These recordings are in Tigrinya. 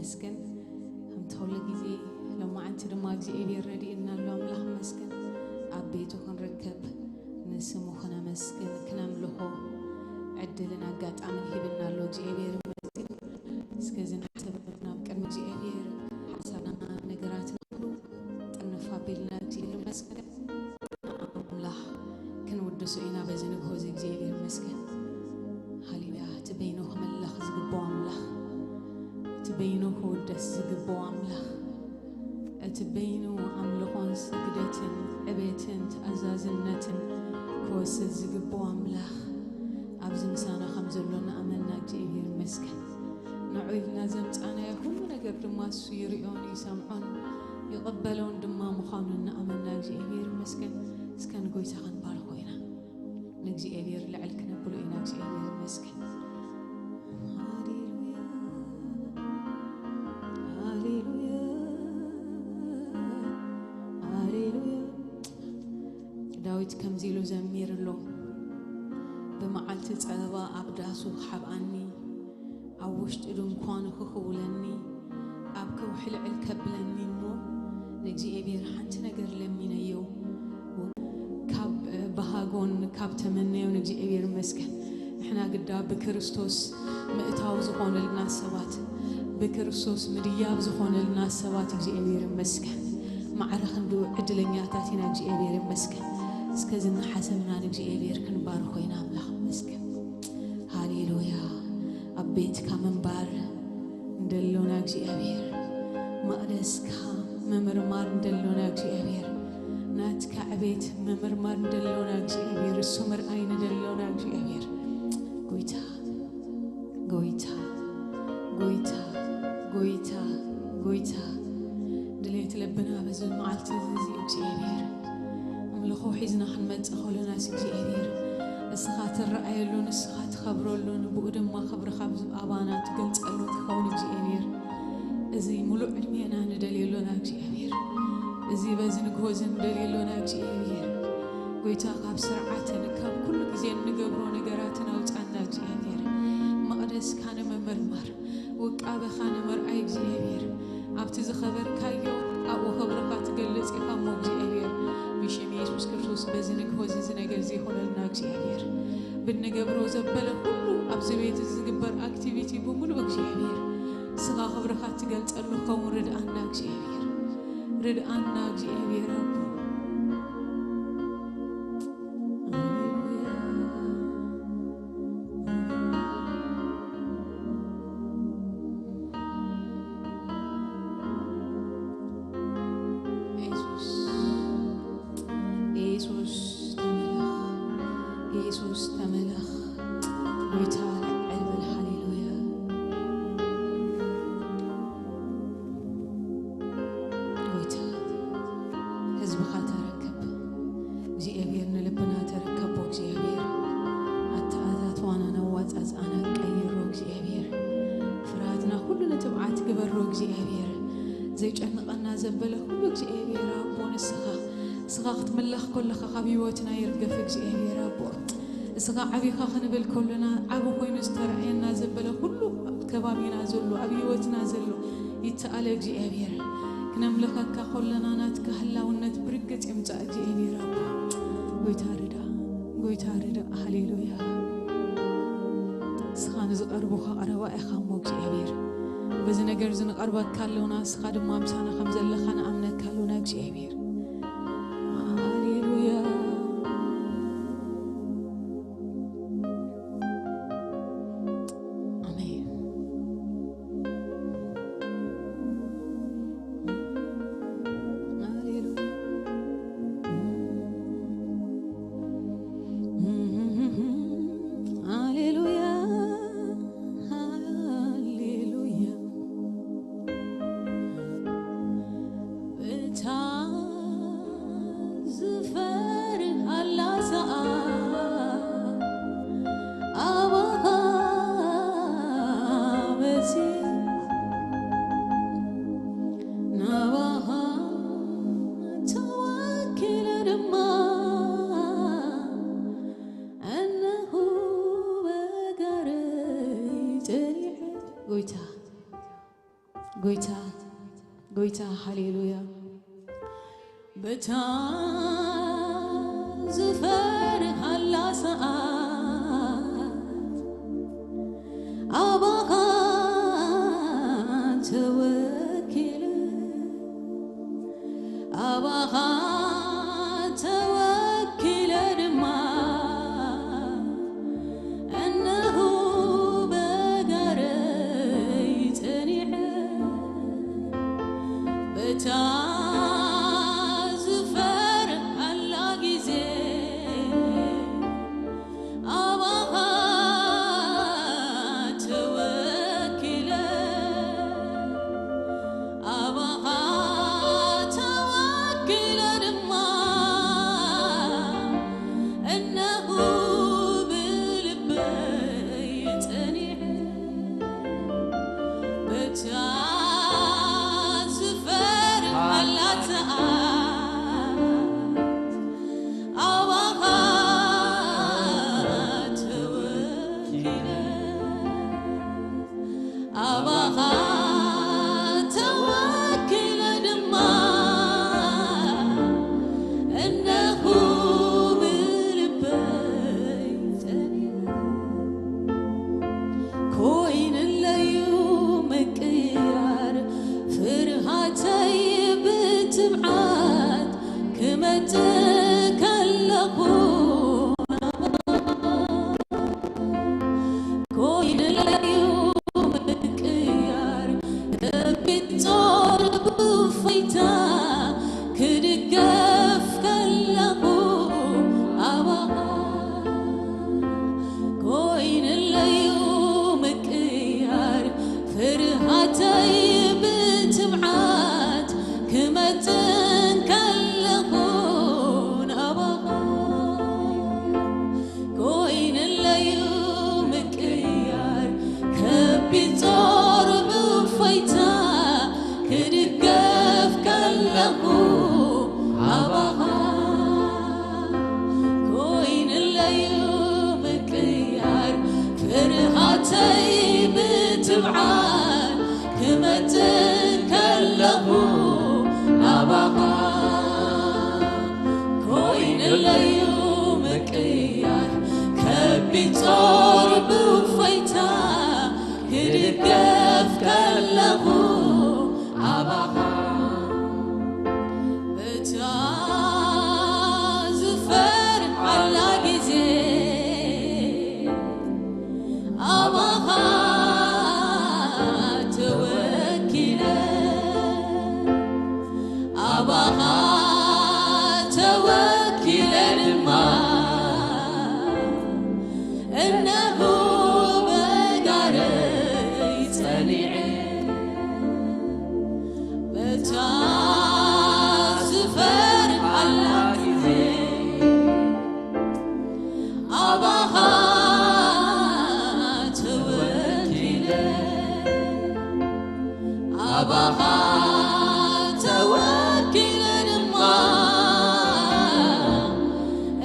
ይመስገን። ከምቲ ኩሉ ግዜ ሎማዓንቲ ድማ እግዚኣብሔር ረድእና ኣሎ። ኣምላኽ ይመስገን። ኣብ ቤቱ ክንርከብ፣ ንስሙ ክነመስግን፣ ክነምልኾ ዕድልን ኣጋጣምን ሂብና ኣሎ እግዚኣብሔር ይመስገን። እስከ እዚ ንሓሰብ ናብ ቅድሚ እግዚኣብሔር ሓሳብና ነገራትና ኩሉ ጥርንፍ ኣቢልና እግዚኣብሔር ይመስገን። ኣምላኽ ክንውድሶ ኢና በዚ ንግሆ እዚ እግዚኣብሔር ይመስገን። ሃሌሉያ። እቲ በይኑ ክምለኽ ዝግብኦ ኣምላኽ፣ እቲ በይኑ ክውደስ ዝግብኦ ኣምላኽ፣ እቲ በይኑ ኣምልኾን ስግደትን ዕቤትን ተኣዛዝነትን ክወስድ ዝግብኦ ኣምላኽ ኣብዚ ምሳና ከም ዘሎ እናኣመንና እግዚኣብሔር ይመስገን። ንዑ ኢልና ዘምጻናዮ ኩሉ ነገር ድማ እሱ ይርእዮን ይሰምዖን ይቕበሎን ድማ ምዃኑ እናኣመንና እግዚኣብሔር ይመስገን። እስከ ንጎይታ ክንባርኾ ኢና። ንእግዚኣብሔር ልዕል ክነብሎ ኢና። እግዚኣብሔር ይመስገን። ሃሌሉያ፣ ሃሌሉያ፣ ሃሌሉያ። ዳዊት ከምዚ ኢሉ ዘሚሩ ኣሎ፣ "ብመዓልቲ ጸበባ ኣብ ዳሱ ክሓብኣኒ፣ ኣብ ውሽጢ ድንኳኑ ክኽውለኒ፣ ኣብ ከውሒ ልዕል ከብለኒ እሞ፣ ንእግዚኣብሔር ሓንቲ ነገር ለሚነዮ፣ ካብ በሃጎን ካብ ተመነዮን እግዚኣብሔር ይመስገን። ንሕና ግዳ ብክርስቶስ ምእታው ዝኾነልና ሰባት፣ ብክርስቶስ ምድያብ ዝኾነልና ሰባት እግዚኣብሔር ይመስገን። ማዕረ ክንድኡ ዕድለኛታት ኢና እግዚኣብሔር ይመስገን። እስከ ዝናሓሰብና ንእግዚኣብሔር ክንባርኾ ኢና ኣምላኽ ይመስገን። ሃሌሉያ። ኣብ ቤትካ ምንባር እንደሎና እግዚኣብሔር፣ መቕደስካ ምምርማር እንደሎና እግዚኣብሔር፣ ናትካ ዕቤት ምምርማር እንደሎና እግዚኣብሔር፣ እሱ ምርኣይ ንደሎና እግዚኣብሔር፣ ጎይታ፣ ጎይታ፣ ጎይታ፣ ጎይታ፣ ጎይታ፣ ድሌት ልብና በዚ መዓልቲ እዚ እግዚኣብሔር፣ ኣምልኾ ሒዝና ክንመጽእ ከሎናስ እግዚኣብሔር፣ እስኻ ትረኣየሉ፣ ንስኻ ትኸብረሉ፣ ንብኡ ድማ ክብርኻ ኣብ ኣባና ትገልጸሉ ክኸውን እግዚኣብሔር፣ እዚ ሙሉእ ዕድሜና ንደልየሎና እግዚኣብሔር፣ እዚ በዚ ንግሆ እዚ ንደልየሎና እግዚኣብሔር፣ ጎይታ ካብ ስርዓትን ካብ ኩሉ ግዜ እንገብሮ ነገራትን ኣውጻና እግዚኣብሔር፣ መቕደስካ ንምምርማር፣ ውቃበኻ ንምርኣይ እግዚኣብሔር፣ ኣብቲ ዝኸበርካዮ ኣብኡ ክብርኻ ትገልጽ ኢኻ እሞ እግዚኣብሔር፣ ብሽም የሱስ ክርስቶስ በዚ ንግሆ እዚ እዚ ነገር ዘይኮነልና እግዚኣብሔር፣ ብንገብሮ ዘበለ ኩሉ ኣብዚ ቤት እዚ ዝግበር ኣክቲቪቲ ብምሉእ እግዚኣብሔር፣ ስጋ ክብርኻ ትገልጸሉ ክኸውን ርድኣና እግዚኣብሔር፣ ርድኣና እግዚኣብሔር ኣቦ። ኢየሱስ፣ ኢየሱስ ተመለኽ፣ ኢየሱስ ተመለኽ። ጎይታ ልዕል በል፣ ሃሌሉያ። ጎይታ፣ ህዝብኻ ተረከብ እግዚኣብሔር፣ ንልብና ተረከቦ እግዚኣብሔር፣ ኣተኣታትዋናን ኣዋጻጽኣናን ቀይሮ እግዚኣብሔር፣ ፍርሃትና ኩሉ ንትብዓት ግበሮ እግዚኣብሔር፣ ዘይጨንቐና ዘበለ ኩሉ እግዚኣብሔር ኣቦ ንስኻ፣ ንስኻ ክትምለኽ ከለኻ ካብ ህይወትና ይርገፍ እግዚኣብሔር ኣቦ። እስኻ ዓቢኻ ክንብል ከሎና፣ ዓቢ ኮይኑ ዝተረኣየና ዘበለ ኩሉ ኣብ ከባቢና ዘሎ፣ ኣብ ህይወትና ዘሎ ይተኣለ እግዚኣብሔር። ክነምልኸካ ከሎና ናትካ ህላውነት ብርግጽ ይምጻእ እግዚኣብሔር ኣቦ። ጎይታ ርዳ፣ ጎይታ ርዳ። ሃሌሉያ። እስኻ ንዝቐርቡኻ ቀረባ ኢኻ እሞ እግዚኣብሔር። በዚ ነገር እዚ ንቐርበካ ኣሎና፣ እስኻ ድማ ምሳና ከም ዘለኻ ንኣምነካ ኣሎና እግዚኣብሔር። ሃሌሉያ። ኣሜን። ሃሌሉያ። ሃሌሉያ። ሃሌሉያ። እታ ዝፈርሃላ ሰዓት ኣባኻ መጺእ ናባኻ ተወኪለ ድማ እነሆ በጋረይ ጸኒሐ ጎይታ ጎይታ፣ ጎይታ፣ ሃሌሉያ። በታ ዝፈርሃላ ሰዓት ኣባኻ ተወኪለ፣ ኣባኻ ተወኪለ ድማ እነሆ በጋረይ ጸኒዐ፣ በታ ዝፈርሃላ ግዜ ኣባኻ ተወኪለ፣ ኣባኻ ተወኪለ ድማ እነሆ ብልበይ ጸኒዐ፣ በታ ዝፈርሃላ ሰዓት ኣባኻ ተወኪለ፣ ኣባኻ ተወኪለ ድማ እነኹ ብልበይ ጸኒዐ። ኮይንለዩ ምቅያር ፍርሃተይ ብትብዓት ክመጽእ ከለኹ ኮይንለዩ ምቅያር ከቢድ ጾር ብእፎይታ ክድገፍ ከለኹ ኣባኻ ኮይንለዩ ምቅያር ፍርሃተይ ብትብዓት ክመጽእ ከለኹ ኣባኻ ኮይንለዩ ምቅያር ከቢድ ጾር ብእፎይታ ክድገፍ ከለኹ ኣባኻ ኮይንለዩ ምቅያር ፍርሃተይ ብትብዓት ክመጽእ ከለኹ ኣባኻ ኮይንለዩ ምቅያር ከቢድ ጾር ብእፎይታ ክድገፍ ከለኹ ኣባኻ በታ ዝፈርሃላ ግዜ ኣባኻ ተወኪለ ኣባኻ ተወኪለ ድማ እነሆ በጋረይ ጸኒዐ በታ ዝፈርሃላ ግዜ ኣባኻ ተወኪለ ኣባኻ ተወኪለ ድማ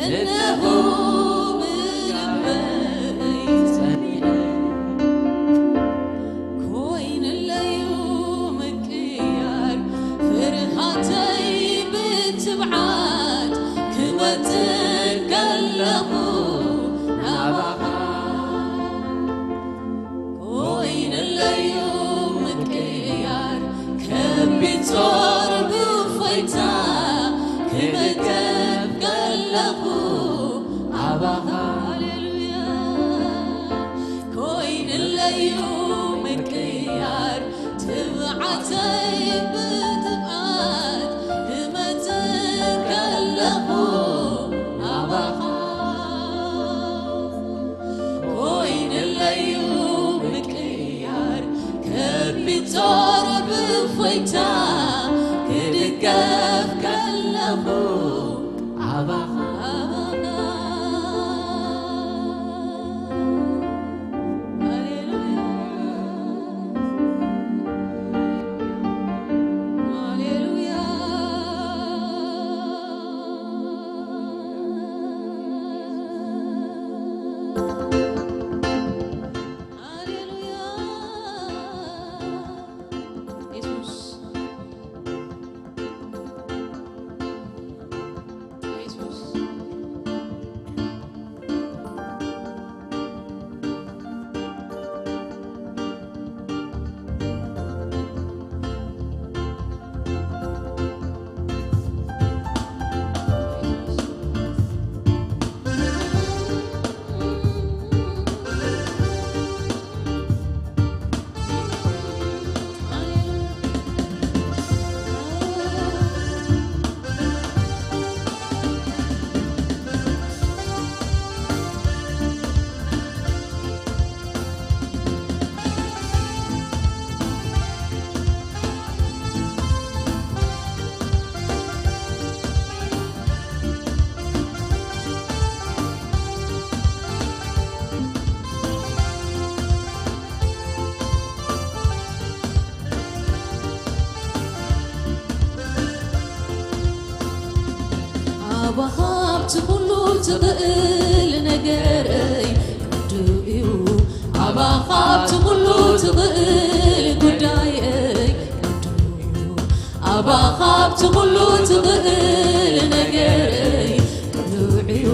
እነሆ ብልበይ ጸኒዐ ኮይንለዩ ምቅያር ፍርሃተይ ብትብዓት ክመጽእ ከለኹ ናባኻ ኮይንለዩ ምቅያር ከቢድ ጾር ብእፎይታ ክምገብ ከለኹ ኣባኻ ሃሌሉያ ኮይንለዩ ምቅያር ትብዓተይ ብትብዓት ክመጽእ ከለኹ ኣባኻ ኮይንለዩ ምቅያር ከቢድ ጾር ብእፎይታ ክድገፍ ከለኹ ኣባኻ ኣባኻ ሃሌሉያ ኣባኻብቲ ኩሉ ትኽእል ነገረይ ቅዱእ እዩ። ኣባኻብቲ ኩሉ ትኽእል ጉዳየይ ቅዱእ እዩ። ኣባኻብቲ ኩሉ ትኽእል ነገረይ ቅዱእ እዩ።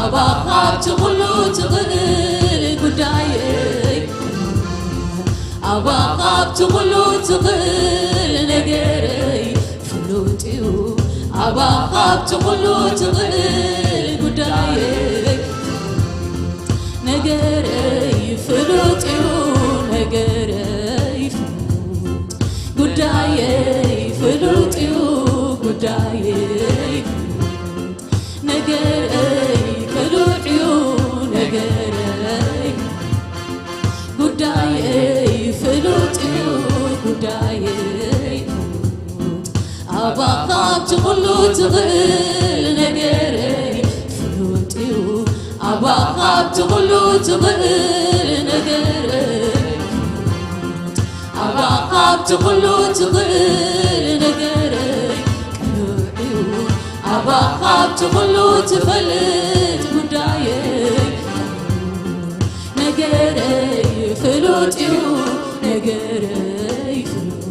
ኣባኻብቲ ኩሉ ትኽእል ጉዳየይ ኣባኻብቲ ኩሉ ትኽእል ነገረይ ፍሉጥ እዩ። ኣባኻብቲ ኩሉ ትኽእል ጉዳየይ ነገረይ ፍሉጥ እዩ። ነገረይ ፍሉጥ ጉዳየይ ፍሉጥ እዩ። ጉዳየይ ፍሉጥ ነገረይ ቅሉዕ እዩ። ነገረይ ጉዳየይ ፍሉጥ እዩ። ጉዳየይ ፍሉጥ ኣባኻብቲ ኩሉ ትኽእል ነገረይ ፍሉጥ እዩ። ኣባኻብቲ ኩሉ ትኽእል ነገረይ ኣባኻብቲ ኩሉ ትኽእል ነገረይ ቅሉዕ እዩ። ኣባኻብቲ ኩሉ ትፈልጥ ጉዳየይ ነገረይ ፍሉጥ እዩ። ነገረይ ፍሉጥ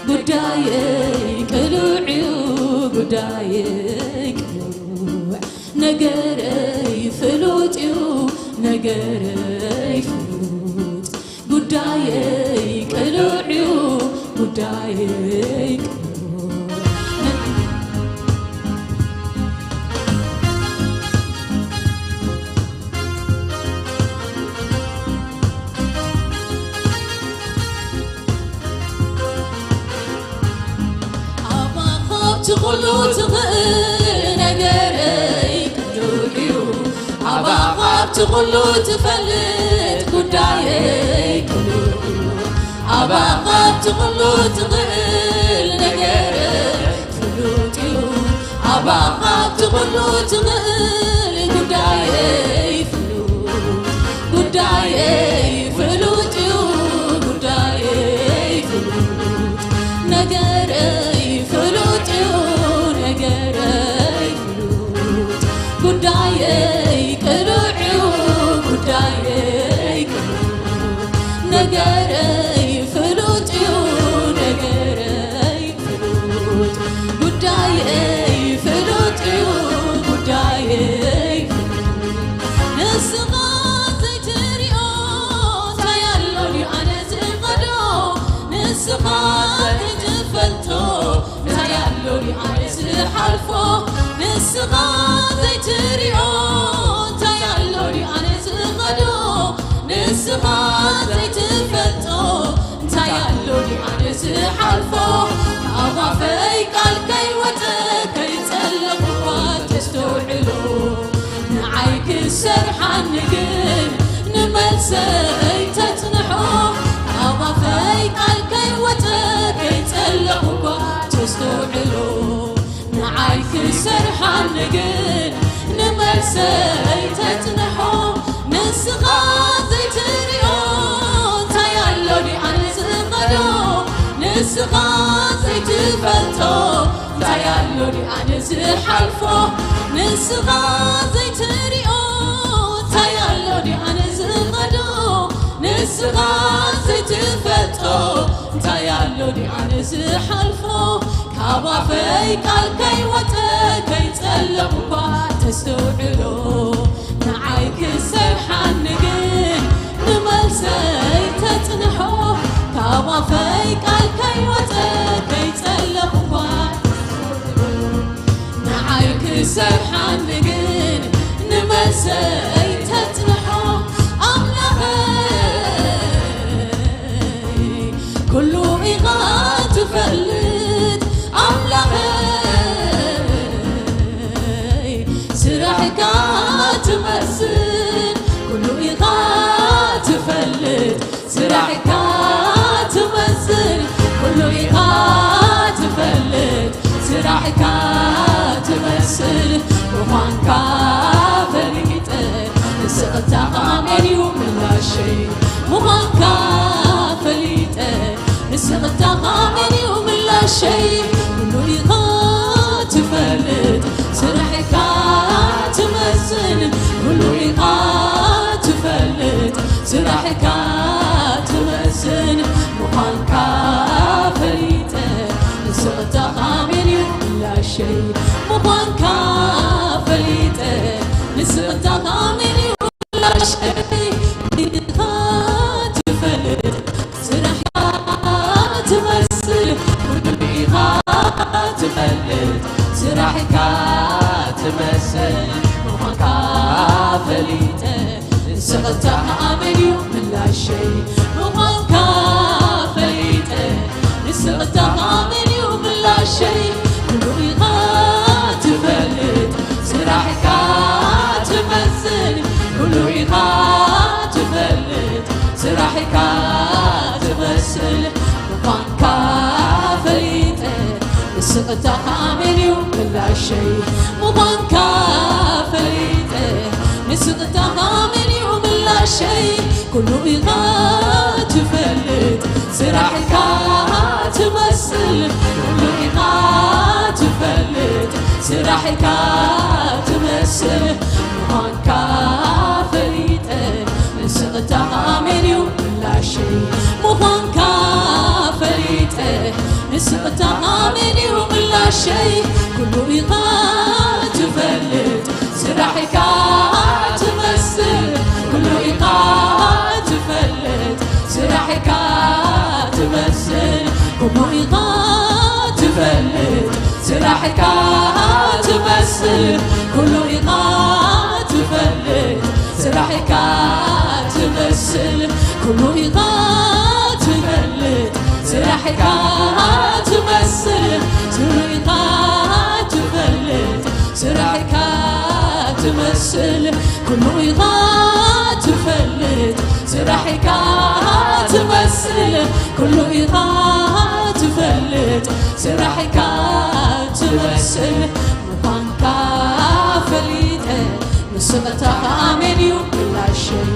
ጉዳየይ ቅሉዕ እዩ። ጉዳየይ ቅሉዕ ነገረይ ፍሉጥ እዩ። ነገረይ ፍሉጥ ጉዳየይ ቅሉዕ እዩ። ጉዳየይ ቅሉዕ ኣባኻብቲ ኩሉ ትኽእል ነገረይ ቅሉዕ እዩ። ኣባኻብቲ ኩሉ ትፈልጥ ጉዳየይ ቅሉዕ እዩ። ኣባኻብቲ ኩሉ ትኽእል ነገረይ ፍሉጥ እዩ። ኣባኻብቲ ኩሉ ትኽእል ጉዳየይ ፍሉጥ ጉዳየይ ፍሉጥ እዩ። ጉዳየይ ፍሉጥ ነገረይ ፍሉጥ እዩ። ነገረይ ፍሉጥ ጉዳየይ ቅሉዕ እዩ። ጉዳየይ ቅሉዕ ነገረይ ፍሉጥ እዩ። ነገረይ ፍሉጥ ጉዳየይ ፍሉጥ እዩ። ጉዳየይ ፍሉጥ ንስኻ ዘይትሪኦ እንታይ ኣሎ ድዩ ኣነ ዝኸዶ ንስኻ ዘይትፈልጦ እንታይ ኣሎ ድዩ ኣነ ዝሓልፎ ንስኻ ዘይትሪኦ እንታይ ኣሎ ድዩ ኣነ ዝኸዶ ንስኻ ዘይትፈልጦ እንታይ ኣሎ ድዩ ኣነ ዝሓልፎ ካብ ኣፈይ ቃል ከይወፀ ከይፀለኹ እኳ ተስተውዕሎ ንዓይ ክሰርሓኒ ግን ንመልሰይ ተፅንሖ ካብ ኣፈይ ቃል ከይወፀ ከይፀለኹ እኳ ተስተውዕሎ ንዓይ ክሰርሓኒ ግን ንመልሰይ ተፅንሖ ንስኻ ዘይትሪኦ እንታይ ኣሎ ድዩ ኣነ ዝኸዶ ንስኻ ዘይትፈልጦ እንታይ ኣሎ ድዩ ኣነ ዝሓልፎ ንስኻ ዘይትሪኦ እንታይ ኣሎ ድዩ ኣነ ዝኸዶ ንስኻ ዘይትፈልጦ እንታይ ኣሎ ድዩ ኣነ ዝሓልፎ ካብ ኣፈይ ቃል ከይወፀ ከይፀለኹ እኳ ተስተውዕሎ ንዓይ ክሰርሓኒ ግን ንመልሰይ ተፅንሖ ካብ ኣፈይ ቃል ከይወፀ ከይፀለኹ እኳ ንዓይ ክሰርሓኒ ግን ንመልሰይ ተፅንሖ ኣምላኸይ ኩሉ ኢኻ ትፈልጥ ኣምላኸይ ስራሕካ ትመስል ኩሉ ኢኻ ትፈልጥ ስራሕካ ትመስል ኩሉ ኢኻ ትፈልጥ ስራሕካ ትመስል ምዃንካ ፈሊጠ ንስቕታ ኻመን እዩ ምላሸይ ምዃንካ ፈሊጠ ንስቕታ ኻመን እዩ ምላሸይ ኩሉ ኢኻ ትፈልጥ ስራሕ ሸይ ምዃንካ ፈሊጠ፣ ንስቕታኻ መን እዩ ምላሸይ? ኩሉ ኢኻ ትፈልጥ፣ ስራሕካ ትመስል። ኩሉ ኢኻ ትፈልጥ፣ ስራሕካ ትመስል። ምዃንካ ፈሊጠ፣ ንስቕታኻ መን እዩ ምላሸይ? ምዃንካ ፈሊጠ፣ ንስቕታኻ መን እዩ ምላሸይ? ኩሉ ኢኻ ትፈልጥ፣ ስራሕካ ትመስል። ኩሉ ኢኻ ትፈልጥ፣ ስራሕካ ትመስል። ምዃንካ ፈሊጠ፣ ንስቕታኻ መን እዩ ምላሸይ? ምዃንካ ፈሊጠ፣ ንስቕታኻ መን እዩ ምላሸይ? ኩሉ ኢኻ ትፈልጥ፣ ስራሕካ ትመስል። ኩሉ ኢኻ ትፈልጥ፣ ስራሕካ ትመስል። ኩሉ ኢኻ ትፈልጥ፣ ስራሕካ ትመስል። ኩሉ ኢኻ ትፈልጥ፣ ስራሕካ ትመስል። ኩሉ ኢኻ ትፈልጥ፣ ስራሕካ ትመስል። ኩሉ ኢኻ ትፈልጥ፣ ስራሕካ ትመስል። ኩሉ ኢኻ ትፈልጥ፣ ስራሕካ ትመስል። ኩሉ ኢኻ ትፈልጥ፣ ስራሕካ ትመስል። ምዃንካ ፈሊጠ፣ ንስቕታኻ መን እዩ ምላሸይ?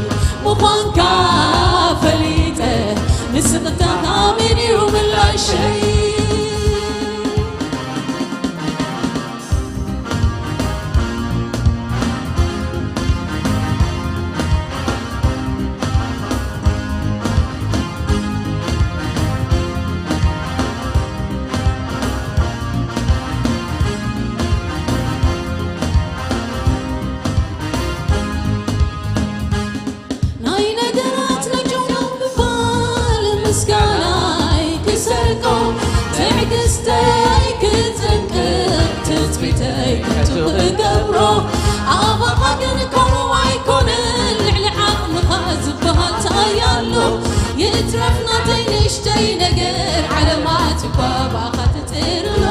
ምዃንካ ፈሊጠ፣ ንስቕታኻ መን እዩ ምላሸይ? ናይ ነገራት ነጆ ምባል ምስጋናይ ክሰርቆ፣ ትዕግስተይ ክጽንቅቕ፣ ትጽቢተይ ከንቱ ክገብሮ። ኣባኻ ግን ከምኡ ኣይኮነን፣ ልዕሊ ዓቕምኻ ዝበሃል ታይ ኣሎ? ይትረፍ ናተይ ንእሽተይ ነገር፣ ዓለማት እኳ ብኣኻ ትጥርሎ።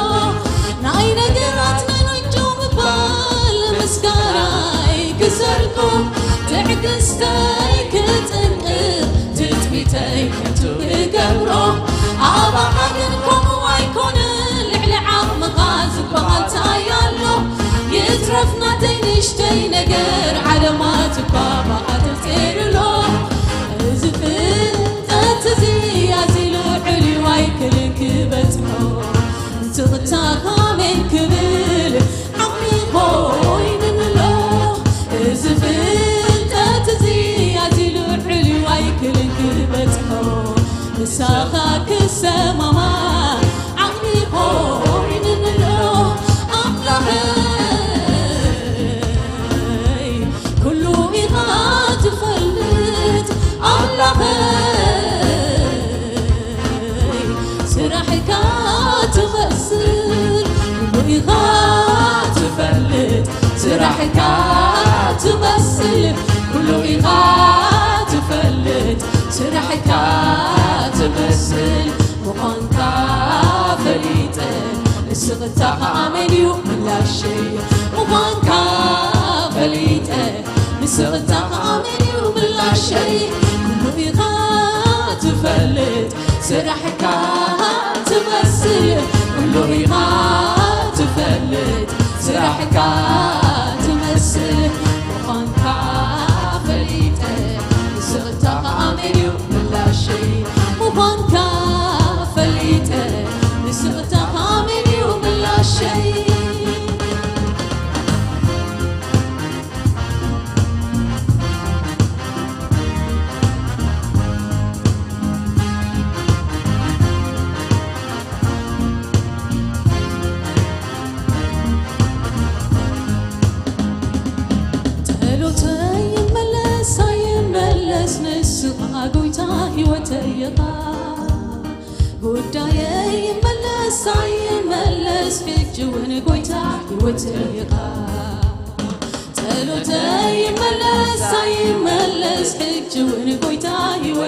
ናይ ነገራት ናይ ነጆ ምባል ምስጋናይ ክሰርቆ፣ ትዕግስተይ ክጽንቅቕ፣ ትጽቢተይ ከንቱ ክገብሮ። ኣባኻ ግን ከምኡ ኣይኮነን፣ ልዕሊ ዓቕምኻ ዝበሃል ታይ ኣሎ? ይትረፍ ናተይ ንእሽተይ ነገር፣ ዓለማት እኳ ብኣኻ ትጥርሎ። እዚ ፍልጠት እዚ ኣዝዩ ልዑል እዩ፣ ኣይክልን ክበጽሖ። ስቕታኻ መን ክብል ዓቕሚ ኮይኑኒ ኣሎ። እዚ ፍልጠት እዚ ኣዝዩ ልዑል እዩ፣ ኣይክልን ክበጽሖ። ምሳኻ ክሰማማዕ ዓቕሚ ኮይኑኒ ኣሎ። ኣምላኸይ፣ ኩሉ ኢኻ ትፈልጥ ኣምላኸይ፣ ስራሕካ ትመስል። ኩሉ ኢኻ ትፈልጥ፣ ስራሕካ ትመስል። ኩሉ ኢኻ ትፈልጥ፣ ስራሕካ ትመስል። ምዃንካ ፈሊጠ፣ ንስቕታኻ መን እዩ ምላሸይ? ምዃንካ ፈሊጠ፣ ንስቕታኻ መን እዩ ምላሸይ? ኩሉ ኢኻ ትፈልጥ፣ ስራሕካ ትመስል። ኩሉ ኢኻ ትፈልጥ፣ ስራሕካ ትመስል። ምዃንካ ፈሊጠ፣ ንስቕታኻ መን እዩ ምላሸይ? ምዃንካ ፈሊጠ፣ ንስቕታኻ መን እዩ ምላሸይ? ጸሎተይ ይመለስ ኣይመለስ፣ ንስኻ ጎይታ ህይወተይ ኢኻ። ጉዳየይ ይመለስ ኣይመለስ፣ ሕጂ እውን ጎይታ ህይወተይ ኢኻ። ጸሎተይ ይመለስ ኣይመለስ፣ ሕጂ እውን ጎይታ ህይወተይ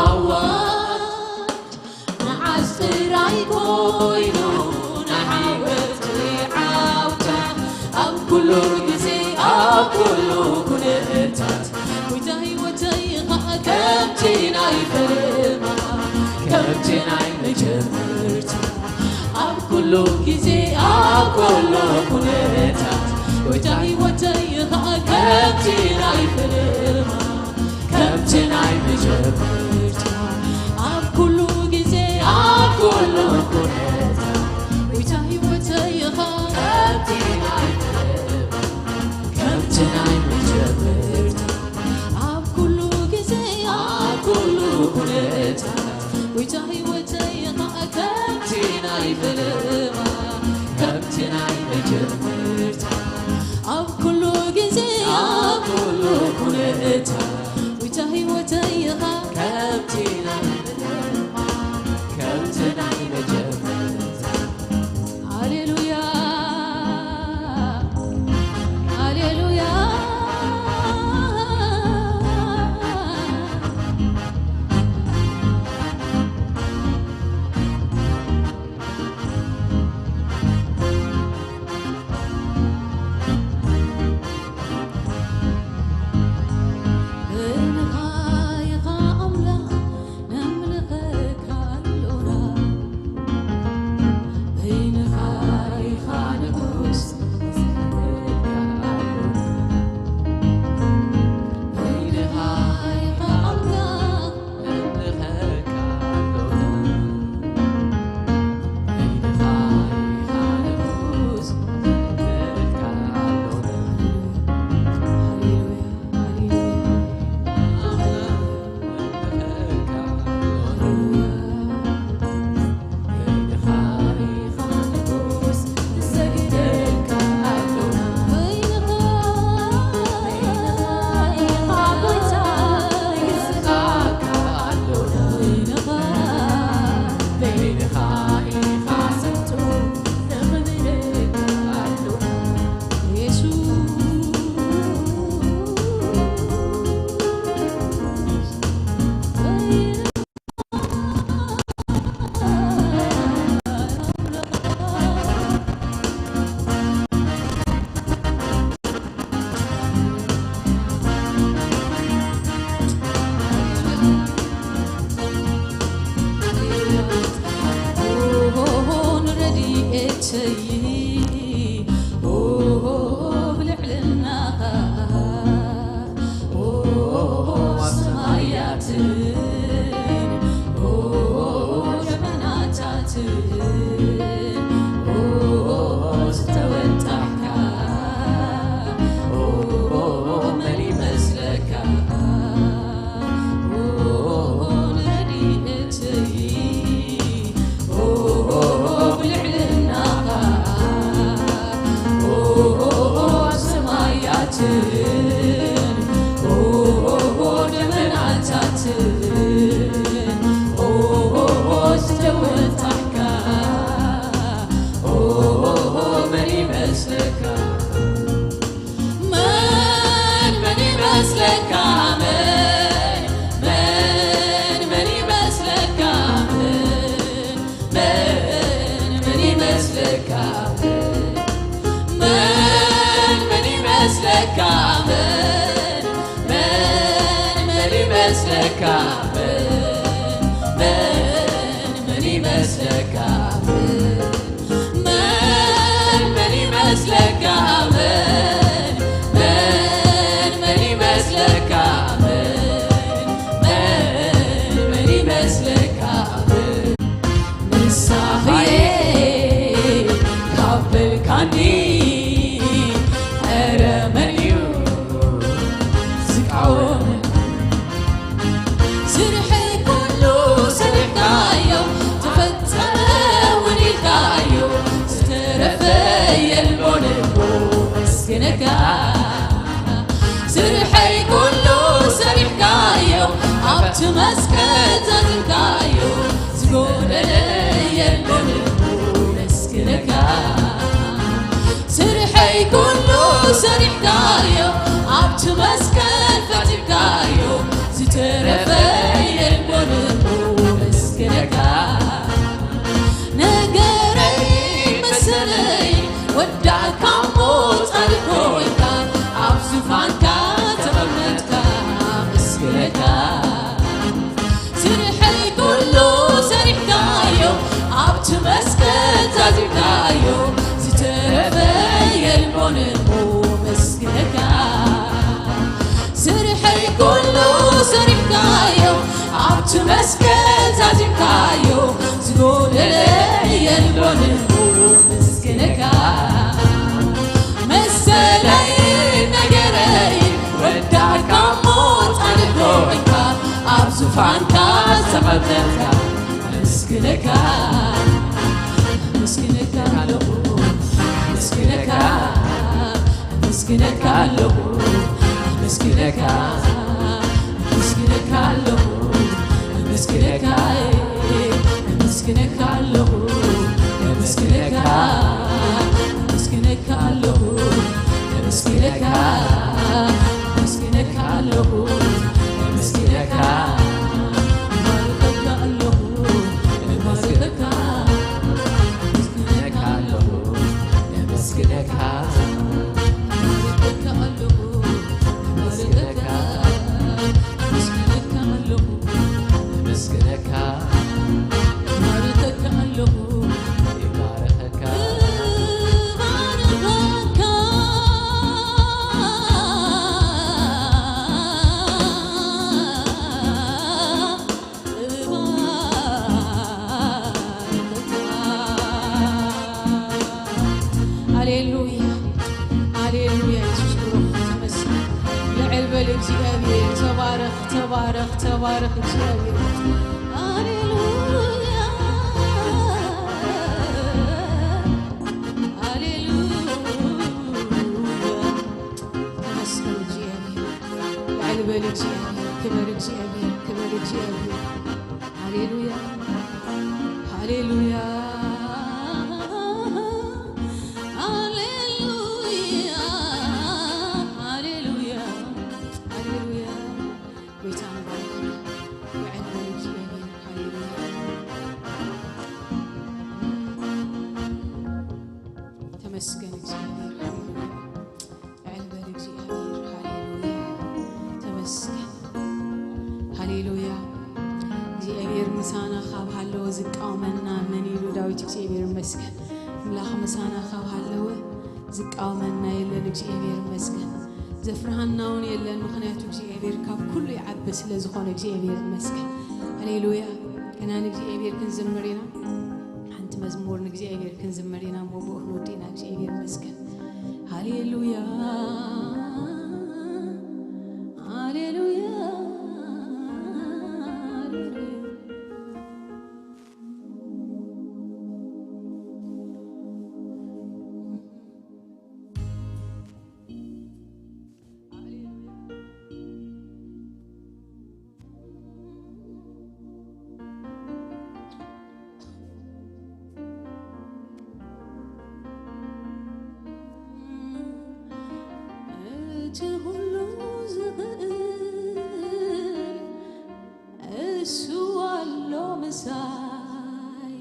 ኣዋጅ መዓስ ጥራይ ኮይኑ ንዓወት ዓውታ ኣብ ኩሉ ግዜ ኣብ ኩሉ ኩነታት ጎይታ ህይወተይ ኸኣ ከምቲ ናይ ፈለማ ከምቲ ናይ መጀመርታ ኣብ ኩሉ ግዜ ኣብ ኩሉ ኩነታት ጎይታ ህይወተይ ኸኣ ከምቲ ናይ ፈለማ ከምቲ ናይ መጀመርታ ኣብ ኩሉ ግዜ ኣብ ኩሉ ኩነታ ጎይታ ህይወተይ ኢኻ ከምቲ ናይ ከምቲ ናይ መጀመርታ ኣብ ኩሉ ግዜ ኣብ ኩሉ ኩነታ ጎይታ ህይወተይ ኢኻ ከምቲ ናይ ፈለማ ከምቲ ናይ መጀመርታ ኣብ ኩሉ ግዜ ኣብ ኩሉ ኩነታ ጎይታ ህይወተይ ኢኻ ከምቲ ናይ መጀመርታ ከምቲ ናይ መጀመርታ ሃሌሉያ ሃሌሉያ ኣዚምካዮ ዝተረፈ የልቦን እሞ መስግነካ። ስርሐይ ኩሉ ሰሪሕካዮ ኣብቲ መስቀል ዛዚምካዮ ዝጎደለ የልቦን እሞ መስግነካ። መሰለይ ነገረይ ወዳእካ እሞ ጻድቕ ኮንካ ኣብ ዙፋንካ ዝተቐመጥካ ኣመስግነካ፣ ኣመስግነካ ኣለኹ፣ ኣመስግነካ፣ ኣመስግነካ ኣለኹ፣ ኣመስግነካ፣ ኣመስግነካ ኣለኹ፣ ኣመስግነካ፣ ኣመስግነካ ኣለኹ፣ ኣመስግነካ፣ ኣመስግነካ ኣለኹ፣ ኣመስግነካ፣ ኣመስግነካ ኣለኹ፣ ኣመስግነካ፣ እባርከካ ኣለኹ፣ እባርከካ፣ ኣመስግነካ ኣለኹ፣ ኣመስግነካ፣ እባርከካ ኣለኹ፣ እባርከካ፣ ኣመስግነካ ኣለኹ፣ ኣመስግነካ፣ እባርከካ ኣለኹ፣ እባርከካ፣ እባርከካ። ሃሌሉያ፣ ሃሌሉያ። የሱስ ብሩኽ፣ ተመስገን። ልዕል በል እግዚኣብሔር። ተባረኽ፣ ተባረኽ፣ ተባረኽ እግዚኣብሔር። ሃሌሉያ፣ ሃሌሉያ። ተመስገን እግዚኣብሔር። ልዕል በል እግዚኣብሔር። ክበር እግዚኣብሔር፣ ክበር እግዚኣብሔር። ሃሌሉያ፣ ሃሌሉያ፣ ሃሌሉያ፣ ሃሌሉያ፣ ሃሌሉያ። ጌታ ንባርክ። ልዕል በል እግዚኣብሔር። ሃሌሉያ። ተመስገን እግዚኣብሔር። ሃሌሉያ። ልዕል በል እግዚኣብሔር። ሃሌሉያ። ተመስገን። ሃሌሉያ። እግዚኣብሔር ምሳና ካብ ሃለወ ዝቃወመና መን ኢሉ? ዳዊት። እግዚኣብሔር ይመስገን። ኣምላኽ ምሳና ካብ ሃለወ ዝቃወመና የለን። እግዚኣብሔር ይመስገን። ዘፍርሃና እውን የለን፣ ምኽንያቱ እግዚኣብሔር ካብ ኩሉ ይዓቢ ስለ ዝኾነ እግዚኣብሔር ይመስገን። ሃሌሉያ። ገና ንእግዚኣብሔር ክንዝምር ኢና። ሓንቲ መዝሙር ንእግዚኣብሔር ክንዝምር ኢና፣ እሞ ብኡ ክንወዲ ኢና። እግዚኣብሔር ይመስገን። ሃሌሉያ፣ ሃሌሉያ፣ ሃሌሉያ። እቲ ኩሉ ዝኽእል እሱ ኣሎ ምሳይ፣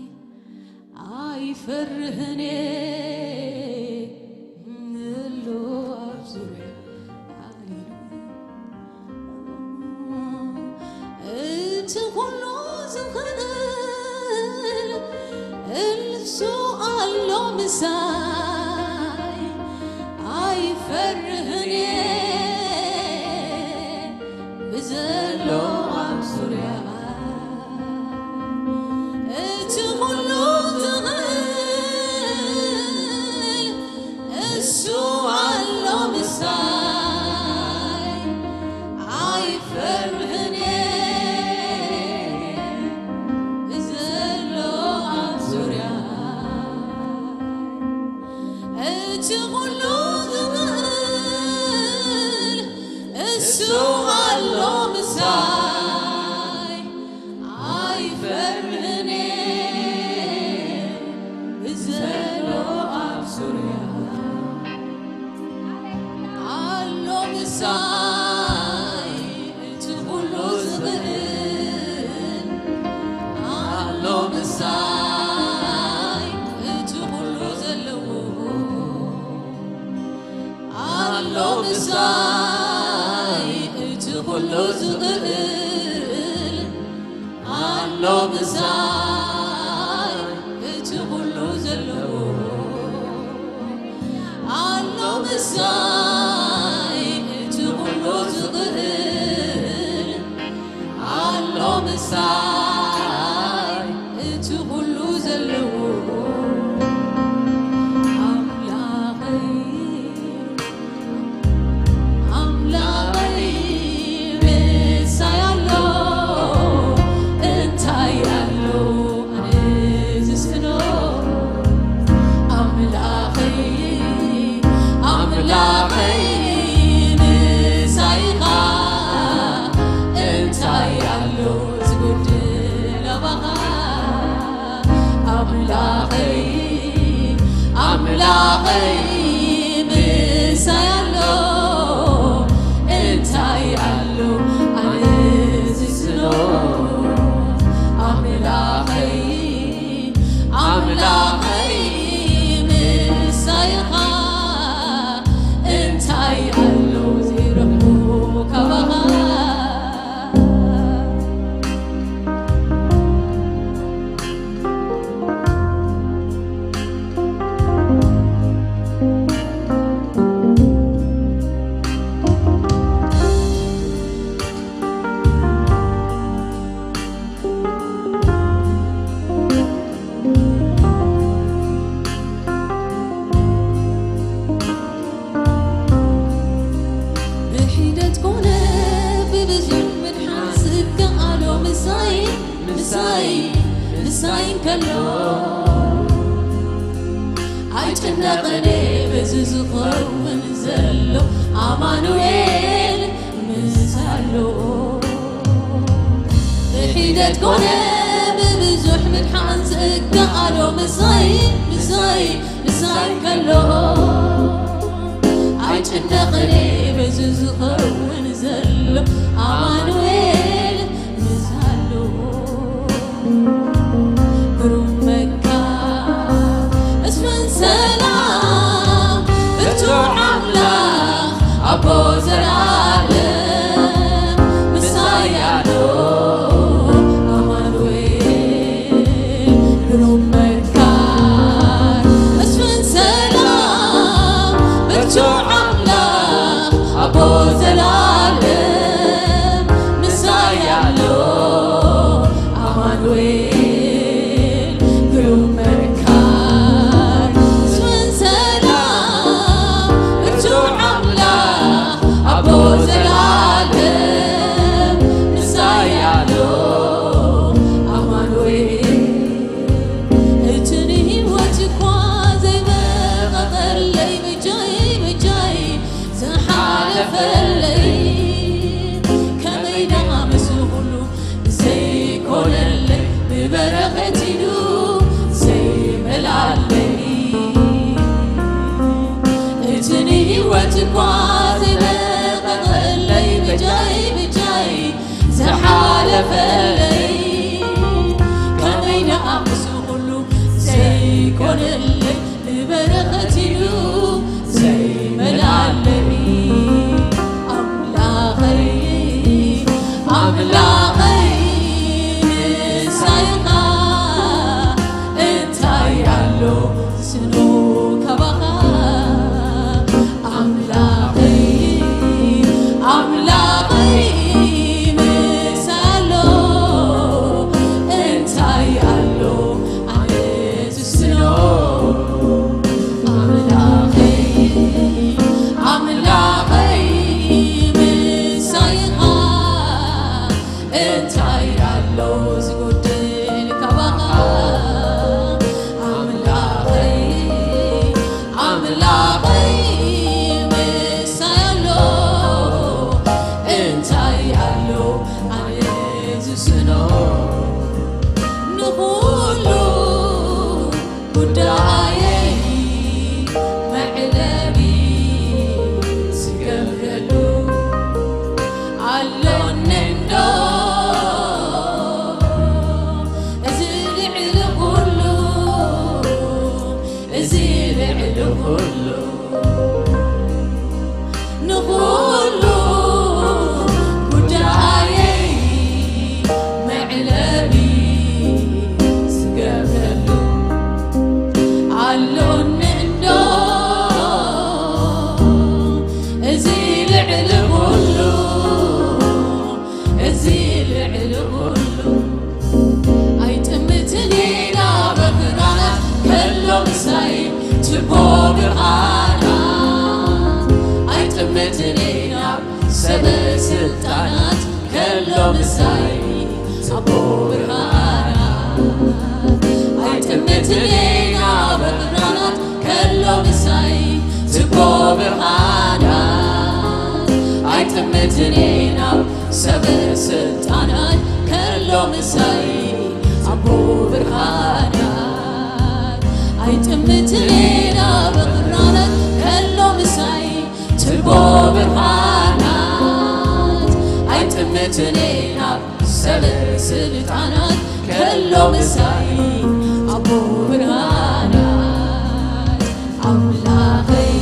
ኣይፈርህን እየ፣ ኣሎ ኣብ ዙርያ። እቲ ኩሉ ዝኽእል እሱ ኣሎ ምሳይ፣ ኣይፈርህን እየ፣ ብዘሎ ኣብ ዙርያ። እቲ ኩሉ ዝኽእል እሱ ኣሎ ምሳይ፣ ኣይፈርህን እየ፣ ብዘሎ ኣብ ዙርያ። እቲ ኩሉ ዝኽእል እሱ ኣሎ ምሳይ፣ ኣይፈርህን እየ፣ ብዘሎ ኣብ ዙርያ። ኣሎ ምሳይ እቲ ኩሉ ዝኽእል፣ ኣሎ ምሳይ እቲ ኩሉ ዘለዎ፣ ኣሎ ምሳይ እቲ ኩሉ ዝኽእል፣ ኣሎ ምሳይ እቲ ኩሉ ዘለዎ። ምሳይ እቲ ኩሉ ዝኽእል ኣሎ ምሳይ እቲ ኩሉ ዘለዎ ኣምላኸይ ኣምላኸይ ምሳይ ኣሎ እንታይ ኣሎ ኣነ ዝስእኖ ኣምላኸይ ኣምላኸይ ምሳይኻ እንታይ ኣሎ ዝጎድል ኣባኻ ኣምላኸይ ኣምላኸይ ምሳይ ኣሎ እንታይ ኣሎ ኣነ ዝስኖ ኣምላኸይ ኣምላኸይ ምሳይኻ እንታይ ኣሎ ዘይረኽቦ ካባኻ ብሒደት ኮነ ብብዙሕ ምድሓን ዝከኣሎ ምሳይ ምሳይ ምሳይ እንከሎ ኣይጭነቕን በዚ ዝኸውን ዘሎ ኣማኑኤል ምሳሎ ብሒደት ኮነ ብብዙሕ ምድሓን ዝከኣሎ ምሳይ ምሳይ ምሳይ ከሎ ኣይጭነቕን በዚ ዝኸውን ዘሎ ኣማኑኤል ምሳሎ ግሩም መካ እስፍን ሰላም ብርቱዕ ኣምላኽ ኣቦ ዘላለም ምሳይ ኣሎ ኣማኑኤል ግሩም መካር እስፍን ሰላም ብርቱዕ ኣምላኽ ኣቦ ዘላለም ምሳይ ኣሎ ኣማኑኤል ግሩም መካር ስፍን ሰላም ብርቱዕ ኣምላኽ ኣቦ ዘላለም ምሳይ ኣሎ ኣማኑኤል እቲ ንህይወት እኳ ዘይበቐቐለይ በጃይ በጃይ ዝሓለፈለይ ከመይ ደኣ ምስ ኩሉ ዘይኮነለይ ብበረኸት ኢሉ ዘይመላለይ እቲ ንህይወት እኳ ዘይበቐቐለይ በጃይ በጃይ ዝሓለፈለይ ከመይ ደኣ ምስ ኩሉ ዘይኮነለይ ብበረኸት ኢሉ ዘይመላለኒ ኣምላኸይ ኣምላኸይ ንሳይኻ እንታይ ኣሎ ስኖ ካባኻ ኣምላኸይ ኣምላኸይ ምሳይ ኣሎ እንታይ ኣሎ ኣነ ዝስኖ ኣምላኸይ ኣምላኸይ ምሳይኻ እንታይ ኣሎ ዝጎድል ካባኻ ኣምላኸይ ኣምላኸይ ምሳይ ኣሎ እንታይ ኣሎ ኣነ ዝስኖ ንኹሉ ጉዳየይ መዕለቢ ዝገብረሉ ኣሎኒ እንዶ ኩሉ ኣይጥምትን ኢና ብብርሃናት ከሎ ምሳይ ትቦ ብርሃናት ኣይጥምትን ኢና ሰብ ስልጣናት ከሎ ምሳይ ትቦ ብርሃናት ኣይጥምትን ኢና ብብርሃናት ከሎ ምሳይ ትቦ ብርሃናት ኣይጥምትን ኢና ሰብ ስልጣናት ከሎ ምሳይ ኣቦ ብርሃናት ኣይጥምትን ኢና ብብርሃናት ከሎ ምሳይ ትቦ ብርሃናት ኣይጥምትን ኢና ሰብ ስልጣናት ከሎ ምሳይ ኣቦ ብርሃናት ኣምላኸይ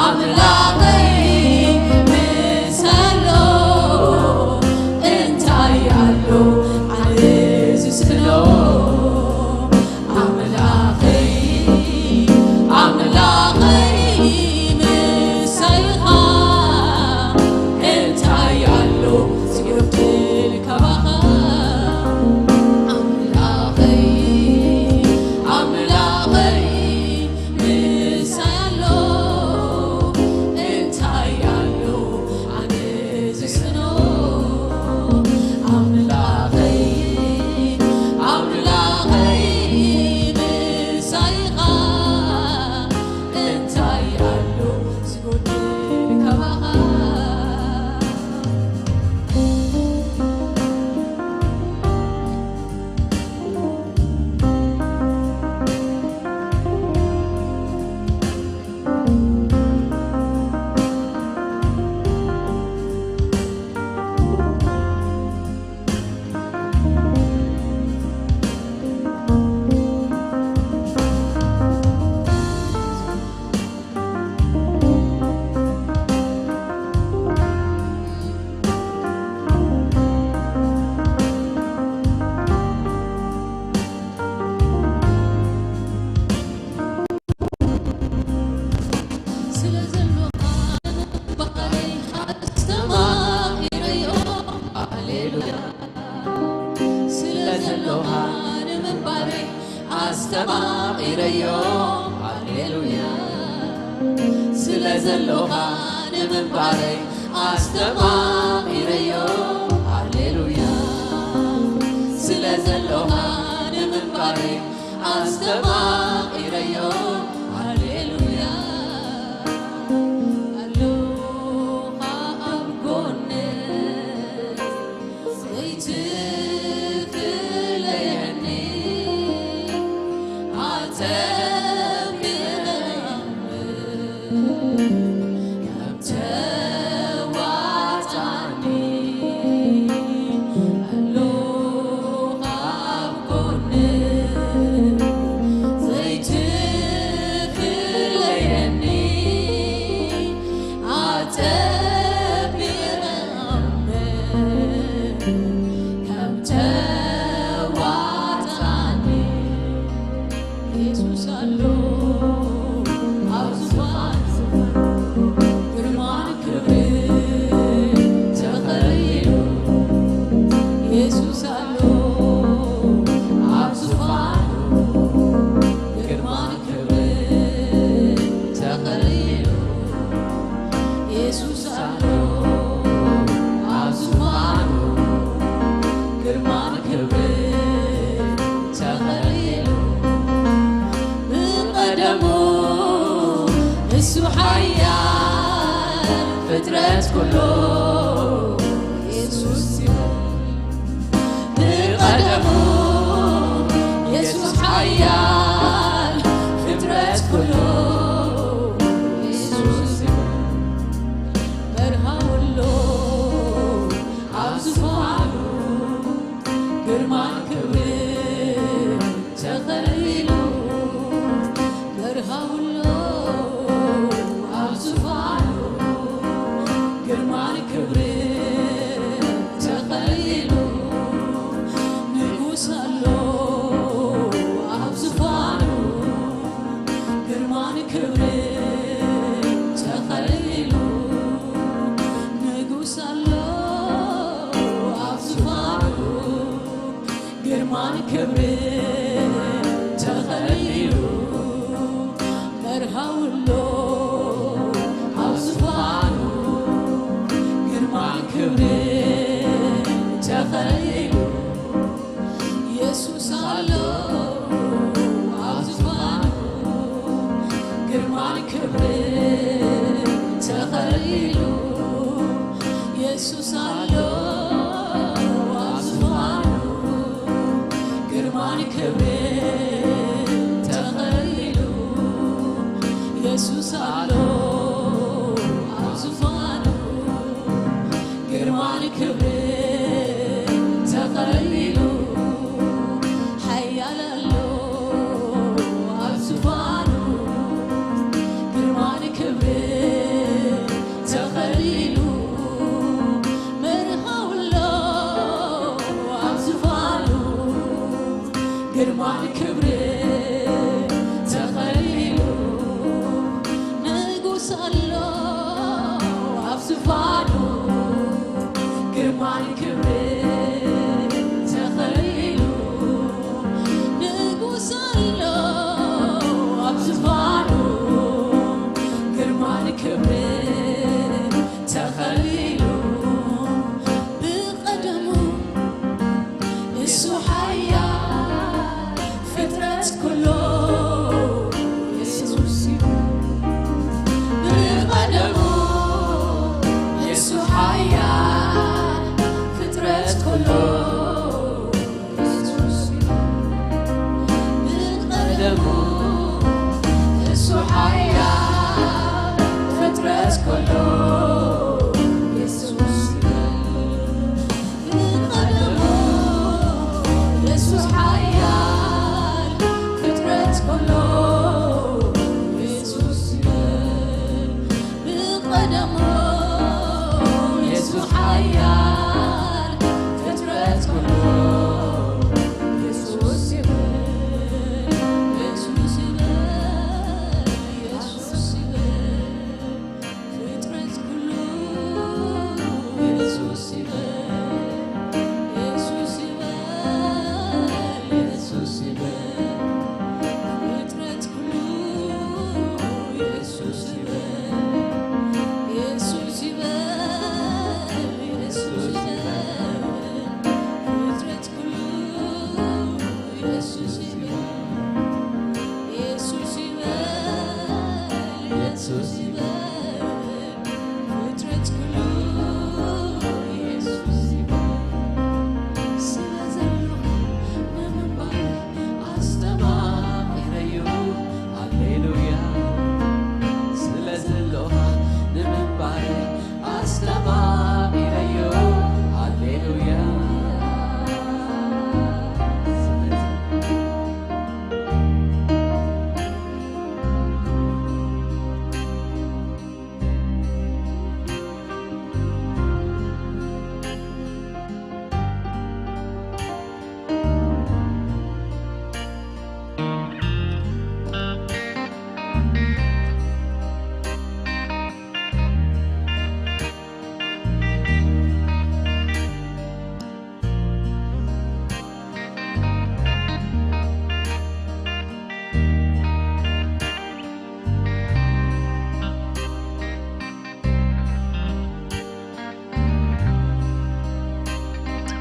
ኣምላኸይ ምሳሎ እንታይ ኣሎ ኣነ ዝስእኖ ኣምላኸይ ኣምላኸይ ምሳይኻ እንታይ ኣሎ ዝጎድል ካባኻ ኣምላኸይ ኣምላኸይ ምሳይ ኣሎ እንታይ ኣሎ ኣነ ዝስእኖ ኣምላኸይ ኣምላኸይ ምሳይኻ እንታይ ኣሎ ዝጎድል ካባኻ ስለ ዘሎኻ ባሕረይ ኣስተማቒረዮ። ሃሌሉያ። ስለ ዘሎኻ ንምንባረይ ኣስተማቒረዮ። ሃሌሉያ። ስለ ዘሎኻ ንምንባረይ ኣስተማቒረዮ። ሃሌሉያ። ስለ ዘሎኻ ንምንባረይ ኣስተማቒረዮ። ሃሌሉያ። ኣሎኻ ኣብ ጎነይ ዘይትፍለየኒ ኣጸቢቐ ከም ተዋጣኒ ኣሎኻ ኣብ ጎነይ ዘይትፍለየኒ ኣጸቢቐ ከም ተዋጣኒ የሱስ ኣሎ ኣብ ዙፋኑ ግርማን ክብርን ተኸሊሉ የሱስ ኣሎ ኣብ ዙፋኑ ግርማን ክብርን ተኸሊሉ የሱስ ኣሎ ኣብ ዙፋኑ ግርማን ክብርን ተኸሊሉ ብቐደሙ እሱ ሓያል ፍጥረት ኩሉ የሱስ ይበል ብቐደሙ የሱስ ሓያል ፍጥረት ኩሉ የሱስ ይበል መርሃውሎ ኣብ ዙፋኑ ግርማን ክብርን ተኸሊሉ መርሃውሎ ኣብ ዙፋኑ ግርማን ክብርን ተኸሊሉ ንጉስ ኣሎ ኣብ ዙፋኑ ግርማን ክብርን ተኸሊሉ ንጉስ ኣሎ ኣብ ዙፋኑ ክብሪ ተኸሊሉ መርሃውሎ ኣብ ዝፋኑ ግርማን ክብሪ ተኸሊሉ የሱስ ኣሎ ኣብ ዝፋኑ ግርማን ክብሪ ተኸሊሉ የሱስ ኣሎ ኣብ ዝፋኑ ግርማን ክብሪ ተኸሊሉ የሱስ ኣሎ ኣብ ዝፋኑ ግርማን ክብሪ ተኸሊሉ ሓያል ኣሎ ኣብ ዝፋኑ ግርማን ክብሪ ተኸሊሉ መርሃውሎ ኣብ ዝፋኑ ግርማን ክብሪ ተኸሊሉ ንጉስ ኣሎ ኣብ ዝፋኑ ግርማን ክብሪ ተኸሊሉ ንጉስ ኣሎ ኣብ ዝፋኑ ግርማን ክብሪ ተኸሊሉ ብቐደሙ እሱ ሓያል ፍጥረት ኩሉ የሱስ እዩ ብቐደሙ እሱ ሓያል ፍጥረት ኩሉ የሱስ እዩ ብቐደሙ እሱ ሓያል ፍጥረት ኩሉ የሱስ እዩ ብቐደሙ የሱስ ሓያል ፍጥረት ኩሉ የሱስ ይበል ብቐደሙ የሱስ ሓያል ፍጥረት ኩሉ የሱስ ይበል የሱስ ይበል የሱስ ይበል ፍጥረት ኩሉ የሱስ ይበል የሱስ ይበል የሱስ ይበል ፍጥረት ኩሉ የሱስ ይበል የሱስ ይበል የሱስ ይበል ፍጥረት ኩሉ የሱስ ይበል የሱስ ይበል የሱስ ይበል ፍጥረት ኩሉ የሱስ ይበል ስለ ዘሎ ንምንባር ኣስተማቒረዮ ሃሌሉያ ስለ ዘለኻ ንምንባር ኣስተማቒረዮ ሃሌሉያ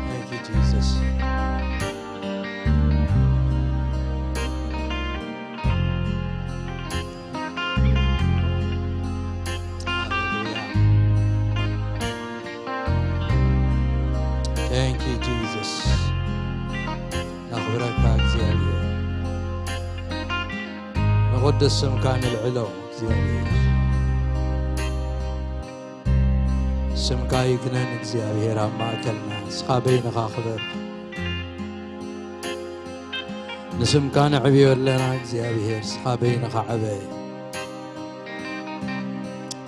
Thank you, Jesus. Hallelujah. Thank you, Jesus. ነኽብረካ እግዚኣብሔር። ንቕዱስ ስምካ ንልዕሎ እግዚኣብሔር። ስምካ ይግነን እግዚኣብሔር ኣብ ማእከልና። ንስኻ በይንኻ ክበር። ንስምካ ነዕብዮ ኣለና እግዚኣብሔር። ንስኻ በይንኻ ዕበ።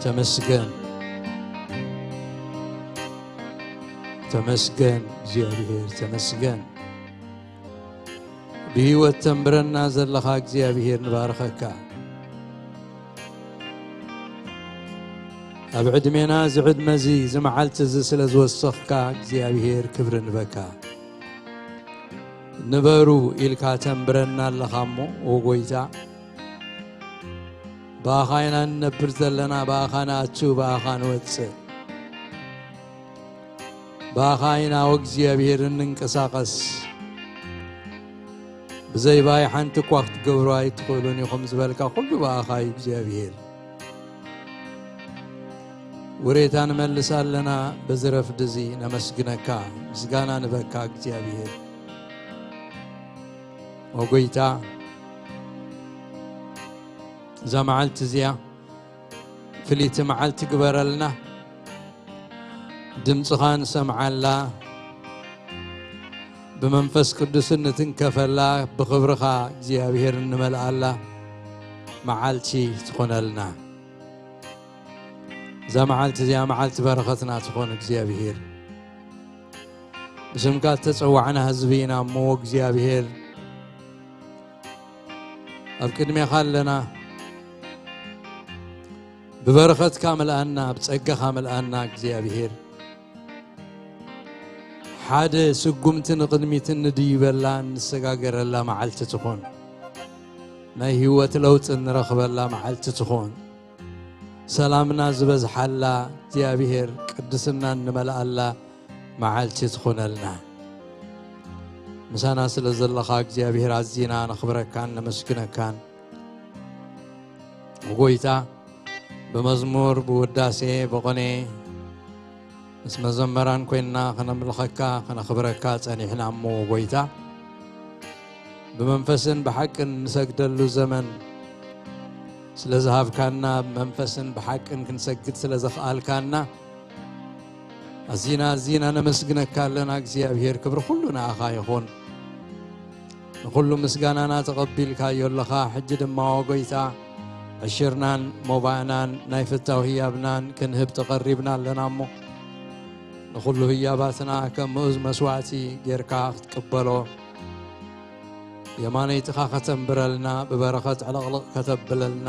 ተመስገን። ተመስገን እግዚኣብሔር። ተመስገን። ብህይወት ተንብረና ዘለኻ እግዚኣብሔር ንባርኸካ። ኣብ ዕድሜና እዚ ዕድመ እዚ፣ እዚ መዓልቲ እዚ ስለ ዝወሰኽካ እግዚኣብሔር ክብሪ ንበካ። ንበሩ ኢልካ ተንብረና ኣለኻ እሞ፣ ኦ ጎይታ፣ ብኣኻ ኢና እንነብር ዘለና፣ ብኣኻ ንኣቱ፣ ብኣኻ ንወፅእ። ብኣኻ ኢና፣ ኦ እግዚኣብሔር፣ እንንቀሳቐስ። ብዘይ ባይ ሓንቲ እኳ ክትገብሩ ኣይትኽእሉን ኢኹም ዝበልካ ኩሉ ብኣኻ እዩ እግዚኣብሔር። ውሬታ ንመልስ ኣለና፣ በዚ ረፍዲ እዚ ነመስግነካ፣ ምስጋና ንበካ እግዚኣብሔር። ኦ ጎይታ፣ እዛ መዓልቲ እዚኣ ፍልይቲ መዓልቲ ግበረልና። ድምፅኻ ንሰምዓላ፣ ብመንፈስ ቅዱስ እንትንከፈላ፣ ብኽብርኻ እግዚኣብሔር እንመልኣላ መዓልቲ ትኾነልና። እዛ መዓልቲ እዚኣ መዓልቲ በረኸትና ትኾን እግዚኣብሔር። ብስምካ እተጸዋዕና ህዝቢ ኢና እሞ እግዚኣብሔር፣ ኣብ ቅድሜኻ ኣለና። ብበረኸትካ ምልኣና፣ ብጸጋኻ ምልኣና እግዚኣብሔር። ሓደ ስጉምቲ ንቕድሚት እንድይበላ፣ እንሰጋገረላ መዓልቲ ትኹን። ናይ ህይወት ለውጢ እንረኽበላ መዓልቲ ትኹን። ሰላምና ዝበዝሓላ እግዚኣብሔር፣ ቅድስና እንመልኣላ መዓልቲ ትኹነልና። ምሳና ስለ ዘለኻ እግዚኣብሔር ኣዚና ነኽብረካን ነመስግነካን። ጎይታ፣ ብመዝሙር፣ ብውዳሴ፣ ብቕኔ ምስ መዘመራን ኮይንና ከነምልኸካ፣ ከነኽብረካ ጸኒሕና እሞ ጎይታ፣ ብመንፈስን ብሓቅን ንሰግደሉ ዘመን ስለ ዝሃብካና፣ ብመንፈስን ብሓቅን ክንሰግድ ስለ ዘኽኣልካና፣ ኣዚና ኣዚና ነመስግነካ ኣለና እግዚኣብሔር። ክብሪ ኩሉ ንኣኻ ይኹን። ንኹሉ ምስጋናና ተቐቢልካዮ ኣለኻ። ሕጂ ድማ ኦ ጎይታ፣ ዕሽርናን ሞባእናን ናይ ፍታው ህያብናን ክንህብ ተቐሪብና ኣለና እሞ፣ ንኹሉ ህያባትና ከም ምኡዝ መስዋዕቲ ጌርካ ክትቅበሎ፣ የማነይትኻ ከተንብረልና፣ ብበረኸት ዕልቕልቕ ከተብለልና፣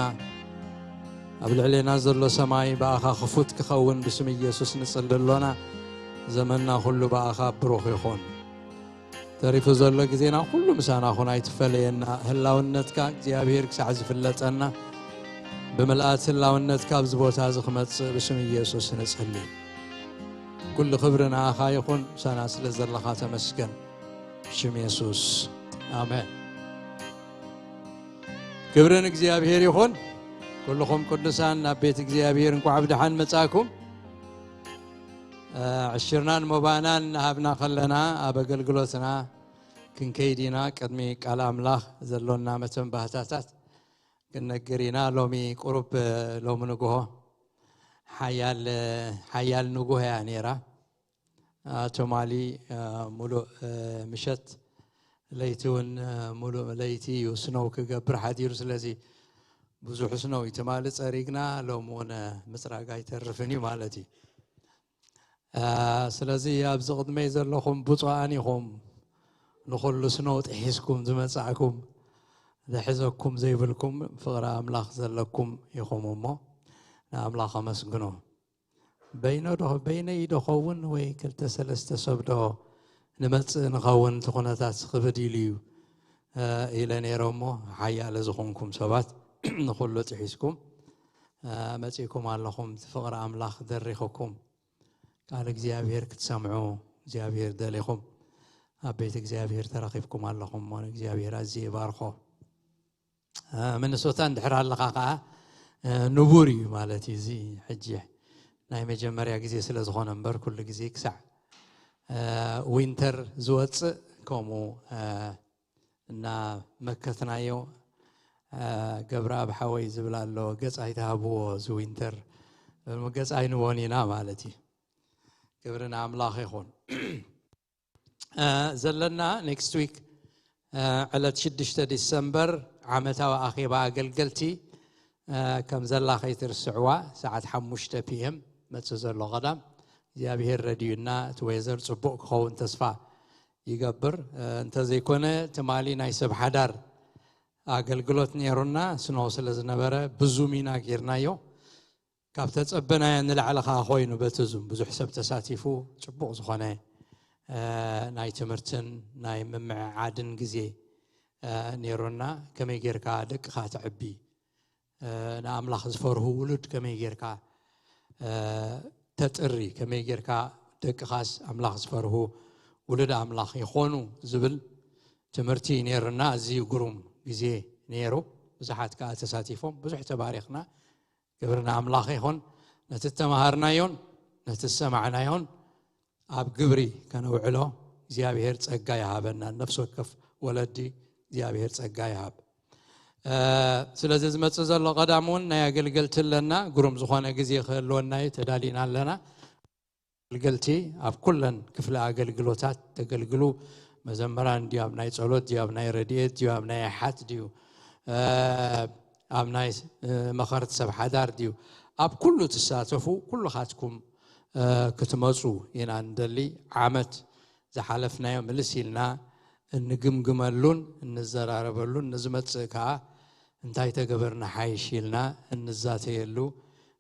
ኣብ ልዕሌና ዘሎ ሰማይ ብኣኻ ክፉት ክኸውን ብስም ኢየሱስ ንጽሊ ኣሎና። ዘመንና ኩሉ ብኣኻ ብሩኽ ይኹን። ተሪፉ ዘሎ ግዜና ኩሉ ምሳና ኹን፣ ኣይትፈለየና። ህላውነትካ እግዚኣብሔር ክሳዕ ዝፍለጠና፣ ብምልኣት ህላውነትካ ኣብዚ ቦታ እዚ ክመጽእ ብስም ኢየሱስ ንጽሊ። ኩሉ ክብሪ ንኣኻ ይኹን፣ ምሳና ስለ ዘለኻ ተመስገን። ብሽም የሱስ፣ ኣሜን። ክብሪ ንእግዚኣብሔር ይኹን። ኩልኹም ቅዱሳን ናብ ቤት እግዚኣብሔር እንቋዕ ብደሓን መጻእኩም። እ፣ ዕሽርናን ሞባእናን እናሃብና ከለና፣ ኣብ ኣገልግሎትና ክንከይድ ኢና። ቅድሚ ቃል ኣምላኽ ዘሎና መተንባህታታት ክንነግር ኢና። ሎሚ ቁሩብ፣ ሎሚ ንግሆ ሓያል፣ ሓያል ንግሆ እያ ነይራ። አ፣ ትማሊ፣ አ፣ ሙሉእ፣ አ፣ ምሸት፣ ለይቲ እውን፣ አ፣ ሙሉእ ለይቲ እዩ ስኖው ክገብር ሓዲሩ። ስለዚ ብዙሕ ስኖው እዩ። ትማሊ ጸሪግና፣ ሎሚ እውን፣ አ፣ ምጽራግ ኣይተርፍን እዩ ማለት እዩ። አ፣ ስለዚ ኣብዚ ቅድመይ ዘለኹም ብፁዓን ኢኹም፣ ንኹሉ ስኖው ጥሒስኩም ዝመጻእኩም፣ ዝሕዘኩም ዘይብልኩም፣ ፍቕሪ ኣምላኽ ዘለኩም ኢኹም እሞ፣ ንኣምላኽ ኣመስግኑ። በይነ ዶ፣ በይነይ ዶ ኸውን ወይ ክልተ ሰለስተ ሰብ ዶ ንመጽእ ንኸውን፣ እቲ ኩነታት ክብድ ኢሉ እዩ፣ እ፣ ኢለ ነይረ እሞ፣ ሓያለ ዝኾንኩም ሰባት ንኹሉ ጥሒስኩም፣ እ፣ መጺእኩም ኣለኹም። እቲ ፍቕሪ ኣምላኽ ደሪኹኩም፣ ቃል እግዚኣብሔር ክትሰምዑ እግዚኣብሔር ደሊኹም፣ ኣብ ቤት እግዚኣብሔር ተረኺብኩም ኣለኹም እሞ፣ ንእግዚኣብሔር ኣዝየ ይባርኾ። እ፣ ሚኒሶታ እንድሕር ኣለኻ ኸዓ፣ እ፣ ንቡር እዩ ማለት እዩ። እዚ ሕጂ ናይ መጀመርያ ግዜ ስለ ዝኾነ እምበር፣ ኩሉ ግዜ ክሳዕ፣ እ፣ ዊንተር ዝወፅእ ከምኡ፣ እ፣ እናመከትናዮ፣ እ፣ ገብረኣብ ሓወይ ዝብል ኣሎ፣ ገፅ ኣይትሃብዎ፣ እዚ ዊንተር ገፅ ኣይንቦን ኢና ማለት እዩ። ክብሪ ንኣምላኽ ይኹን። እ፣ ዘለና ኔክስት ዊክ፣ እ፣ ዕለት ሽዱሽተ ዲሰምበር ዓመታዊ ኣኼባ ኣገልገልቲ፣ እ፣ ከም ዘላ ከይትርስዕዋ፣ ሰዓት ሓሙሽተ ፒ ኤም መጽእ ዘሎ ቀዳም። እግዚኣብሔር ረድዩና፣ እቲ ዌዘር ጽቡቕ ክኸውን ተስፋ ይገብር። እ፣ እንተዘይኮነ፣ ትማሊ ናይ ሰብ ሓዳር ኣገልግሎት ነይሩና፣ ስኖው ስለ ዝነበረ፣ ብዙም ኢና ጌርናዮ። ካብ ተጸበናዮ ንላዕሊ ኸኣ ኮይኑ፣ በቲ ዙም ብዙሕ ሰብ ተሳቲፉ፣ ጽቡቕ ዝኾነ እ፣ ናይ ትምህርትን ናይ ምምዕዓድን ግዜ፣ እ፣ ነይሩና። ከመይ ጌርካ ደቅኻ ተዕቢ፣ እ፣ ንኣምላኽ ዝፈርሁ ውሉድ ከመይ ጌርካ፣ እ፣ ተጥሪ፣ ከመይ ጌርካ ደቅኻስ ኣምላኽ ዝፈርሁ ውሉድ ኣምላኽ ይኾኑ ዝብል ትምህርቲ ነይሩና። ኣዝዩ ግሩም ግዜ ነይሩ። ብዙሓት ከኣ ተሳቲፎም፣ ብዙሕ ተባሪኽና። ክብሪ ንኣምላኽ ይኹን። ነቲ እተማሃርናዮን ነቲ ዝሰማዕናዮን ኣብ ግብሪ ከነውዕሎ እግዚኣብሔር ጸጋ ይሃበና። ነፍሲ ወከፍ ወለዲ እግዚኣብሔር ጸጋ ይሃብ። እ፣ ስለዚ ዝመጽእ ዘሎ ቀዳም እውን ናይ ኣገልገልቲ ኣለና። ግሩም ዝኾነ ግዜ ክህልወና እዩ፣ ተዳሊና ኣለና። ኣገልገልቲ ኣብ ኩለን ክፍለ ኣገልግሎታት ተገልግሉ። መዘምራን ድዩ፣ ኣብ ናይ ጸሎት ድዩ፣ ኣብ ናይ ረድኤት ድዩ፣ ኣብ ናይ ኣሓት ድዩ፣ እ፣ ኣብ ናይ፣ እ፣ መኸርቲ ሰብ ሓዳር ድዩ፣ ኣብ ኩሉ ትሳተፉ፣ ኩልኻትኩም፣ እ፣ ክትመጹ ኢና ንደሊ። ዓመት ዝሓለፍናዮ ምልስ ኢልና እንግምግመሉን እንዘራረበሉን፣ ንዝመጽእ ከኣ እንታይ ተገበርና ሓይሽ ኢልና እንዛተየሉ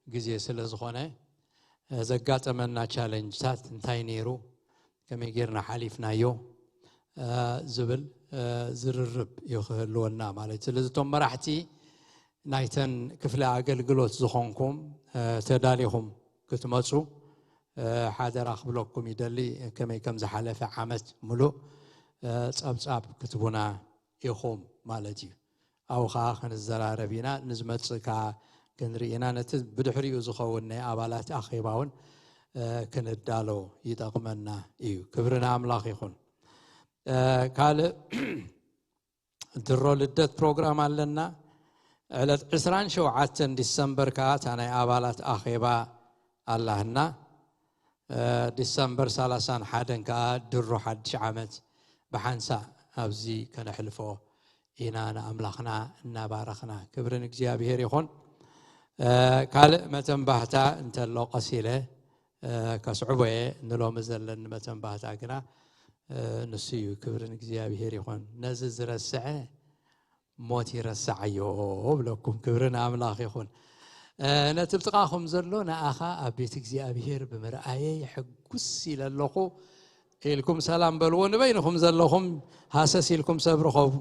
ግዜ ስለ ዝኾነ፣ እ፣ ዘጋጠመና ቻለንጅታት እንታይ ነይሩ፣ ከመይ ጌርና ሓሊፍናዮ፣ እ፣ ዝብል፣ እ፣ ዝርርብ እዩ ክህልወና ማለት እዩ። ስለዚ እቶም መራሕቲ ናይተን ክፍለ ኣገልግሎት ዝኾንኩም፣ እ፣ ተዳሊኹም ክትመጹ፣ እ፣ ሓደራ ክብለኩም ይደሊ። ከመይ ከም ዝሓለፈ ዓመት ምሉእ፣ እ፣ ጸብጻብ ክትቡና ኢኹም ማለት እዩ። ኣብኡ ኸዓ ክንዘራረብ ኢና፣ ንዝመጽእ ከኣ ክንርኢ ኢና። ነቲ ብድሕሪኡ ዝኸውን ናይ ኣባላት ኣኼባ እውን፣ እ፣ ክንዳሎ ይጠቕመና እዩ። ክብሪ ንኣምላኽ ይኹን። እ፣ ካልእ ድሮ ልደት ፕሮግራም ኣለና። ዕለት ዕስራን ሸውዓተን ዲሰምበር ከኣ እታ ናይ ኣባላት ኣኼባ ኣላህና። እ፣ ዲሰምበር ሰላሳን ሓደን ከኣ ድሮ ሓድሽ ዓመት ብሓንሳእ ኣብዚ ከነሕልፎ ኢና፣ ንኣምላኽና እናባረኽና። ክብሪ ንእግዚኣብሔር ይኹን። እ፣ ካልእ መተንባህታ እንተሎ ቀስ ኢለ፣ እ፣ ከስዕቦ እየ። ንሎሚ ዘለኒ መተንባህታ ግና፣ እ፣ ንሱ እዩ። ክብሪ ንእግዚኣብሔር ይኹን። ነዚ ዝረስዐ ሞት ይረስዓዮ እብለኩም። ክብሪ ንኣምላኽ ይኹን። እ፣ ነቲ ብጥቓኹም ዘሎ ንኣኻ ኣብ ቤት እግዚኣብሔር ብምርኣየይ ሕጉስ ኢለ ኣለኹ ኢልኩም ሰላም በልዎ። ንበይንኹም ዘለኹም ሃሰስ ኢልኩም ሰብ ርኸቡ።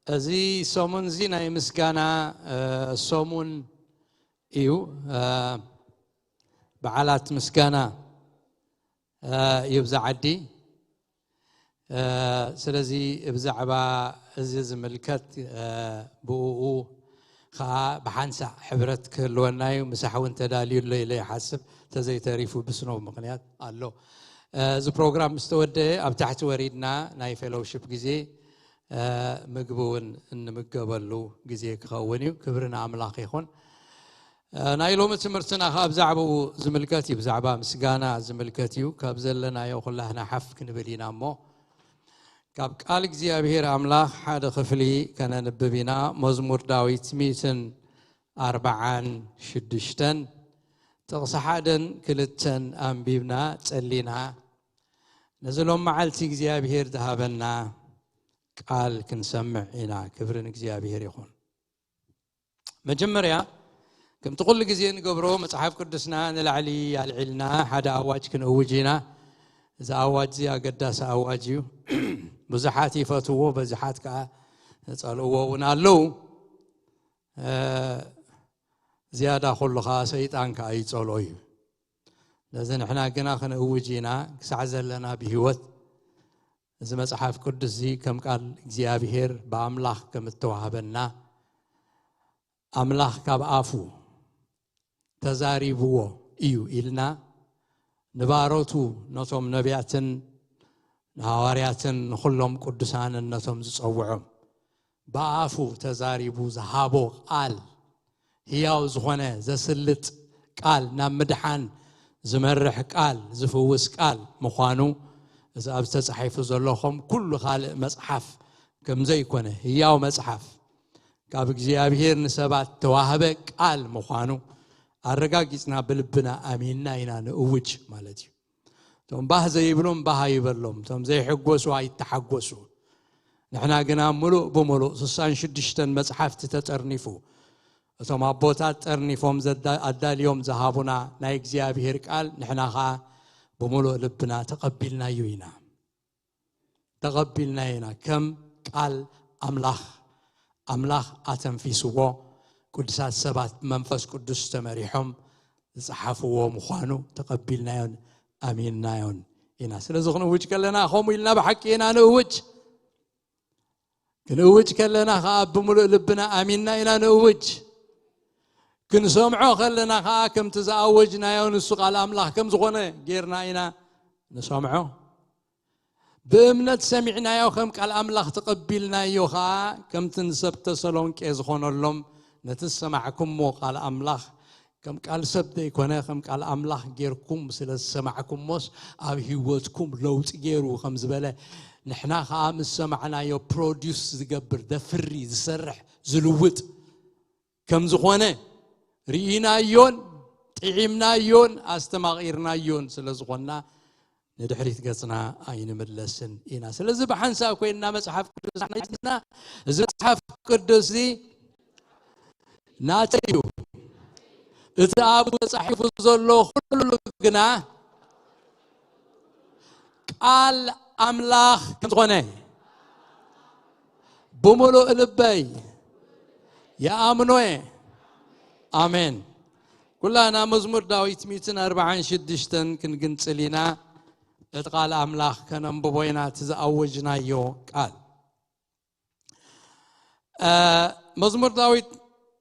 እዚ ሰሙን እዚ ናይ ምስጋና፣ እ፣ ሰሙን እዩ። እ፣ በዓላት ምስጋና፣ እ፣ እዩ ብዛ ዓዲ። እ፣ ስለዚ ብዛዕባ እዚ ዝምልከት፣ እ፣ ብእኡ ኸዓ ብሓንሳእ ሕብረት ክህልወና እዩ። ምሳሕ እውን ተዳልዩ ኣሎ ኢለ ይሓስብ፣ ተዘይተሪፉ ብስኖ ምኽንያት ኣሎ። እ፣ እዚ ፕሮግራም ምስ ተወደአ ኣብ ታሕቲ ወሪድና ናይ ፌሎውሺፕ ግዜ፣ እ፣ ምግቢ እውን እንምገበሉ ግዜ ክኸውን እዩ። ክብሪ ንኣምላኽ ይኹን። እ፣ ናይ ሎሚ ትምህርትና ኸዓ ብዛዕባኡ ዝምልከት እዩ፣ ብዛዕባ ምስጋና ዝምልከት እዩ። ካብ ዘለናዮ ኩላህና ሓፍ ክንብል ኢና እሞ፣ ካብ ቃል እግዚኣብሔር ኣምላኽ ሓደ ክፍሊ ከነንብብ ኢና። መዝሙር ዳዊት ሚእትን ኣርባዓን ሽዱሽተን ጥቕሲ ሓደን ክልተን ኣንቢብና ጸሊና፣ ነዚ ሎም መዓልቲ እግዚኣብሔር ዝሃበና ቃል ክንሰምዕ ኢና። ክብሪ ንእግዚኣብሔር ይኹን። መጀመርያ፣ ከምቲ ኩሉ ግዜ ንገብሮ፣ መጽሓፍ ቅዱስና ንላዕሊ ኣልዒልና ሓደ ኣዋጅ ክንእውጅ ኢና። እዚ ኣዋጅ እዚ ኣገዳሲ ኣዋጅ እዩ። ብዙሓት ይፈትዎ፣ ብዙሓት ከኣ ዝጸልእዎ እውን ኣለዉ። እ፣ ዝያዳ ኩሉ ከኣ ሰይጣን ከኣ ይጸልኦ እዩ። ነዚ ንሕና ግና ክንእውጅ ኢና፣ ክሳዕ ዘለና ብህይወት እዚ መጽሓፍ ቅዱስ እዚ ከም ቃል እግዚኣብሔር ብኣምላኽ ከም እተዋህበና፣ ኣምላኽ ካብ ኣፉ ተዛሪብዎ እዩ ኢልና፣ ንባሮቱ፣ ነቶም ነቢያትን ንሃዋርያትን ንኹሎም ቅዱሳንን ነቶም ዝጸውዖም ብኣፉ ተዛሪቡ ዝሃቦ ቃል፣ ህያው ዝኾነ ዘስልጥ ቃል፣ ናብ ምድሓን ዝመርሕ ቃል፣ ዝፍውስ ቃል ምዃኑ፣ እዚ ኣብዚ ተጻሒፉ ዘሎ ከም ኩሉ ካልእ መጽሓፍ ከም ዘይኮነ፣ ህያው መጽሓፍ፣ ካብ እግዚኣብሔር ንሰባት ተዋህበ ቃል ምዃኑ ኣረጋጊጽና፣ ብልብና ኣሚንና ኢና ንእውጅ ማለት እዩ። እቶም ባህ ዘይብሎም ባህ ኣይበሎም፣ እቶም ዘይሕጎሱ ኣይተሓጎሱ። ንሕና ግና ምሉእ ብምሉእ ስሳን ሽዱሽተን መጽሓፍቲ ተጠርኒፉ፣ እቶም ኣቦታት ጠርኒፎም ዘዳ-፣ ኣዳልዮም ዝሃቡና ናይ እግዚኣብሔር ቃል፣ ንሕና ኸኣ ብምሉእ ልብና ተቐቢልናዮ ኢና። ተቐቢልናዮ ኢና። ከም ቃል ኣምላኽ፣ ኣምላኽ ኣተንፊስዎ፣ ቅዱሳት ሰባት ብመንፈስ ቅዱስ ተመሪሖም ዝጸሓፍዎ ምዃኑ ተቐቢልናዮን ኣሚንናዮን ኢና። ስለዚ ክንእውጅ ከለና ከምኡ ኢልና ብሓቂ ኢና ንእውጅ። ክንእውጅ ከለና ኸኣ ብምሉእ ልብና ኣሚንና ኢና ንእውጅ። ክንሰምዖ ከለና ኸኣ ከምቲ ዝኣወጅናዮ ንሱ ቃል ኣምላኽ ከም ዝኾነ ጌርና ኢና ንሰምዖ። ብእምነት ሰሚዕናዮ ከም ቃል ኣምላኽ ተቐቢልናዮ ኸኣ ከምቲ ንሰብ ተሰሎንቄ ዝኾነሎም ነቲ ዝሰማዕኩምዎ ቃል ኣምላኽ ከም ቃል ሰብ ዘይኮነ ከም ቃል ኣምላኽ ጌርኩም ስለ ዝሰማዕኩሞስ ኣብ ህይወትኩም ለውጢ ገይሩ ከም ዝበለ ንሕና ኸኣ ምስ ሰማዕናዮ ፕሮዲዩስ ዝገብር ደፍሪ ዝሰርሕ ዝልውጥ ከም ዝኾነ ርኢናዮን ጥዒምናዮን ኣስተማቒርናዮን ስለ ዝኾንና ንድሕሪት ገጽና ኣይንምለስን ኢና። ስለዚ ብሓንሳእ ኮይንና መጽሓፍ ቅዱስ ሒዝና እዚ መጽሓፍ ቅዱስ እዚ ናተይ እዩ። እቲ ኣብኡ ተጻሒፉ ዘሎ ኩሉ ግና ቃል ኣምላኽ ከም ዝኾነ ብምሉእ ልበይ ይኣምኖ እየ። ኣሜን። ኩላና መዝሙር ዳዊት ሚእትን ኣርባዓን ሽዱሽተን ክንግንጽል ኢና። እቲ ቃል ኣምላኽ ከነንብቦ ኢና፣ እቲ ዝኣወጅናዮ ቃል። እ፣ መዝሙር ዳዊት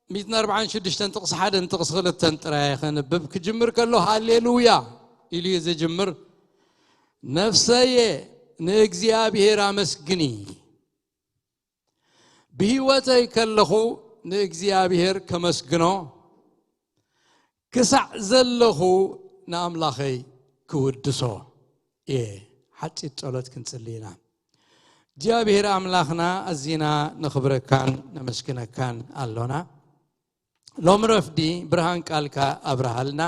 ሚእትን ኣርባዓን ሽዱሽተን ጥቕሲ ሓደን ጥቕሲ ክልተን ጥራይ ከንብብ። ክጅምር ከሎ ሃሌሉያ ኢሉ እዩ ዝጅምር። ነፍሰየ ንእግዚኣብሔር ኣመስግኒ፣ ብህይወተይ ከለኹ ንእግዚኣብሔር ከመስግኖ፣ ክሳዕ ዘለኹ ንኣምላኸይ ክውድሶ እየ። ሓጺር ጸሎት ክንጽሊ ኢና። እግዚኣብሔር ኣምላኽና፣ ኣዚና ነኽብረካን ነመስግነካን ኣሎና። ሎም ረፍዲ ብርሃን ቃልካ ኣብርሃልና።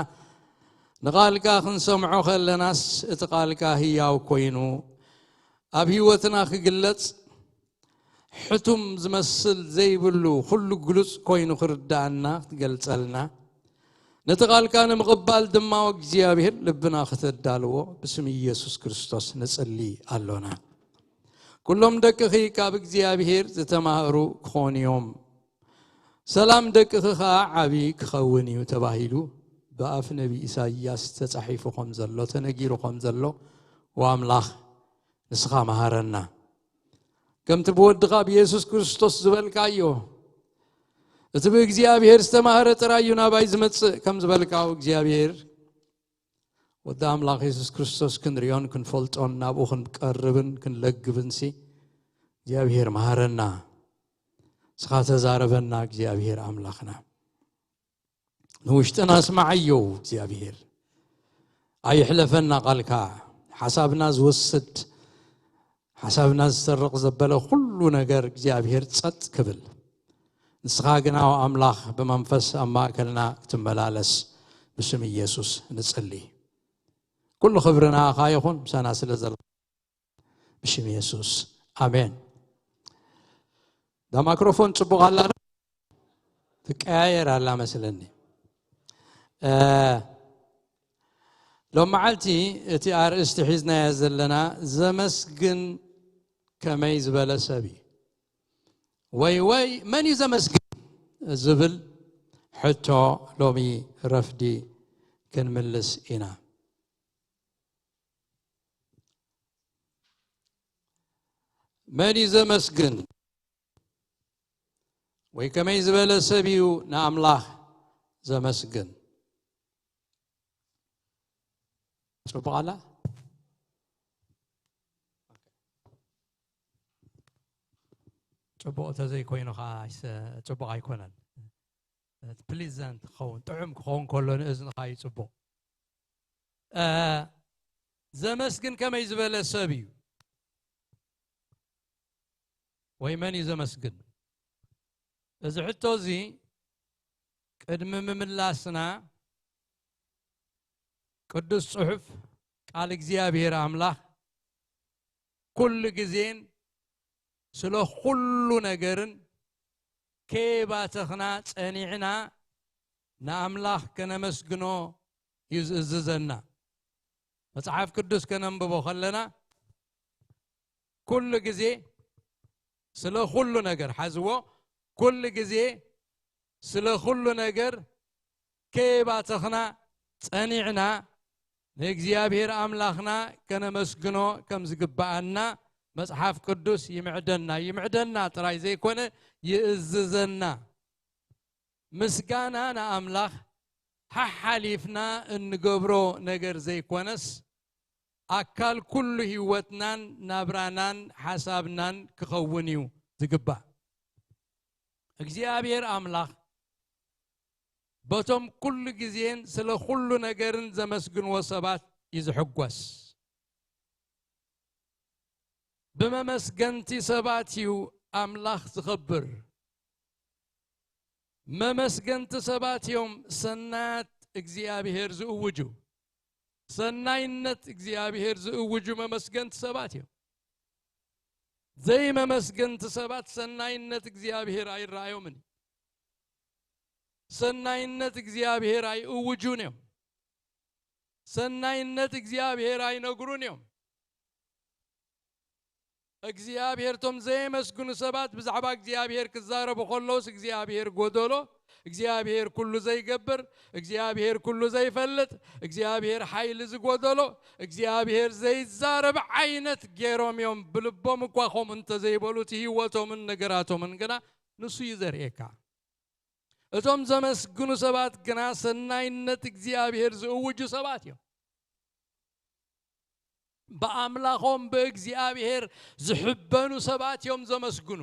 ንቓልካ ክንሰምዖ ከለናስ፣ እቲ ቃልካ ህያው ኮይኑ ኣብ ህይወትና ክግለጽ፣ ሕቱም ዝመስል ዘይብሉ ኩሉ ግሉጽ ኮይኑ ክርድኣና ክትገልጸልና፣ ነቲ ቃልካ ንምቕባል ድማ እግዚኣብሔር ልብና ክተዳልዎ ብስም ኢየሱስ ክርስቶስ ንጽሊ ኣሎና። ኩሎም ደቅኺ ካብ እግዚኣብሔር ዝተማህሩ ክኾኑ እዮም፣ ሰላም ደቅኺ ኸኣ ዓቢ ክኸውን እዩ ተባሂሉ ብኣፍ ነቢ ኢሳይያስ ተጻሒፉ ከም ዘሎ፣ ተነጊሩ ከም ዘሎ፣ ወኣምላኽ ንስኻ መሃረና። ከምቲ ብወድኻ ብየሱስ ክርስቶስ ዝበልካዮ፣ እቲ ብእግዚኣብሔር ዝተማህረ ጥራይ እዩ ናባይ ዝመጽእ ከም ዝበልካዎ እግዚኣብሔር፣ ወዲ ኣምላኽ የሱስ ክርስቶስ ክንሪኦን ክንፈልጦን ናብኡ ክንቀርብን ክንለግብንሲ እግዚኣብሔር መሃረና። ንስኻ ተዛረበና እግዚኣብሔር ኣምላኽና። ንውሽጥና ስማዓዮ እግዚኣብሔር። ኣይሕለፈና ቃልካ። ሓሳብና ዝወስድ፣ ሓሳብና ዝሰርቕ ዘበለ ኩሉ ነገር እግዚኣብሔር ጸጥ ክብል። ንስኻ ግና ኣምላኽ ብመንፈስ ኣብ ማእከልና ክትመላለስ ብስም ኢየሱስ ንጽሊ። ኩሉ ክብሪ ንኣኻ ይኹን፣ ምሳና ስለ ዘሎ ብሽም የሱስ ኣሜን። እዛ ማክሮፎን ጽቡቕ ኣላ ዶ? ትቀያየር ኣላ መስለኒ። እ፣ ሎም መዓልቲ እቲ ኣርእስቲ ሒዝናዮ ዘለና ዘመስግን ከመይ ዝበለ ሰብ እዩ? ወይ፣ ወይ መን እዩ ዘመስግን ዝብል ሕቶ ሎሚ ረፍዲ ክንምልስ ኢና። መን እዩ ዘመስግን? ወይ ከመይ ዝበለ ሰብ እዩ ንኣምላኽ ዘመስግን? ጽቡቕ ኣላ? ጽቡቕ እንተዘይኮይኑ ኸዓ ኣይሰ-፣ ጽቡቕ ኣይኮነን። ፕሊዘንት ክኸውን፣ ጥዑም ክኸውን ከሎ ንእዝንኻ እዩ ጽቡቕ። እ፣ ዘመስግን ከመይ ዝበለ ሰብ እዩ? ወይ መን እዩ ዘመስግን? እዚ ሕቶ እዚ ቅድሚ ምምላስና፣ ቅዱስ ጽሑፍ፣ ቃል እግዚኣብሔር ኣምላኽ፣ ኩሉ ግዜን ስለ ኩሉ ነገርን ከየባተኽና ጸኒዕና ንኣምላኽ ከነመስግኖ እዩ ዝእዝዘና። መጽሓፍ ቅዱስ ከነንብቦ ከለና ኩሉ ግዜ ስለ ኩሉ ነገር፣ ሓዝዎ፣ ኩሉ ግዜ ስለ ኩሉ ነገር ከየባተኽና ጸኒዕና ንእግዚኣብሔር ኣምላኽና ከነመስግኖ ከም ዝግብኣና መጽሓፍ ቅዱስ ይምዕደና። ይምዕደና ጥራይ ዘይኮነ፣ ይእዝዘና። ምስጋና ንኣምላኽ ሓሓሊፍና እንገብሮ ነገር ዘይኮነስ፣ ኣካል ኩሉ ህይወትናን ናብራናን ሓሳብናን ክኸውን እዩ ዝግባእ። እግዚኣብሔር ኣምላኽ በቶም ኩሉ ግዜን ስለ ኩሉ ነገርን ዘመስግንዎ ሰባት እዩ ዝሕጎስ። ብመመስገንቲ ሰባት እዩ ኣምላኽ ዝኸብር። መመስገንቲ ሰባት እዮም ሰናያት እግዚኣብሔር ዝእውጁ። ሰናይነት እግዚኣብሔር ዝእውጁ መመስገንቲ ሰባት እዮም። ዘይመመስገንቲ ሰባት ሰናይነት እግዚኣብሔር ኣይረኣዮምን እዩ። ሰናይነት እግዚኣብሔር ኣይእውጁን እዮም። ሰናይነት እግዚኣብሔር ኣይነግሩን እዮም። እግዚኣብሔር፣ እቶም ዘየመስግኑ ሰባት ብዛዕባ እግዚኣብሔር ክዛረቡ ከለውስ፣ እግዚኣብሔር ጎደሎ፣ እግዚኣብሔር ኩሉ ዘይገብር፣ እግዚኣብሔር ኩሉ ዘይፈልጥ፣ እግዚኣብሔር ሓይሊ ዝጎደሎ፣ እግዚኣብሔር ዘይዛረብ ዓይነት ገይሮም እዮም። ብልቦም እኳ ከምኡ እንተዘይበሉ፣ እቲ ህይወቶምን ነገራቶምን ግና ንሱ እዩ ዘርእየካ። እቶም ዘመስግኑ ሰባት ግና ሰናይነት እግዚኣብሔር ዝእውጁ ሰባት እዮም። ብኣምላኾም ብእግዚኣብሔር ዝሕበኑ ሰባት እዮም ዘመስግኑ።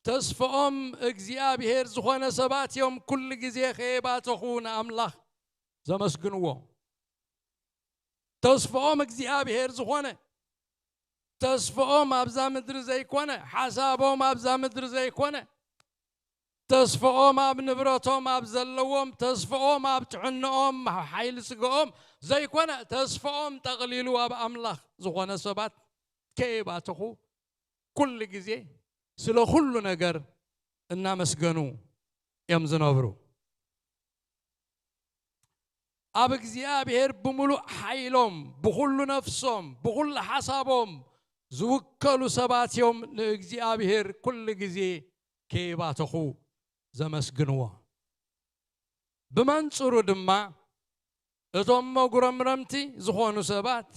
ተስፍኦም እግዚኣብሔር ዝኾነ ሰባት እዮም ኩሉ ግዜ ከየባተኹ ንኣምላኽ ዘመስግንዎ። ተስፍኦም እግዚኣብሔር ዝኾነ፣ ተስፍኦም ኣብዛ ምድሪ ዘይኮነ፣ ሓሳቦም ኣብዛ ምድሪ ዘይኮነ፣ ተስፍኦም ኣብ ንብረቶም፣ ኣብ ዘለዎም፣ ተስፍኦም ኣብ ጥዕንኦም፣ ኣብ ሓይሊ ስጋኦም ዘይኮነ፣ ተስፍኦም ጠቕሊሉ ኣብ ኣምላኽ ዝኾነ ሰባት ከየባተኹ ኩሉ ግዜ ስለ ኩሉ ነገር እናመስገኑ እዮም ዝነብሩ። ኣብ እግዚኣብሔር ብምሉእ ሓይሎም፣ ብኹሉ ነፍሶም፣ ብኹሉ ሓሳቦም ዝውከሉ ሰባት እዮም ንእግዚኣብሔር ኩሉ ግዜ ከይባተኹ ዘመስግንዎ። ብመንጽሩ ድማ እቶም መጉረምረምቲ ዝኾኑ ሰባት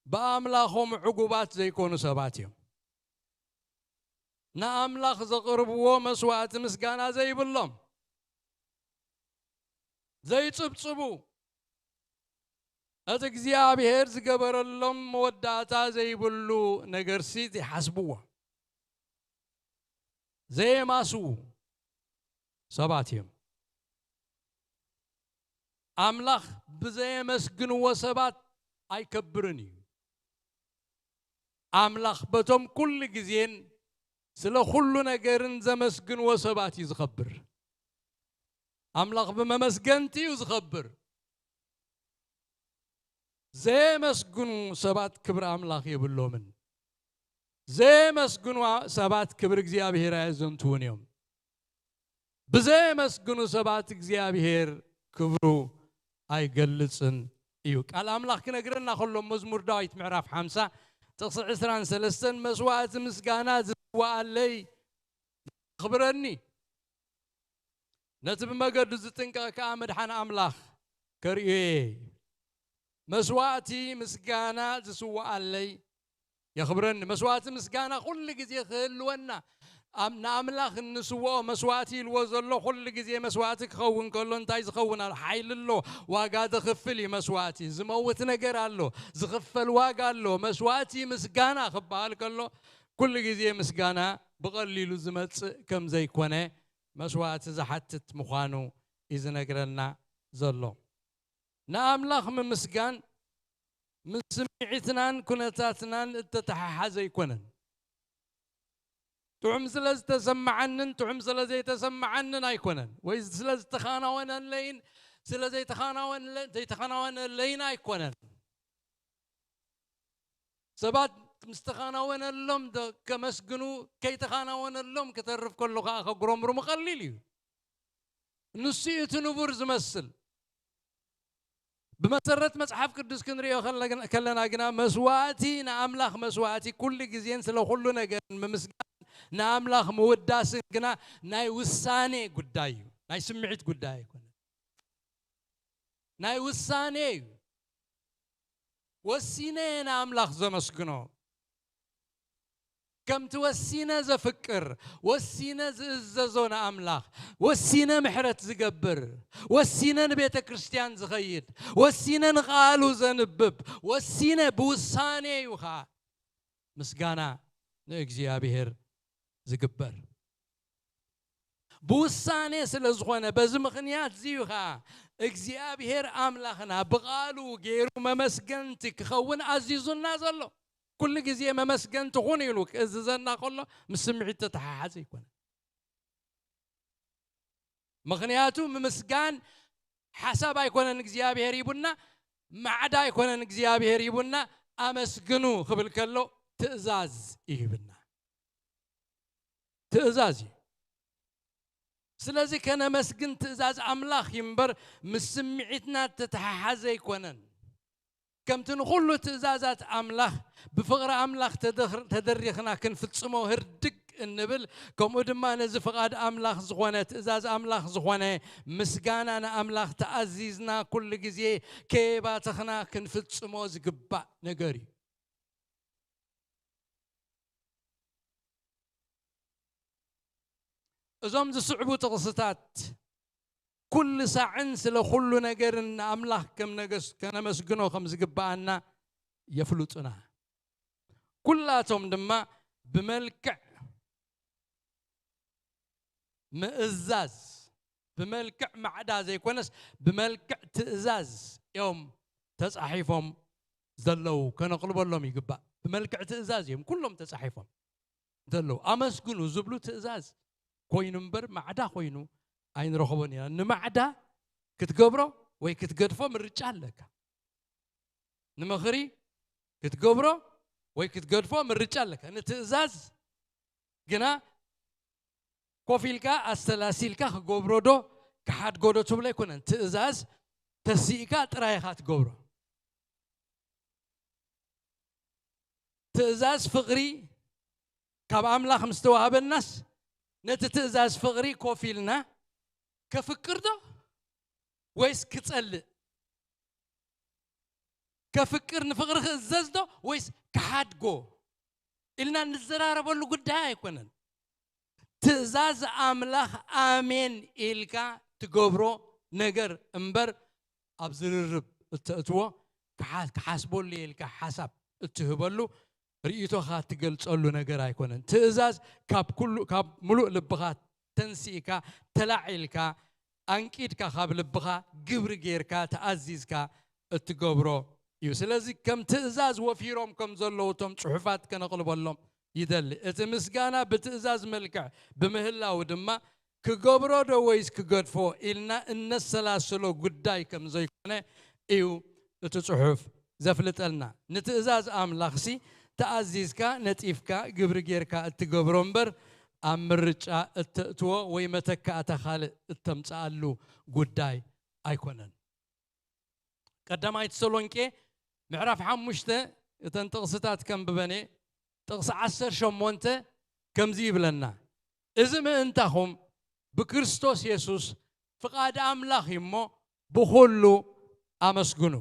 ብኣምላኾም ዕጉባት ዘይኮኑ ሰባት እዮም። ንኣምላኽ ዘቕርብዎ መስዋዕቲ ምስጋና ዘይብሎም፣ ዘይጽብጽቡ፣ እቲ እግዚኣብሔር ዝገበረሎም መወዳእታ ዘይብሉ ነገርሲ ዘይሓስብዎ፣ ዘየማስዉ ሰባት እዮም። ኣምላኽ ብዘየመስግንዎ ሰባት ኣይከብርን እዩ። ኣምላኽ በቶም ኩሉ ግዜን ስለ ኩሉ ነገርን ዘመስግንዎ ሰባት እዩ ዝኸብር። ኣምላኽ ብመመስገንቲ እዩ ዝኸብር። ዘየመስግኑ ሰባት ክብሪ ኣምላኽ የብሎምን። ዘየመስግኑ ሰባት ክብሪ እግዚኣብሔር ኣየዘንትዉን እዮም። ብዘየመስግኑ ሰባት እግዚኣብሔር ክብሩ ኣይገልጽን እዩ። ቃል ኣምላኽ ክነግረና ከሎ፣ መዝሙር ዳዊት ምዕራፍ ሓምሳ ጥቕሲ ዕስራን ሰለስተን፣ "መስዋዕቲ ምስጋና ዝስዋኣለይ የኽብረኒ፣ ነቲ ብመገዱ ዝጥንቀቕ ከኣ መድሓን ኣምላኽ ከርእዮ እየ። መስዋዕቲ ምስጋና ዝስዋኣለይ የኽብረኒ።" መስዋዕቲ ምስጋና ኩሉ ግዜ ክህልወና፣ ኣብ ንኣምላኽ እንስውኦ መስዋዕቲ ኢልዎ ዘሎ ኩሉ ግዜ መስዋዕቲ ክኸውን ከሎ እንታይ ዝኸውን ኣሎ? ሓይሊ ኣሎ። ዋጋ ዘኽፍል እዩ መስዋዕቲ። ዝመውት ነገር ኣሎ። ዝኽፈል ዋጋ ኣሎ። መስዋዕቲ ምስጋና ክበሃል ከሎ ኩሉ ግዜ ምስጋና ብቐሊሉ ዝመጽእ ከም ዘይኮነ መስዋዕቲ ዝሓትት ምዃኑ እዩ ዝነግረና ዘሎ። ንኣምላኽ ምምስጋን ምስ ስምዒትናን ኩነታትናን እተተሓሓዘ ኣይኮነን። ጥዑም ስለ ዝተሰማዓንን ጥዑም ስለ ዘይተሰማዓንን ኣይኮነን፣ ወይ ስለ ዝተኻናወነለይን ስለ ዘይተኻናወነ-፣ ዘይተኻናወነለይን ኣይኮነን። ሰባት ምስ ተኸናወነሎም ዶ ከመስግኑ፣ ከይተኸናወነሎም ክተርፍ ከሎ ከኣ ከጉረምርሙ ቀሊል እዩ። ንሱ እዩ እቲ ንቡር ዝመስል። ብመሰረት መጽሓፍ ቅዱስ ክንሪኦ ከለና ግና መስዋእቲ ንኣምላኽ መስዋእቲ ኩሉ ግዜን ስለ ኩሉ ነገርን ምምስጋን ንኣምላኽ ምውዳስን ግና ናይ ውሳኔ ጉዳይ እዩ። ናይ ስምዒት ጉዳይ ኣይኮነን። ናይ ውሳኔ እዩ። ወሲነ እየ ንኣምላኽ ዘመስግኖ። ከምቲ ወሲነ ዘፍቅር፣ ወሲነ ዝእዘዞ ንኣምላኽ፣ ወሲነ ምሕረት ዝገብር፣ ወሲነ ንቤተ ክርስቲያን ዝኸይድ፣ ወሲነ ንቓሉ ዘንብብ፣ ወሲነ ብውሳኔ እዩ ኸዓ ምስጋና ንእግዚኣብሔር ዝግበር። ብውሳኔ ስለ ዝኾነ፣ በዚ ምኽንያት እዚ እዩ ኸዓ እግዚኣብሔር ኣምላኽና ብቓሉ ገይሩ መመስገንቲ ክኸውን ኣዚዙና ዘሎ። ኩሉ ግዜ መመስገንቲ ኩኑ ኢሉ ክእዝዘና ከሎ ምስ ስምዒት ተተሓሓዘ ኣይኮነን። ምኽንያቱ ምምስጋን ሓሳብ ኣይኮነን እግዚኣብሔር ሂቡና፣ ማዕዳ ኣይኮነን እግዚኣብሔር ሂቡና፣ ኣመስግኑ ክብል ከሎ ትእዛዝ ይህብና። ትእዛዝ እዩ። ስለዚ ከነመስግን ትእዛዝ ኣምላኽ እዩ እምበር ምስ ስምዒትና እተተሓሓዘ ኣይኮነን። ከምቲ ንኹሉ ትእዛዛት ኣምላኽ ብፍቕሪ ኣምላኽ ተደኽ-፣ ተደሪኽና ክንፍጽሞ ህርድግ እንብል፣ ከምኡ ድማ ነዚ ፍቓድ ኣምላኽ ዝኾነ፣ ትእዛዝ ኣምላኽ ዝኾነ ምስጋና ንኣምላኽ ተኣዚዝና ኩሉ ግዜ ከየባተኽና ክንፍጽሞ ዝግባእ ነገር እዩ። እዞም ዝስዕቡ ጥቕስታት ኩሉ ሳዕን ስለ ኩሉ ነገርን ንኣምላኽ ከም ነገስ-፣ ከነመስግኖ ከም ዝግብኣና የፍልጡና። ኩላቶም ድማ ብመልክዕ ምእዛዝ፣ ብመልክዕ ማዕዳ ዘይኮነስ ብመልክዕ ትእዛዝ እዮም ተጻሒፎም ዘለዉ፣ ከነቕልበሎም ይግባእ። ብመልክዕ ትእዛዝ እዮም ኩሎም ተጻሒፎም ዘለዉ። ኣመስግኑ ዝብሉ ትእዛዝ ኮይኑ እምበር ማዕዳ ኮይኑ ኣይንረኽቦን ኢና። ንማዕዳ ክትገብሮ ወይ ክትገድፎ ምርጫ ኣለካ። ንምኽሪ ክትገብሮ ወይ ክትገድፎ ምርጫ ኣለካ። ንትእዛዝ ግና ኮፍ ኢልካ ኣሰላሲልካ ክገብሮ ዶ ክሓድጎ ዶ ትብሎ ኣይኮነን። ትእዛዝ ተሲእካ ጥራይ ኢኻ ትገብሮ። ትእዛዝ ፍቕሪ ካብ ኣምላኽ ምስ ተዋህበናስ፣ ነቲ ትእዛዝ ፍቕሪ ኮፍ ኢልና ከፍቅር ዶ ወይስ ክጸልእ? ከፍቅር፣ ንፍቕሪ ክእዘዝ ዶ ወይስ ክሓድጎ ኢልና እንዘራረበሉ ጉዳይ ኣይኮነን። ትእዛዝ ኣምላኽ ኣሜን ኢልካ ትገብሮ ነገር እምበር፣ ኣብ ዝርርብ እተእትዎ፣ ክሓ-፣ ክሓስበሉ እየ ኢልካ ሓሳብ እትህበሉ፣ ርእይቶኻ እትገልጸሉ ነገር ኣይኮነን። ትእዛዝ ካብ ኩሉ፣ ካብ ምሉእ ልብኻ ተንሲእካ፣ ተላዒልካ፣ ኣንቂድካ፣ ካብ ልብኻ ግብሪ ጌርካ፣ ተኣዚዝካ እትገብሮ እዩ። ስለዚ ከም ትእዛዝ ወፊሮም ከም ዘለዉ እቶም ጽሑፋት ከነቕልበሎም ይደሊ። እቲ ምስጋና ብትእዛዝ መልክዕ ብምህላው ድማ፣ ክገብሮ ዶ ወይስ ክገድፎ ኢልና እነሰላስሎ ጉዳይ ከም ዘይኮነ እዩ እቲ ጽሑፍ ዘፍልጠልና። ንትእዛዝ ኣምላኽሲ ተኣዚዝካ፣ ነጢፍካ፣ ግብሪ ጌርካ እትገብሮ እምበር፣ ኣብ ምርጫ እተእትዎ ወይ መተካእታ ካልእ እተምጽኣሉ ጉዳይ ኣይኮነን። ቀዳማይ ተሰሎንቄ ምዕራፍ ሓሙሽተ፣ እተን ጥቕስታት ከንብበን እየ። ጥቕሲ ዓሰርተ ሸሞንተ ከምዚ ይብለና፣ "እዚ ምእንታኹም ብክርስቶስ የሱስ ፍቓድ ኣምላኽ እዩ እሞ፣ ብኹሉ ኣመስግኑ።"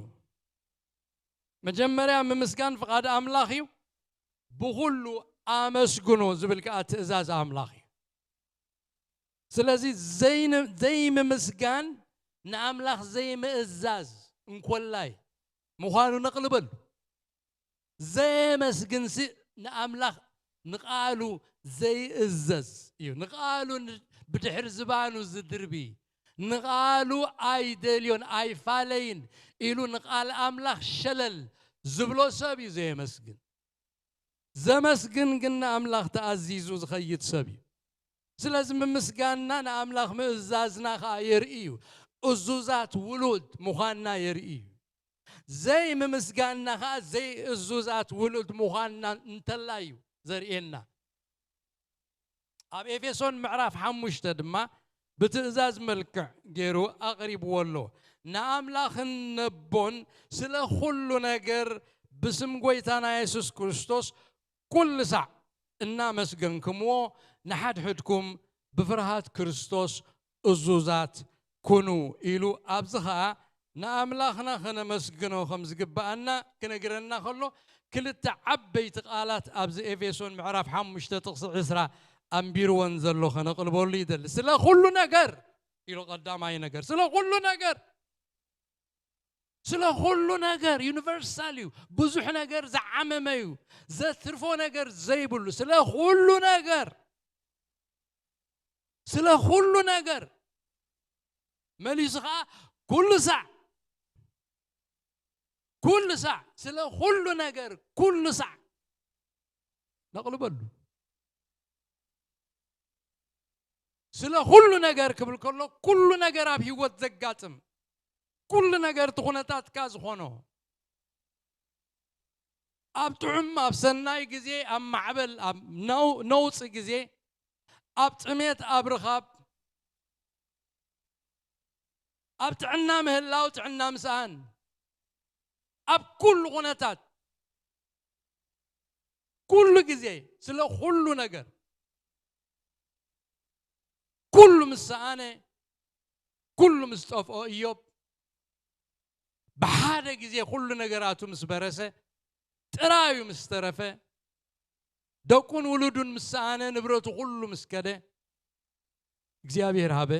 መጀመርያ ምምስጋን ፍቓድ ኣምላኽ እዩ። "ብኹሉ ኣመስግኑ" ዝብል ከኣ ትእዛዝ ኣምላኽ እዩ። ስለዚ ዘይን-፣ ዘይምምስጋን ንኣምላኽ ዘይምእዛዝ እንኮላይ ምዃኑ ነቕልበሉ። ዘየመስግንሲ ንኣምላኽ ንቓሉ ዘይእዘዝ እዩ። ንቓሉ ን-፣ ብድሕሪ ዝባኑ ዝድርቢ፣ ንቓሉ ኣይደልዮን ኣይፋለይን ኢሉ ንቓል ኣምላኽ ሸለል ዝብሎ ሰብ እዩ ዘየመስግን። ዘመስግን ግን ንኣምላኽ ተኣዚዙ ዝኸይድ ሰብ እዩ። ስለዚ ምምስጋንና ንኣምላኽ ምእዛዝና ኸኣ የርኢ እዩ። እዙዛት ውሉድ ምዃንና የርኢ እዩ። ዘይምምስጋንና ኸዓ ዘይእዙዛት ውሉድ ምዃንና እንተላ እዩ ዘርእየና። ኣብ ኤፌሶን ምዕራፍ ሓሙሽተ ድማ ብትእዛዝ መልክዕ ገይሩ ኣቕሪብዎ ኣሎ። ንኣምላኽን ነቦን ስለ ኹሉ ነገር ብስም ጐይታና የሱስ ክርስቶስ ኩሉ ሳዕ እናመስገንክምዎ ንሓድሕድኩም ብፍርሃት ክርስቶስ እዙዛት ኩኑ ኢሉ ኣብዚ ኸኣ ንኣምላኽና ከነመስግኖ ከም ዝግብኣና ክነግረና ከሎ ክልተ ዓበይቲ ቃላት ኣብዚ ኤፌሶን ምዕራፍ ሓሙሽተ ጥቕሲ ዕስራ ኣንቢርወን ዘሎ ከነቕልበሉ ይደሊ። ስለ ኩሉ ነገር ኢሉ ቀዳማይ ነገር ስለ ኩሉ ነገር ስለ ኩሉ ነገር ዩኒቨርሳል እዩ። ብዙሕ ነገር ዝዓመመ እዩ። ዘትርፎ ነገር ዘይብሉ ስለ ኩሉ ነገር ስለ ኩሉ ነገር መሊሱ ኸዓ ኩሉ ሳዕ ኩሉ ሳዕ ስለ ኩሉ ነገር ኩሉ ሳዕ ነቕልበሉ። ስለ ኩሉ ነገር ክብል ከሎ ኩሉ ነገር ኣብ ህይወት ዘጋጥም ኩሉ ነገር እቲ ኩነታትካ ዝኾኖ ኣብ ጥዑም ኣብ ሰናይ ግዜ ኣብ ማዕበል ኣብ ነው- ነውፂ ግዜ ኣብ ጥሜት ኣብ ርኻብ ኣብ ጥዕና ምህላው ጥዕና ምስኣን ኣብ ኩሉ ኩነታት ኩሉ ግዜ ስለ ኩሉ ነገር ኩሉ ምስ ሰኣነ ኩሉ ምስ ጠፍኦ እዮብ ብሓደ ግዜ ኩሉ ነገራቱ ምስ በረሰ ጥራዩ ምስ ተረፈ ደቁን ውሉዱን ምስ ሰኣነ ንብረቱ ኩሉ ምስ ከደ እግዚኣብሔር ሃበ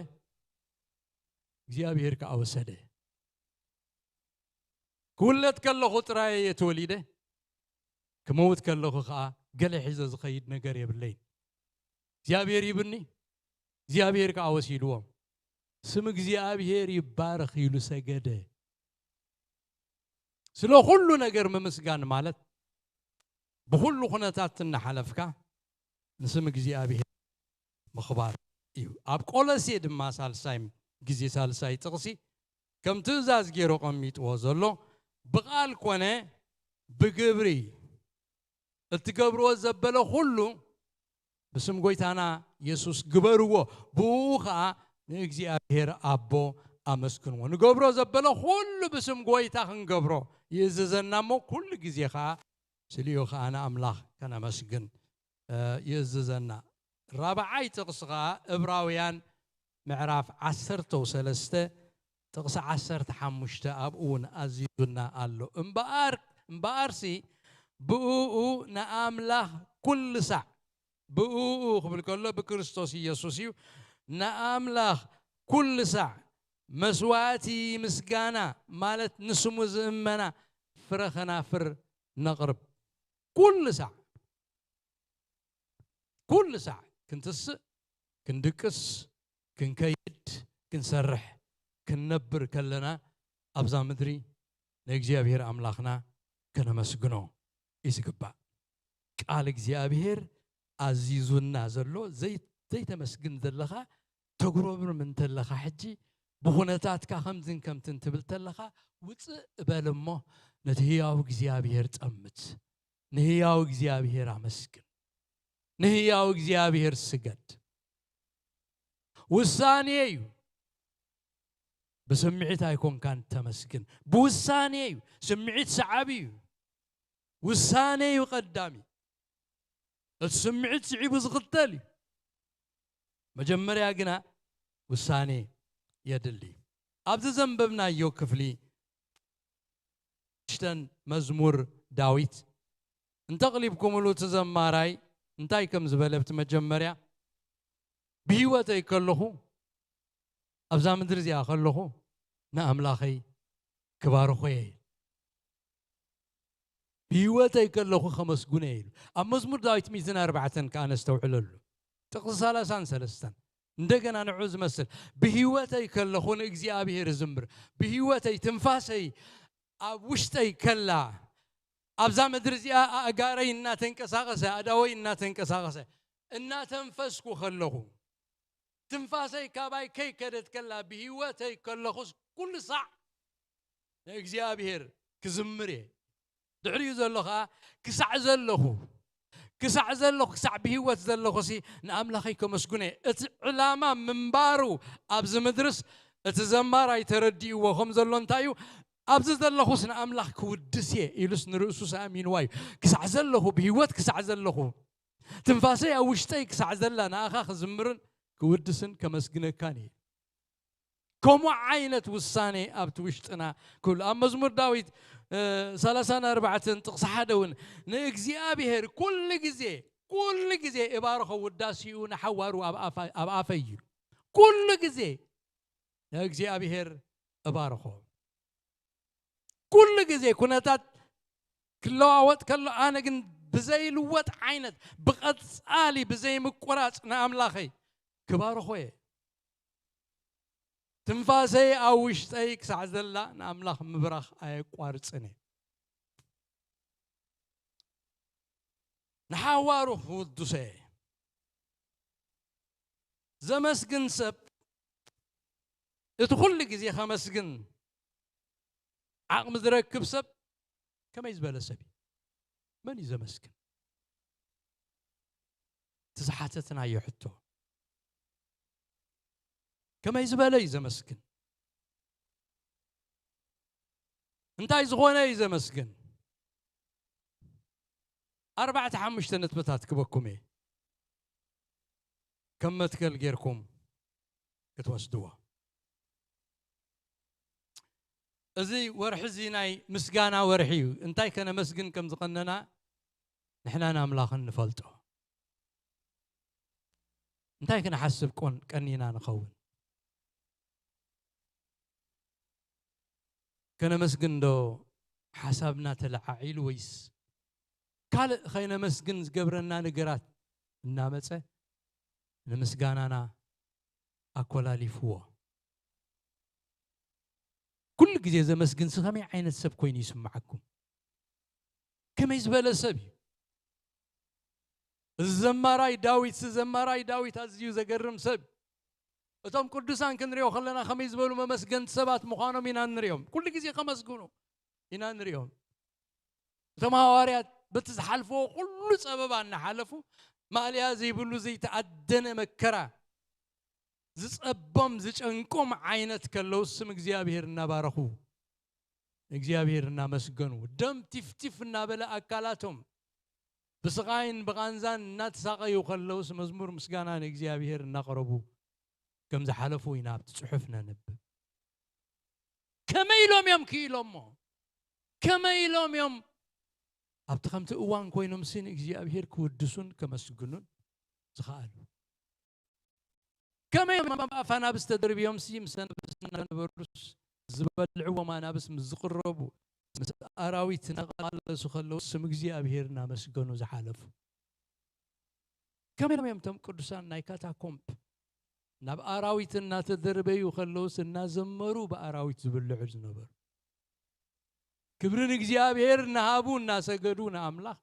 እግዚኣብሔር ከዓ ወሰደ። ክውለድ ከለኹ ጥራይ እየ ተወሊደ ክመውት ከለኹ ከዓ ገለ ሒዘ ዝኸይድ ነገር የብለይን እግዚኣብሔር ይብኒ እግዚኣብሔር ከዓ ወሲድዎም ስም እግዚኣብሔር ይባረኽ ኢሉ ሰገደ ስለ ኩሉ ነገር ምምስጋን ማለት ብኩሉ ኩነታት እናሓለፍካ ንስም እግዚኣብሔር ምኽባር እዩ ኣብ ቆሎሴ ድማ ሳልሳይ ግዜ ሳልሳይ ጥቕሲ ከም ትእዛዝ ገይሩ ቀሚጥዎ ዘሎ ብቓል ኮነ ብግብሪ እትገብርዎ ዘበለ ኩሉ ብስም ጎይታና የሱስ ግበርዎ ብኡ ኸዓ ንእግዚኣብሔር ኣቦ ኣመስግንዎ ንገብሮ ዘበለ ኩሉ ብስም ጎይታ ክንገብሮ ይእዝዘና እሞ ኩሉ ግዜ ኸዓ ስልኡ ኸዓ ንኣምላኽ ከነመስግን ይእዝዘና ራብዓይ ጥቕሲ ኸዓ እብራውያን ምዕራፍ ዓሰርተ ሰለስተ ጥቕሲ ዓሰርተ ሓሙሽተ ኣብኡ እውን ኣዚዙና ኣሎ እምበኣር እምበኣርሲ ብእኡ ንኣምላኽ ኩሉ ሳዕ ብእኡ ክብል ከሎ ብክርስቶስ ኢየሱስ እዩ ንኣምላኽ ኩሉ ሳዕ መስዋእቲ ምስጋና ማለት ንስሙ ዝእመና ፍረ ኸናፍር ነቕርብ ኩሉ ሳዕ ኩሉ ሳዕ ክንትስእ ክንድቅስ ክንከይድ ክንሰርሕ ክንነብር ከለና ኣብዛ ምድሪ ንእግዚኣብሔር ኣምላኽና ከነመስግኖ እዩ ዝግባእ ቃል እግዚኣብሔር ኣዚዙና ዘሎ ዘይተመስግን ዘለኻ ተጉረምርም እንተለኻ ሕጂ ብኹነታትካ ከምዝን ከምትን ትብል ተለኻ ውፅእ እበል እሞ ነቲ ህያው እግዚኣብሔር ጠምት ንህያው እግዚኣብሔር ኣመስግን ንህያው እግዚኣብሔር ስገድ ውሳኔ እዩ ብስምዒት ኣይኮንካን ተመስግን ብውሳኔ እዩ ስምዒት ሰዓቢ እዩ ውሳኔ እዩ ቀዳሚ እቲ ስምዒት ስዒቡ ዝኽተል እዩ መጀመርያ ግና ውሳኔ የድሊ ኣብዚ ዘንበብናዮ ክፍሊ ሽተን መዝሙር ዳዊት እንተቕሊብኩምሉ እቲ ዘማራይ እንታይ ከም ዝበለ ብቲ መጀመርያ ብህይወተይ ከለኹ ኣብዛ ምድሪ እዚኣ ከለኹ ንኣምላኸይ ክባርኾ እየ ብህይወተይ ከለኹ ከመስጉነ እየ ኢሉ ኣብ መዝሙር ዳዊት ሚእትን ኣርባዕተን ከዓ ነስተውዕለሉ ጥቕሲ ሰላሳን ሰለስተን እንደገና ንዑ ዝመስል ብህይወተይ ከለኹ ንእግዚኣብሔር እዝምር ብህይወተይ ትንፋሰይ ኣብ ውሽጠይ ከላ ኣብዛ ምድሪ እዚኣ ኣእጋረይ እናተንቀሳቐሰ ኣእዳወይ እናተንቀሳቐሰ እናተንፈስኩ ከለኹ ትንፋሰይ ካባይ ከይከደት ከላ ብህይወተይ ከለኹስ ኩሉ ሳዕ ንእግዚኣብሔር ክዝምር እየ። ድሕሪኡ ዘሎ ኸዓ ክሳዕ ዘለኹ፣ ክሳዕ ዘለኹ፣ ክሳዕ ብህይወት ዘለኹ ሲ ንኣምላኸይ ከመስግኖ እየ። እቲ ዕላማ ምንባሩ ኣብዚ ምድርስ እቲ ዘማራይ ተረዲእዎ ከም ዘሎ እንታይ እዩ? ኣብዚ ዘለኹስ ንኣምላኽ ክውድስ እየ ኢሉስ ንርእሱስ ኣሚንዋ እዩ። ክሳዕ ዘለኹ፣ ብህይወት ክሳዕ ዘለኹ፣ ትንፋሰይ ኣብ ውሽጠይ ክሳዕ ዘላ ንኣኻ ክዝምርን ክውድስን ከመስግነካን እየ። ከምኡ ዓይነት ውሳኔ ኣብቲ ውሽጥና ክህሉ። ኣብ መዝሙር ዳዊት፣ እ፣ ሰላሳን ኣርባዕተን ጥቕሲ ሓደ እውን ንእግዚኣብሔር ኩሉ ግዜ፣ ኩሉ ግዜ እባርኾ፣ ውዳሴኡ ንሓዋሩ ኣብ ኣፋ-፣ ኣብ ኣፈይ እዩ። ኩሉ ግዜ ንእግዚኣብሔር እባርኾ። ኩሉ ግዜ ኩነታት ክለዋወጥ ከሎ፣ ኣነ ግን ብዘይልወጥ ዓይነት፣ ብቐጻሊ ብዘይምቁራጽ ንኣምላኸይ ክባርኾ እየ። ትንፋሰይ ኣብ ውሽጠይ ክሳዕ ዘላ ንኣምላኽ ምብራኽ ኣየቋርጽን እየ። ንሓዋሩ ክውድሶ እየ። ዘመስግን ሰብ እቲ ኩሉ ግዜ ከመስግን ዓቕሚ ዝረክብ ሰብ ከመይ ዝበለ ሰብ እዩ? መን እዩ ዘመስግን? እቲ ዝሓተትናዮ ሕቶ። ከመይ ዝበለ እዩ ዘመስግን? እንታይ ዝኾነ እዩ ዘመስግን? ኣርባዕተ ሓሙሽተ ነጥብታት ክበኩም እየ። ከም መትከል ጌርኩም ክትወስድዎ። እዚ ወርሒ እዚ ናይ ምስጋና ወርሒ እዩ። እንታይ ከነመስግን ከም ዝቐነና ንሕናን ኣምላኽን ንፈልጦ። እንታይ ክንሓስብ ቆን-፣ ቀኒና ንኸውን? ከነመስግን ዶ ሓሳብና ተለዓዒሉ፣ ወይስ ካልእ ከይነመስግን ዝገብረና ነገራት እናመጸ ንምስጋናና ኣኮላሊፍዎ? ኩሉ ግዜ ዘመስግንሲ ከመይ ዓይነት ሰብ ኮይኑ ይስምዓኩም? ከመይ ዝበለ ሰብ እዩ? እዚ ዘማራይ ዳዊት፣ እዚ ዘማራይ ዳዊት ኣዝዩ ዘገርም ሰብ። እቶም ቅዱሳን ክንሪኦ ከለና ከመይ ዝበሉ መመስገንቲ ሰባት ምዃኖም ኢና እንሪኦም። ኩሉ ግዜ ከመስግኑ ኢና እንሪኦም። እቶም ሃዋርያት በቲ ዝሓልፍዎ ኩሉ ጸበባ እናሓለፉ፣ ማእለያ ዘይብሉ ዘይተኣደነ መከራ ዝጸቦም ዝጨንቆም ዓይነት ከለዉ፣ ስም እግዚኣብሔር እናባረኹ፣ እግዚኣብሔር እናመስገኑ፣ ደም ቲፍቲፍ እናበለ ኣካላቶም ብስቓይን ብቓንዛን እናተሳቐዩ ከለዉስ፣ መዝሙር ምስጋና ንእግዚኣብሔር እናቕረቡ ከም ዝሓለፉ ኢና ኣብቲ ጽሑፍ ነንብብ። ከመይ ኢሎም እዮም ክኢሎሞ? ከመይ ኢሎም እዮም ኣብቲ ከምቲ እዋን ኮይኖምሲ ንእግዚኣብሔር ክውድሱን ከመስግኑን ዝኸኣሉ? ከመይ እዮም ኣብ ኣፍ ኣናብስ ተደርብዮምሲ፣ ምስ ኣናብስ እናነበሩስ፣ ዝበልዕዎም ኣናብስ ምስ ዝቕረቡ፣ ምስ ኣራዊት እናቓለሱ ከለዉ፣ ስም እግዚኣብሔር እናመስገኑ ዝሓለፉ? ከመይ ኢሎም እዮም እቶም ቅዱሳን ናይ ካታኮምብ ናብ ኣራዊት እናተደርበዩ ከለዉስ እናዘመሩ ብኣራዊት ዝብልዑ ዝነበሩ? ክብሪ ንእግዚኣብሔር እናሃቡ እናሰገዱ ንኣምላኽ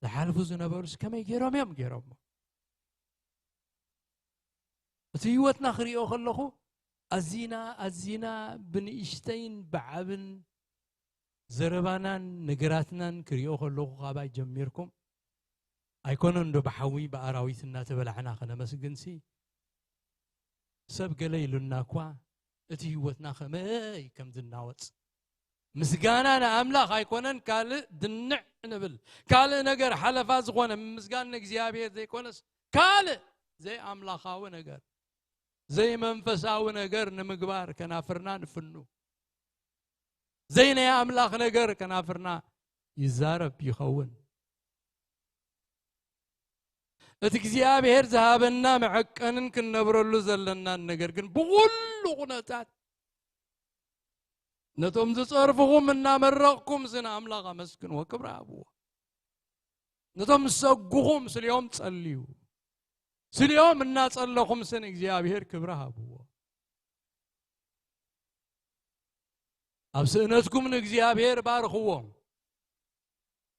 ዝሓልፉ ዝነበሩስ ከመይ ገይሮም እዮም ገይሮሞ? እቲ ህይወትና ክሪኦ ከለኹ ኣዚና ኣዚና ብንእሽተይን ብዓብን ዘረባናን ነገራትናን ክሪኦ ከለኹ ካባይ ጀሚርኩም ኣይኮነን ዶ ብሓዊ ብኣራዊት እናተበላዕና ከነመስግንሲ? ሰብ ገለ ኢሉና እኳ እቲ ህይወትና ከመይ ከም ዝናወጽ ምስጋና ንኣምላኽ ኣይኮነን ካልእ ድንዕ ንብል። ካልእ ነገር ሓለፋ ዝኾነ ምምስጋን ንእግዚኣብሔር ዘይኮነስ ካልእ ዘይኣምላኻዊ ነገር፣ ዘይመንፈሳዊ ነገር ንምግባር ከናፍርና ንፍኑ። ዘይናይ ኣምላኽ ነገር ከናፍርና ይዛረብ ይኸውን። እቲ እግዚኣብሔር ዝሃበና መዐቀንን ክንነብረሉ ዘለናን ነገር ግን ብኹሉ ኩነታት ነቶም ዝጸርፍኹም እናመረቕኩም ስን ኣምላኽ ኣመስግንዎ፣ ክብሪ ሃብዎ። ነቶም ዝሰጉኹም ስሊኦም ጸልዩ፣ ስሊኦም እናጸለኹም ስን እግዚኣብሔር ክብሪ ሃብዎ። ኣብ ስእነትኩም ንእግዚኣብሔር ባርኽዎ።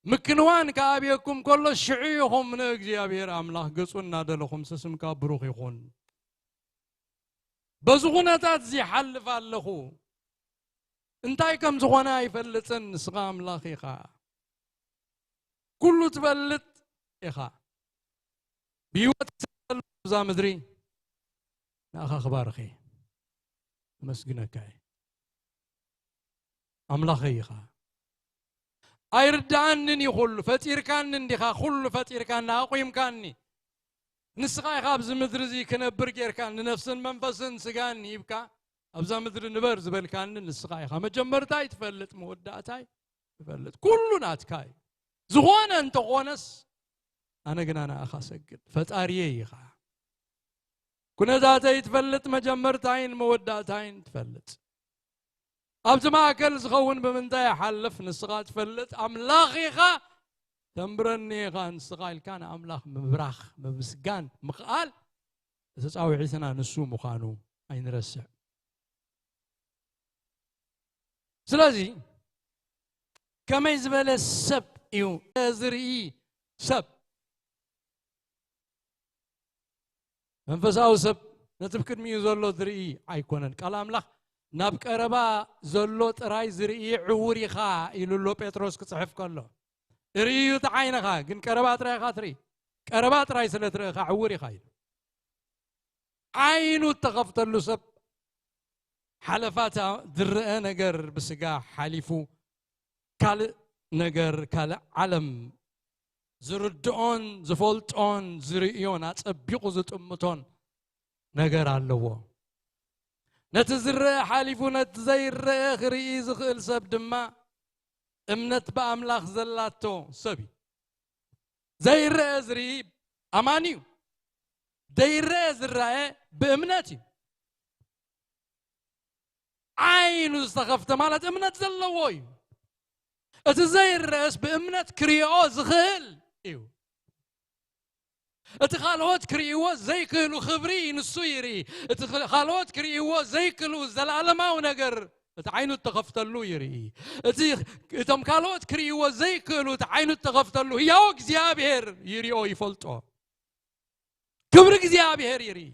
ምክንዋን ክኣብየኩም ከሎ ሽዑ ኢኹም ንእግዚኣብሔር ኣምላኽ ገጹ እናደለኹም፣ ስስምካ ብሩኽ ይኹን። በዚ ኩነታት እዚ ይሓልፍ ኣለኹ። እንታይ ከም ዝኾነ ኣይፈልጥን፣ ንስኻ ኣምላኽ ኢኻ። ኩሉ ትፈልጥ ኢኻ። ብህይወት ዘለኹ ኣብዛ ምድሪ ንኣኻ ክባርኽ እየ። ኣመስግነካ እየ። ኣምላኸይ ኢኻ። ኣይርድኣንን እዩ ኩሉ። ፈጢርካኒ እንዲኻ፣ ኩሉ ፈጢርካኒ፣ ኣቑምካኒ። ንስኻ ኢኻ ኣብዚ ምድሪ እዚ ክነብር ጌርካኒ፣ ነፍስን መንፈስን ስጋን ሂብካ ኣብዛ ምድሪ ንበር ዝበልካኒ ንስኻ ኢኻ። መጀመርታይ ትፈልጥ፣ መወዳእታይ ትፈልጥ። ኩሉ ናትካ እዩ። ዝኾነ እንተኾነስ ኣነ ግና ንኣኻ ሰግድ። ፈጣሪየይ ኢኻ። ኩነታተይ ትፈልጥ፣ መጀመርታይን መወዳእታይን ትፈልጥ። ኣብቲ ማእከል ዝኸውን ብምንታይ ይሓልፍ ንስኻ ትፈልጥ። ኣምላኽ ኢኻ። ተንብረኒ ኢኻ ንስኻ ኢልካ ንኣምላኽ ምብራኽ፣ ምምስጋን፣ ምኽኣል፣ እቲ ጻውዒትና ንሱ ምዃኑ ኣይንረስዕ። ስለዚ ከመይ ዝበለ ሰብ እዩ ዝርኢ ሰብ? መንፈሳዊ ሰብ ነቲ ብቅድሚኡ ዘሎ ዝርኢ ኣይኮነን። ቃል ኣምላኽ ናብ ቀረባ ዘሎ ጥራይ ዝርኢ ዕዉር ኢኻ ኢሉ ኣሎ ጴጥሮስ ክጽሕፍ ከሎ። ርእዩ እቲ ዓይንኻ፣ ግን ቀረባ ጥራይ ኢኻ ትርኢ። ቀረባ ጥራይ ስለ ትርኢ ኢኻ ዕዉር ኢኻ ኢሉ። ዓይኑ እተኸፍተሉ ሰብ ሓለፋታ ዝረአ ነገር ብስጋ ሓሊፉ ካልእ ነገር፣ ካልእ ዓለም ዝርድኦን ዝፈልጦን ዝርእዮን ኣጸቢቑ ዝጥምቶን ነገር ኣለዎ። ነቲ ዝረአ ሓሊፉ ነቲ ዘይረአ ክርኢ ዝኽእል ሰብ ድማ እምነት ብኣምላኽ ዘላቶ ሰብ እዩ። ዘይረአ ዝርኢ ኣማኒ እዩ። ዘይረአ ዝረአ ብእምነት እዩ። ዓይኑ ዝተኸፍተ ማለት እምነት ዘለዎ እዩ። እቲ ዘይረአስ ብእምነት ክሪኦ ዝኽእል እዩ። እቲ ካልኦት ክርእይዎ ዘይክእሉ ክብሪ ንሱ ይርኢ። እቲ ኽ-፣ ካልኦት ክርእይዎ ዘይክእሉ ዘለኣለማዊ ነገር እቲ ዓይኑ እተኸፍተሉ ይርኢ። እቲ፣ እቶም ካልኦት ክርእይዎ ዘይክእሉ እቲ ዓይኑ እተኸፍተሉ ህያው እግዚኣብሔር ይሪኦ፣ ይፈልጦ። ክብሪ እግዚኣብሔር ይርኢ።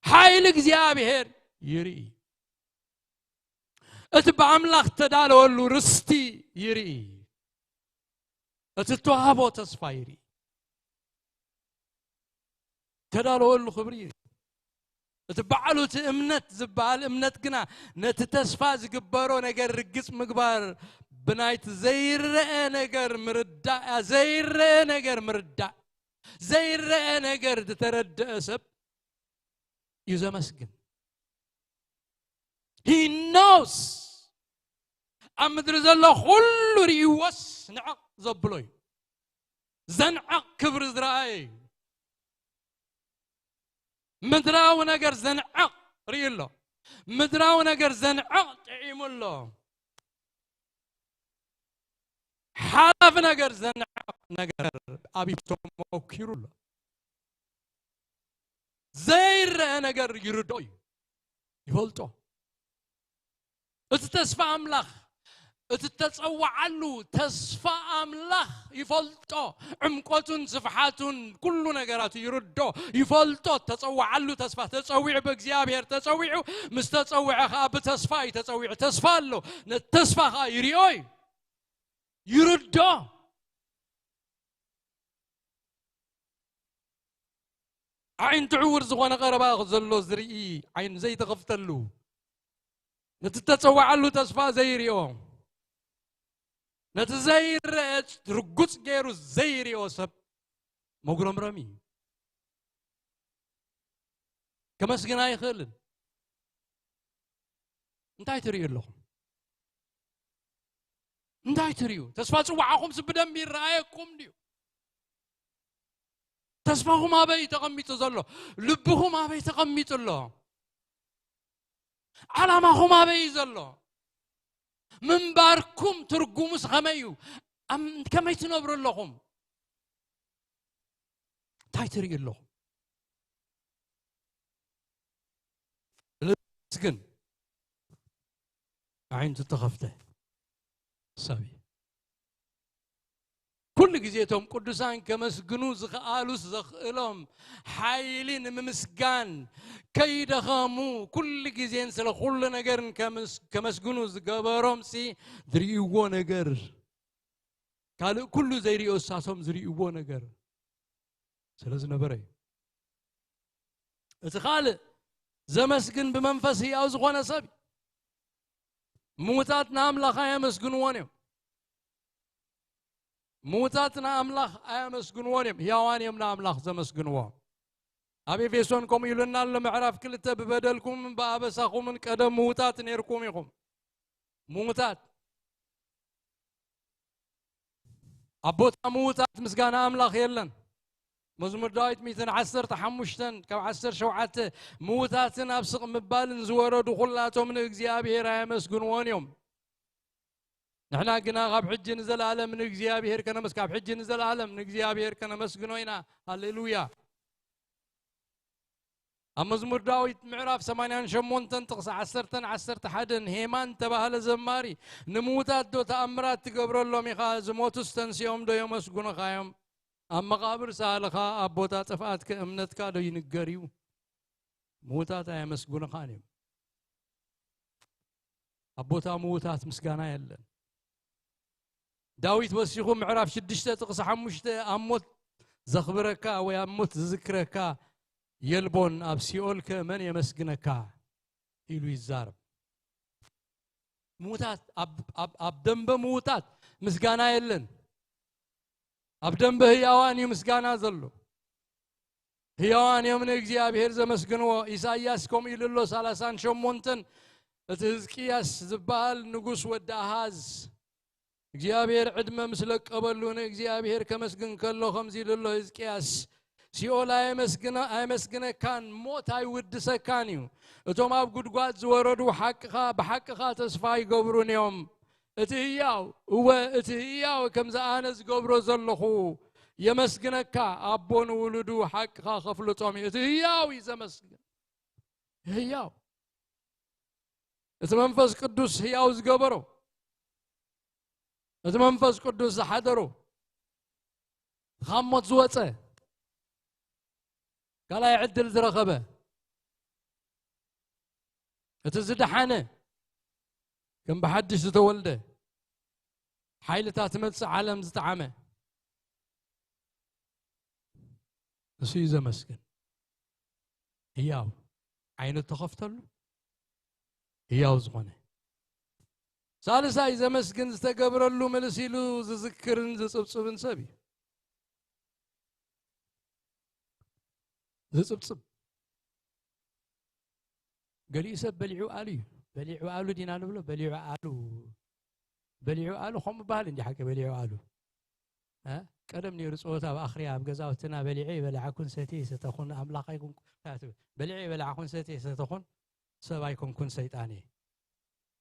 ሓይሊ እግዚኣብሔር ይርኢ። እቲ ብኣምላኽ ተዳለወሉ ርስቲ ይርኢ። እቲ ተዋህቦ ተስፋ ይርኢ። ተዳለወሉ ክብሪ ይርኢ። እቲ ባዕሉ እቲ እምነት ዝበሃል እምነት ግና ነቲ ተስፋ ዝግበሮ ነገር ርግጽ ምግባር ብናይቲ ዘይረአ ነገር ምርዳእ፣ ዘይረአ ነገር ምርዳእ፣ ዘይረአ ነገር ዝተረደአ ሰብ እዩ ዘመስግን። He knows። ኣብ ምድሪ ዘሎ ኩሉ ርእይዎስ ንዕቕ ዘብሎ እዩ። ዘንዕቕ ክብሪ ዝረኣየ እዩ። ምድራዊ ነገር ዘንዕቕ ርእዩ ኣሎ። ምድራዊ ነገር ዘንዕቕ ጥዒሙ ኣሎ። ሓላፊ ነገር ዘንዕቕ ነገር ኣብ ህይወቱ ሞኪሩ ኣሎ። ዘይረአ ነገር ይርድኦ እዩ፣ ይፈልጦ። እቲ ተስፋ ኣምላኽ፣ እቲ ተጸዋዓሉ ተስፋ ኣምላኽ ይፈልጦ። ዕምቆቱን ስፍሓቱን ኩሉ ነገራቱ ይርድኦ፣ ይፈልጦ። ተጸዋዓሉ ተስፋ፣ ተጸዊዑ፣ ብእግዚኣብሔር ተጸዊዑ፣ ምስ ተጸውዐ ኸኣ ብተስፋ እዩ ተጸዊዑ። ተስፋ ኣሎ፣ ነቲ ተስፋ ኸኣ ይሪኦ እዩ፣ ይርድኦ። ኣዒንቱ ዕዉር ዝኾነ ቀረባ ዘሎ ዝርኢ ዓይኑ ዘይተኸፍተሉ፣ ነቲ እተጸዋዓሉ ተስፋ ዘይሪኦ፣ ነቲ ዘይረአ ርጉጽ ገይሩ ዘይሪኦ ሰብ መጉረምረም እዩ። ከመስግን ኣይኽእልን። እንታይ ትርእዩ ኣለኹም? እንታይ ትርእዩ? ተስፋ ጽዋዕኹምስ ብደንቢ ይረኣየኩም ድዩ? ተስፋኹም ኣበይ ተቐሚጡ ዘሎ? ልብኹም ኣበይ ተቐሚጡ ኣሎ? ዓላማኹም ኣበይ እዩ ዘሎ? ምንባርኩም ትርጉሙስ ከመይ እዩ? ኣም-፣ ከመይ ትነብሩ ኣለኹም? እንታይ ትርእዩ ኣለኹም? ግን ኣዒንቱ ተኸፍተ ሰብ እዩ። ኩሉ ግዜ እቶም ቅዱሳን ከመስግኑ ዝኸኣሉስ ዘኽእሎም ሓይሊ ንምምስጋን ከይደኸሙ ኩሉ ግዜን ስለ ኩሉ ነገርን ከምስ-፣ ከመስግኑ ዝገበሮምሲ ዝርእይዎ ነገር ካልእ ኩሉ ዘይርእዮ እሳቶም ዝርእይዎ ነገር ስለ ዝነበረ እዩ። እቲ ካልእ ዘመስግን ብመንፈስ ህያው ዝኾነ ሰብ እዩ። ምዉታት ንኣምላኽ ኣየመስግንዎን እዮም። ምዉታት ንኣምላኽ ኣየመስግንዎን እዮም። ህያዋን እዮም ንኣምላኽ ዘመስግንዎ። ኣብ ኤፌሶን ከምኡ ኢሉና ኣሎ፣ ምዕራፍ ክልተ፣ "ብበደልኩምን ብኣበሳኹምን ቀደም ምዉታት ኔርኩም ኢኹም።" ምዉታት። ኣብ ቦታ ምዉታት ምስጋና ኣምላኽ የለን። መዝሙር ዳዊት ሚእትን ዓሰርተ ሓሙሽተን ካብ ዓሰርተ ሸውዓተ፣ "ምዉታትን ኣብ ስቕ ምባልን ዝወረዱ ኹላቶም ንእግዚኣብሔር ኣየመስግንዎን እዮም። ንሕና ግና ካብ ሕጂ ንዘለኣለም ንእግዚኣብሔር ከነመስ-፣ ካብ ሕጂ ንዘለኣለም ንእግዚኣብሔር ከነመስግኖ ኢና።" ሃሌሉያ። ኣብ መዝሙር ዳዊት ምዕራፍ ሰማንያን ሸሞንተን ጥቕሲ ዓሰርተን ዓሰርተ ሓደን፣ ሄማን ተባህለ ዘማሪ፣ "ንምዉታት ዶ ተኣምራት ትገብረሎም ኢኻ? ዝሞቱስ ተንሲኦም ዶ የመስግኑኻ እዮም? ኣብ መቓብር ሳልኻ፣ ኣብ ቦታ ጥፍኣትከ እምነትካ ዶ ይንገር እዩ?" ምዉታት ኣየመስግኑኻን እዮም። ኣብ ቦታ ምዉታት ምስጋና የለን። ዳዊት ወሲኹ ምዕራፍ ሽዱሽተ ጥቕሲ ሓሙሽተ፣ "ኣብ ሞት ዘኽብረካ ወይ ኣብ ሞት ዝዝክረካ የልቦን፣ ኣብ ሲኦልከ መን የመስግነካ?" ኢሉ ይዛረብ። ምዉታት፣ ኣብ፣ ኣብ፣ ኣብ ደንበ ምዉታት ምስጋና የለን። ኣብ ደንበ ህያዋን እዩ ምስጋና ዘሎ። ህያዋን እዮም ንእግዚኣብሔር ዘመስግንዎ። ኢሳይያስ ከምኡ ኢሉ ኣሎ፣ ሰላሳን ሸሞንተን፣ እቲ ህዝቅያስ ዝበሃል ንጉስ ወዲ ኣሃዝ፣ እግዚኣብሔር ዕድመ ምስ ለቀበሉ፣ ንእግዚኣብሔር ከመስግን ከሎ ከምዚ ኢሉ ኣሎ ህዝቅያስ፣ "ሲኦል ኣየመስግነ-፣ ኣየመስግነካን፣ ሞት ኣይውድሰካን እዩ። እቶም ኣብ ጉድጓድ ዝወረዱ ሓቅኻ፣ ብሓቅኻ ተስፋ ኣይገብሩን እዮም። እቲ ህያው፣ እወ፣ እቲ ህያው ከምዚ ኣነ ዝገብሮ ዘለኹ የመስግነካ፣ ኣቦ ንውሉዱ ሓቅኻ ከፍልጦም እዩ።" እቲ ህያው እዩ ዘመስግን። ህያው። እቲ መንፈስ ቅዱስ ህያው ዝገበሮ፣ እቲ መንፈስ ቅዱስ ዝሓደሮ፣ ካብ ሞት ዝወፀ፣ ካልኣይ ዕድል ዝረኸበ፣ እቲ ዝደሓነ፣ ከም ብሓድሽ ዝተወልደ፣ ሓይልታት መጽእ ዓለም ዝጠዓመ፣ እሱ እዩ ዘመስግን። ህያው፣ ዓይኑ እተኸፍተሉ፣ ህያው ዝኾነ። ሳልሳይ፣ ዘመስግን ዝተገብረሉ ምልስ ኢሉ ዝዝክርን ዝጽብጽብን ሰብ እዩ። ዝጽብጽብ። ገሊኡ ሰብ በሊዑ ኣሉ እዩ። በሊዑ ኣሉ ዲና ንብሎ? በሊዑ ኣሉ። በሊዑ ኣሉ፣ ከምኡ በሃል እንዲ ሓቂ፣ በሊዑ ኣሉ። እ? ቀደም ነይሩ ጸወታ ኣብ ኣኽርያ፣ ኣብ ገዛውትና፣ "በሊዐ ይበላዕኩን፣ ሰትየ ይሰተኹን፣ ኣምላኽ ኣይኮንኩ-" ትብል። "በሊዐ ይበላዕኩን፣ ሰትየ ይሰተኹን፣ ሰብ ኣይኮንኩን፣ ሰይጣን እየ"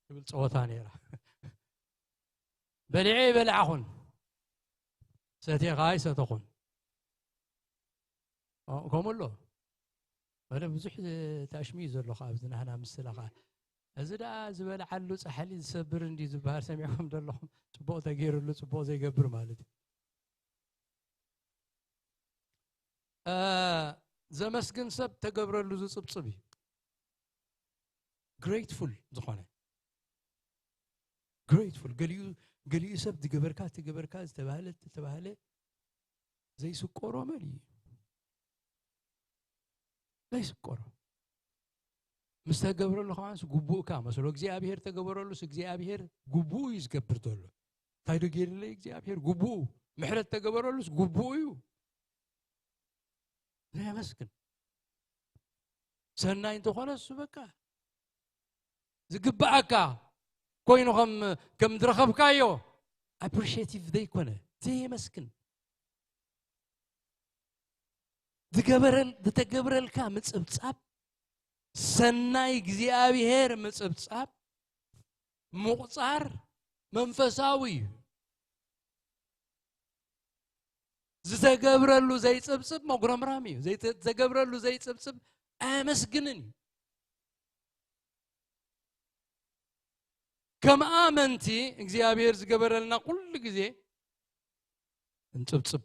ትብል ጸወታ ነይራ። "በሊዐ ይበላዕኹን፣ ሰትየ ኸኣ ይሰተኹን።" ኦ፣ ከምኡ ኣሎ። ወለ ብዙሕ ታሽሙ እዩ ዘሎ ኸዓ ኣብዚ ናህና ምስላ ኸዓ። እዚ ደኣ ዝበልዓሉ ጻሕሊ ዝሰብር እንድዩ ዝበሃል ሰሚዕኩም ዶ ኣለኹም? ጽቡቕ ተገይሩሉ ጽቡቕ ዘይገብር ማለት እዩ። እ፣ ዘመስግን ሰብ ተገብረሉ ዝጽብጽብ እዩ። ግሬትፉል ዝኾነ። ግሬትፉል። ገሊኡ፣ ገሊኡ ሰብ ዝገበርካ፣ ትገበርካ ዝተባህለ፣ ዝተባህለ ዘይስቆሮ መን እዩ? ዘይስቆሮ። ምስ ተገብረሉ ከማንስ ግቡእካ መስሎ። እግዚኣብሔር ተገበረሉስ እግዚኣብሔር ግቡኡ እዩ ዝገብር ዘሎ። እንታይ ዶ ገይርለይ እግዚኣብሔር? ግቡኡ። ምሕረት ተገበረሉስ ግቡኡ እዩ። ነመስግን። ሰናይ እንተኾነ እሱ በቃ ዝግብኣካ ኮይኑ ከም፣ ከም ዝረኸብካዮ ኣፕሪሼቲቭ ዘይኮነ፣ ዘየመስግን። ዝገበረል-፣ ዝተገብረልካ ምጽብጻብ፣ ሰናይ እግዚኣብሔር ምጽብጻብ፣ ምቑጻር መንፈሳዊ እዩ። ዝተገብረሉ ዘይጽብጽብ መጉረምራም እዩ። ዘይተ-፣ ዝተገብረሉ ዘይጽብጽብ ኣየመስግንን እዩ። ከም ኣመንቲ እግዚኣብሔር ዝገበረልና ኩሉ ግዜ እንጽብጽብ፣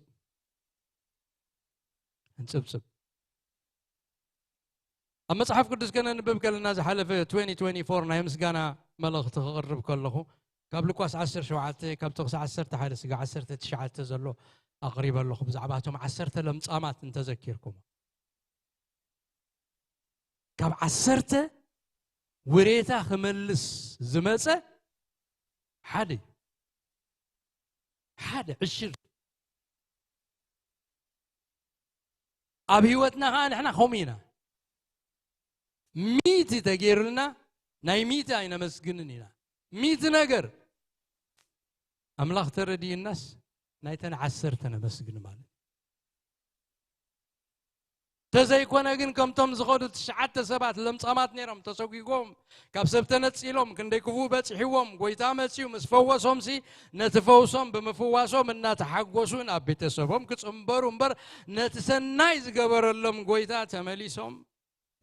እንጽብጽብ። ኣብ መጽሓፍ ቅዱስ ከነንብብ ከለና ዝሓለፈ twenty twenty-four ናይ ምስጋና መልእኽቲ ክቕርብ ከለኹ ካብ ሉቃስ ዓሰርተ ሸውዓተ ካብ ጥቕሲ ዓሰርተ ሓደ ስጋ ዓሰርተ ትሽዓተ ዘሎ ኣቕሪበ ኣለኹ። ብዛዕባ እቶም ዓሰርተ ለምጻማት እንተዘኪርኩም፣ ካብ ዓሰርተ ውሬታ ክመልስ ዝመጸ ሓደ እዩ። ሓደ ዕሽር ኣብ ህይወትና ኸዓ ንሕና ከምኡ ኢና። ሚእቲ ተገይሩልና ናይ ሚእቲ ኣይነመስግንን ኢና። ሚእቲ ነገር ኣምላኽ ተረድዩናስ ናይተን ዓሰርተ ነመስግን ማለት እዩ። ተዘይኮነ ግን ከምቶም ዝኸዱ ትሽዓተ ሰባት ለምጻማት ነይሮም ተሰጒጎም ካብ ሰብ ተነጺሎም ክንደይ ክፉእ በጺሕዎም ጎይታ መጺኡ ምስ ፈወሶምሲ ነቲ ፈውሶም ብምፍዋሶም እናተሓጎሱ ናብ ቤተሰቦም ክጽንበሩ እምበር ነቲ ሰናይ ዝገበረሎም ጎይታ ተመሊሶም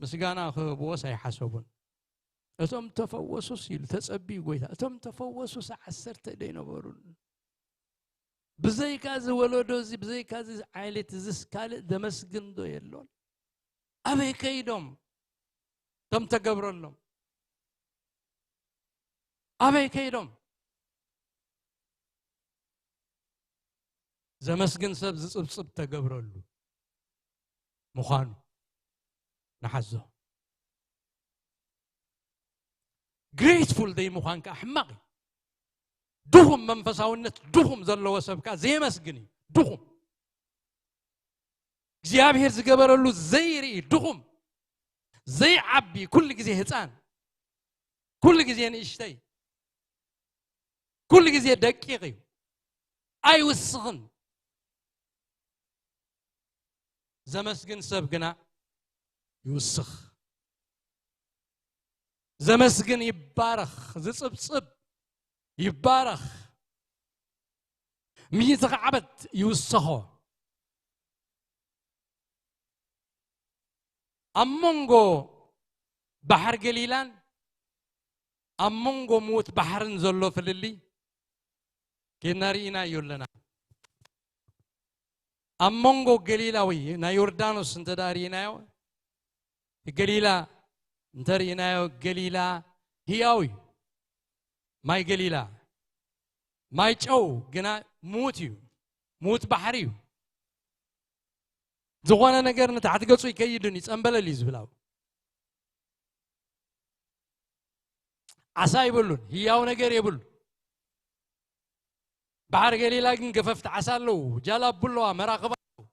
ምስጋና ክህብዎስ ኣይሓሰቡን። እቶም ተፈወሱስ ኢሉ ተጸብዩ ጎይታ እቶም ተፈወሱስ ዓሰርተ ዶ ኣይነበሩን? ብዘይካ እዚ ወለዶ እዚ ብዘይካ እዚ ዓይነት እዚስ ካልእ ዘመስግን ዶ የሎን? ኣበይ ከይዶም? ከም ተገብረሎም ኣበይ ከይዶም? ዘመስግን ሰብ ዝጽብጽብ ተገብረሉ ምዃኑ ንሓዞ። ግሬትፉል ዘይምዃን ከዓ ሕማቕ እዩ። ድኹም መንፈሳውነት ድኹም ዘለዎ ሰብ ከዓ ዘየመስግን እዩ። ድኹም እግዚኣብሔር ዝገበረሉ ዘይርኢ ድኹም ዘይዓቢ ኩሉ ግዜ ህፃን ኩሉ ግዜ ንእሽተይ ኩሉ ግዜ ደቂቕ እዩ። ኣይውስኽን። ዘመስግን ሰብ ግና ይውስኽ። ዘመስግን ይባረኽ፣ ዝጽብጽብ ይባረኽ፣ ምይትኽዓበት ይውሰኾ። ኣብ መንጎ ባሕር ገሊላን ኣብ መንጎ ምዉት ባሕርን ዘሎ ፍልልይ ኬድና ርኢናዮ ኣለና። ኣብ መንጎ ገሊላ ወይ ናይ ዮርዳኖስ እንተ ደኣ ርኢናዮ፣ ገሊላ እንተ ርኢናዮ፣ ገሊላ ህያው እዩ። ማይ ገሊላ፣ ማይ ጨው ግና ምዉት እዩ፣ ምዉት ባሕሪ እዩ። ዝኾነ ነገር ንታሕቲ ገጹ ይከይድን እዩ፣ ጸምበለል እዩ ዝብል ኣብኡ። ዓሳ ይብሉን፣ ህያው ነገር የብሉ። ባሕሪ ገሊላ ግን ገፈፍቲ ዓሳ ኣለዉ፣ ጃላቡ ኣለዋ፣ መራኽብ ኣለዉ።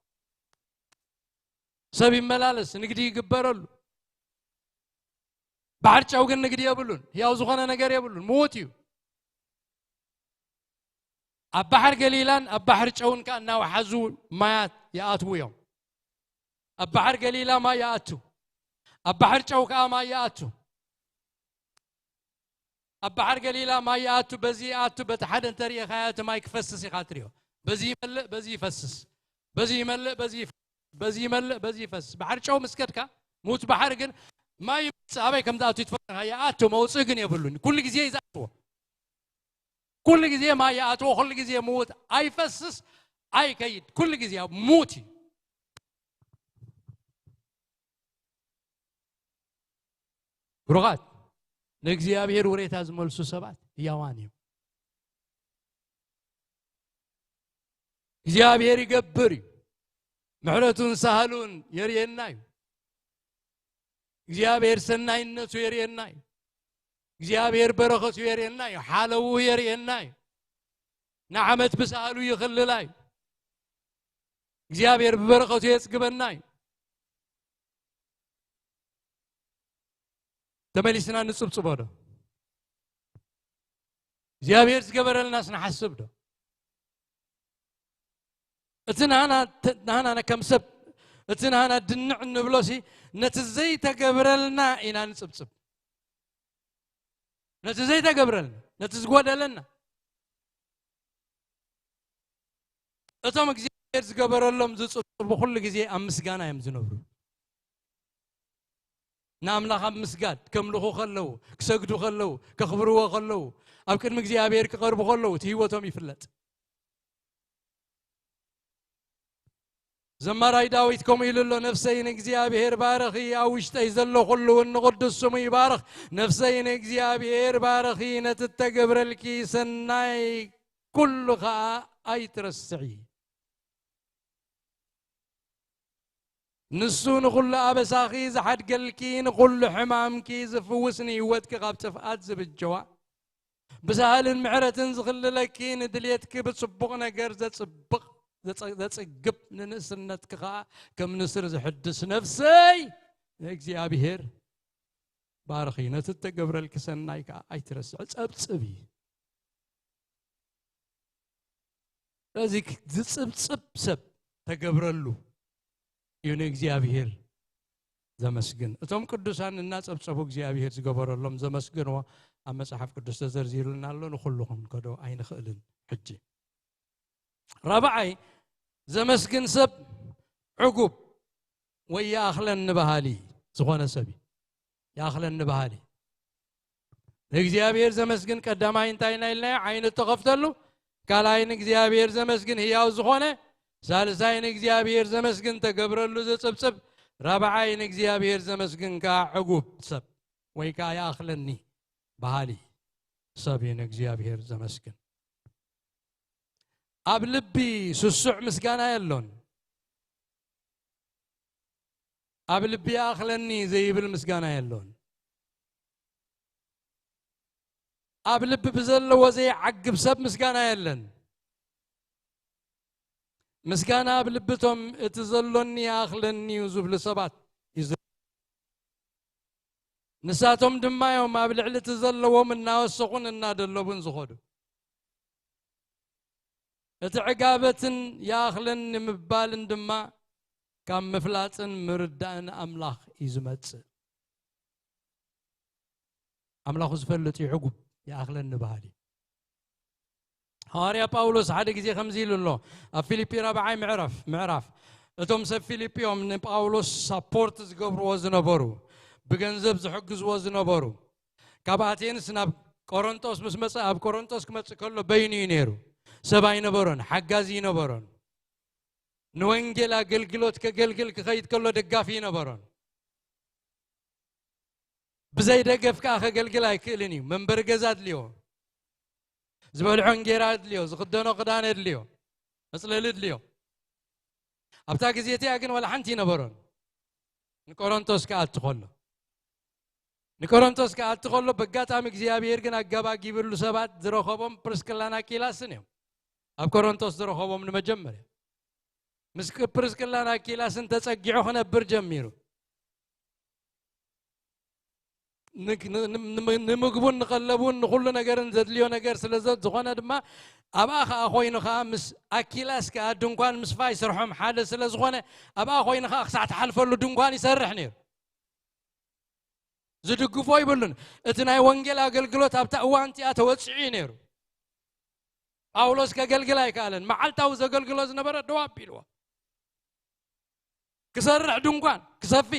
ሰብ ይመላለስ፣ ንግዲ ይግበረሉ። ባሕሪ ጨው ግን ንግዲ የብሉን፣ ህያው ዝኾነ ነገር የብሉን፣ ምዉት እዩ። ኣብ ባሕሪ ገሊላን ኣብ ባሕሪ ጨውን ከኣ እናወሓዙ ማያት ይኣትዉ እዮም። ኣብ ባሕሪ ገሊላ ማይ ይኣቱ፣ ኣብ ባሕሪ ጨው ከኣ ማይ ይኣቱ። ኣብ ባሕሪ ገሊላ ማይ ይኣቱ፣ በዚ ይኣቱ፣ በቲ ሓደ እንተ ርኢኻዮ እቲ ማይ ክፈስስ ኢኻ ትሪኦ። በዚ ይመልእ፣ በዚ ይፈስስ፣ በዚ ይመልእ፣ በዚ ይፈ-፣ በዚ ይመልእ፣ በዚ ይፈስስ። ባሕሪ ጨው ምስ ከድካ፣ ምዉት ባሕሪ ግን ማይ ይመጽእ፣ ኣበይ ከም ዝኣቱ ይትፈልጥ ኢኻ፣ ይኣቱ፣ መውጽኢ ግን የብሉን። ኩሉ ግዜ እዩ ዝኣትዎ። ኩሉ ግዜ ማይ ይኣትዎ፣ ኩሉ ግዜ ምዉት ኣይፈስስ፣ ኣይከይድ፣ ኩሉ ግዜ ምዉት እዩ። ብሩኻት፣ ንእግዚኣብሔር ውሬታ ዝመልሱ ሰባት ህያዋን እዮም። እግዚኣብሔር ይገብር እዩ። ምሕረቱን ሳህሉን የርእየና እዩ። እግዚኣብሔር ሰናይነቱ የርእየና እዩ። እግዚኣብሔር በረኸቱ የርእየና እዩ። ሓለዉ የርእየና እዩ። ንዓመት ብሳህሉ ይኽልላ እዩ። እግዚኣብሔር ብበረኸቱ የጽግበና እዩ። ተመሊስና ንጽብጽቦ ዶ? እግዚኣብሔር ዝገበረልናስ ንሓስብ ዶ? እቲ ናህና፣ ናህና ከም ሰብ፣ እቲ ናህና ድንዕ እንብሎሲ ነቲ ዘይተገብረልና ኢና ንጽብጽብ። ነቲ ዘይተገብረልና፣ ነቲ ዝጎደለና። እቶም እግዚኣብሔር ዝገበረሎም ዝጽብጽቡ ኩሉ ግዜ ኣብ ምስጋና እዮም ዝነብሩ። ንኣምላኽ ኣብ ምስጋድ ከምልኹ ከለዉ፣ ክሰግዱ ከለዉ፣ ከኽብርዎ ከለዉ፣ ኣብ ቅድሚ እግዚኣብሔር ክቐርቡ ከለዉ፣ እቲ ህይወቶም ይፍለጥ። ዘማራይ ዳዊት ከምኡ ኢሉ ኣሎ፣ ነፍሰይ ንእግዚኣብሔር ባርኺ፣ ኣብ ውሽጠይ ዘሎ ኩሉ እውን ንቕዱስ ስሙ ይባርኽ። ነፍሰይ ንእግዚኣብሔር ባርኺ፣ ነቲ እተገብረልኪ ሰናይ ኩሉ ኸኣ ኣይትረስዒ። ንሱ ንኹሉ ኣበሳኺ ዝሓድገልኪ፣ ንኹሉ ሕማምኪ ዝፍውስ፣ ንህይወትኪ ካብ ጥፍኣት ዝብጀዋ፣ ብሳህልን ምሕረትን ዝኽልለኪ፣ ንድልየትኪ ብጽቡቕ ነገር ዘጽብቕ፣ ዘጸ-፣ ዘጽግብ፣ ንንእስነትኪ ኸኣ ከም ንስር ዝሕድስ፣ ነፍሰይ ንእግዚኣብሔር ባርኺ፣ ነቲ እተገብረልኪ ሰናይ ከኣ ኣይትረስዒ። ጸብጽቢ። ስለዚ ዝጽብጽብ ሰብ ተገብረሉ እዩ ንእግዚኣብሔር ዘመስግን። እቶም ቅዱሳን እናጸብጸቡ እግዚኣብሔር ዝገበረሎም ዘመስግንዎ ኣብ መጽሓፍ ቅዱስ ተዘርዚሩልና ኣሎ። ንኹሉ ክንከዶ ኣይንኽእልን። ሕጂ ራብዓይ፣ ዘመስግን ሰብ ዕጉብ ወይ ይኣኽለኒ በሃሊ ዝኾነ ሰብ እዩ። ይኣኽለኒ በሃሊ። ንእግዚኣብሔር ዘመስግን ቀዳማይ እንታይ ኢና ኢልናዮ? ዓይኑ እተኸፍተሉ። ካልኣይ ንእግዚኣብሔር ዘመስግን ህያው ዝኾነ። ሳልሳይ ንእግዚኣብሔር ዘመስግን ተገብረሉ ዝጽብጽብ። ራብዓይ ንእግዚኣብሔር ዘመስግን ከኣ ዕጉብ ሰብ ወይ ከኣ ይኣኽለኒ በሃሊ ሰብ እዩ ንእግዚኣብሔር ዘመስግን። ኣብ ልቢ ስሱዕ ምስጋና የሎን። ኣብ ልቢ ይኣኽለኒ ዘይብል ምስጋና የሎን። ኣብ ልቢ ብዘለዎ ዘይዓግብ ሰብ ምስጋና የለን። ምስጋና ኣብ ልቢ እቶም እቲ ዘሎኒ ይኣኽለኒ እዩ ዝብሉ ሰባት እዩ ዝርከብ። ንሳቶም ድማ እዮም ኣብ ልዕሊ እቲ ዘለዎም እናወሰኹን እናደለቡን ዝኸዱ። እቲ ዕጋበትን ይኣኽለኒ ምባልን ድማ ካብ ምፍላጥን ምርዳእን ኣምላኽ እዩ ዝመጽእ። ኣምላኹ ዝፈልጥ እዩ ዕጉብ፣ ይኣኽለኒ በሃሊ። ሃዋርያ ጳውሎስ ሓደ ግዜ ከምዚ ኢሉ ኣሎ፣ ኣብ ፊልጲ ራብዓይ ምዕራፍ፣ ምዕራፍ፣ እቶም ሰብ ፊልጲ እዮም ንጳውሎስ ሳፖርት ዝገብርዎ ዝነበሩ፣ ብገንዘብ ዝሕግዝዎ ዝነበሩ። ካብ ኣቴንስ ናብ ቆሮንጦስ ምስ መጸ፣ ኣብ ቆሮንጦስ ክመጽእ ከሎ በይኑ እዩ ነይሩ። ሰብ ኣይነበሮን፣ ሓጋዚ ኣይነበሮን። ንወንጌል ኣገልግሎት ከገልግል ክኸይድ ከሎ ደጋፊ ኣይነበሮን። ብዘይ ደገፍ ከኣ ከገልግል ኣይክእልን እዩ። መንበሪ ገዛ ኣድልዮ፣ ዝበልዖ እንጌራ ኣድልዮ፣ ዝኽደኖ ክዳን ኣድልዮ፣ መጽለሊ ኣድልዮ። ኣብታ ግዜ እቲኣ ግን ዋላ ሓንቲ ኣይነበሮን። ንቆሮንቶስ ክኣቱ ከሎ፣ ንቆሮንቶስ ክኣቱ ከሎ፣ በጋጣሚ እግዚኣብሔር ግን ኣጋባጊብሉ ሰባት ዝረኸቦም ፕርስቅላን ኣኪላስን እዮም። ኣብ ቆሮንቶስ ዝረኸቦም ንመጀመርያ። ምስ ፕርስቅላን ኣኪላስን ተጸጊዑ ክነብር ጀሚሩ። ን-፣ ን-፣ ን-፣ ንምግቡን ንቐለቡን ንኹሉ ነገርን ዘድልዮ ነገር ስለ ዘ-፣ ዝኾነ ድማ፣ ኣብኣ ኸኣ ኮይኑ ኸኣ ምስ ኣኪላስ ከኣ ድንኳን ምስፋ ይሰርሖም ሓደ ስለ ዝኾነ፣ ኣብኣ ኮይኑ ኸኣ ክሳዕ ትሓልፈሉ ድንኳን ይሰርሕ ነይሩ። ዝድግፎ ይብሉን። እቲ ናይ ወንጌል ኣገልግሎት ኣብታ እዋን እቲኣ ተወጺዑ እዩ ነይሩ። ጳውሎስ ከገልግል ኣይከኣለን። መዓልታዊ ዘገልግሎ ዝነበረ ደው ኣቢልዎ። ክሰርሕ ድንኳን፣ ክሰፊ።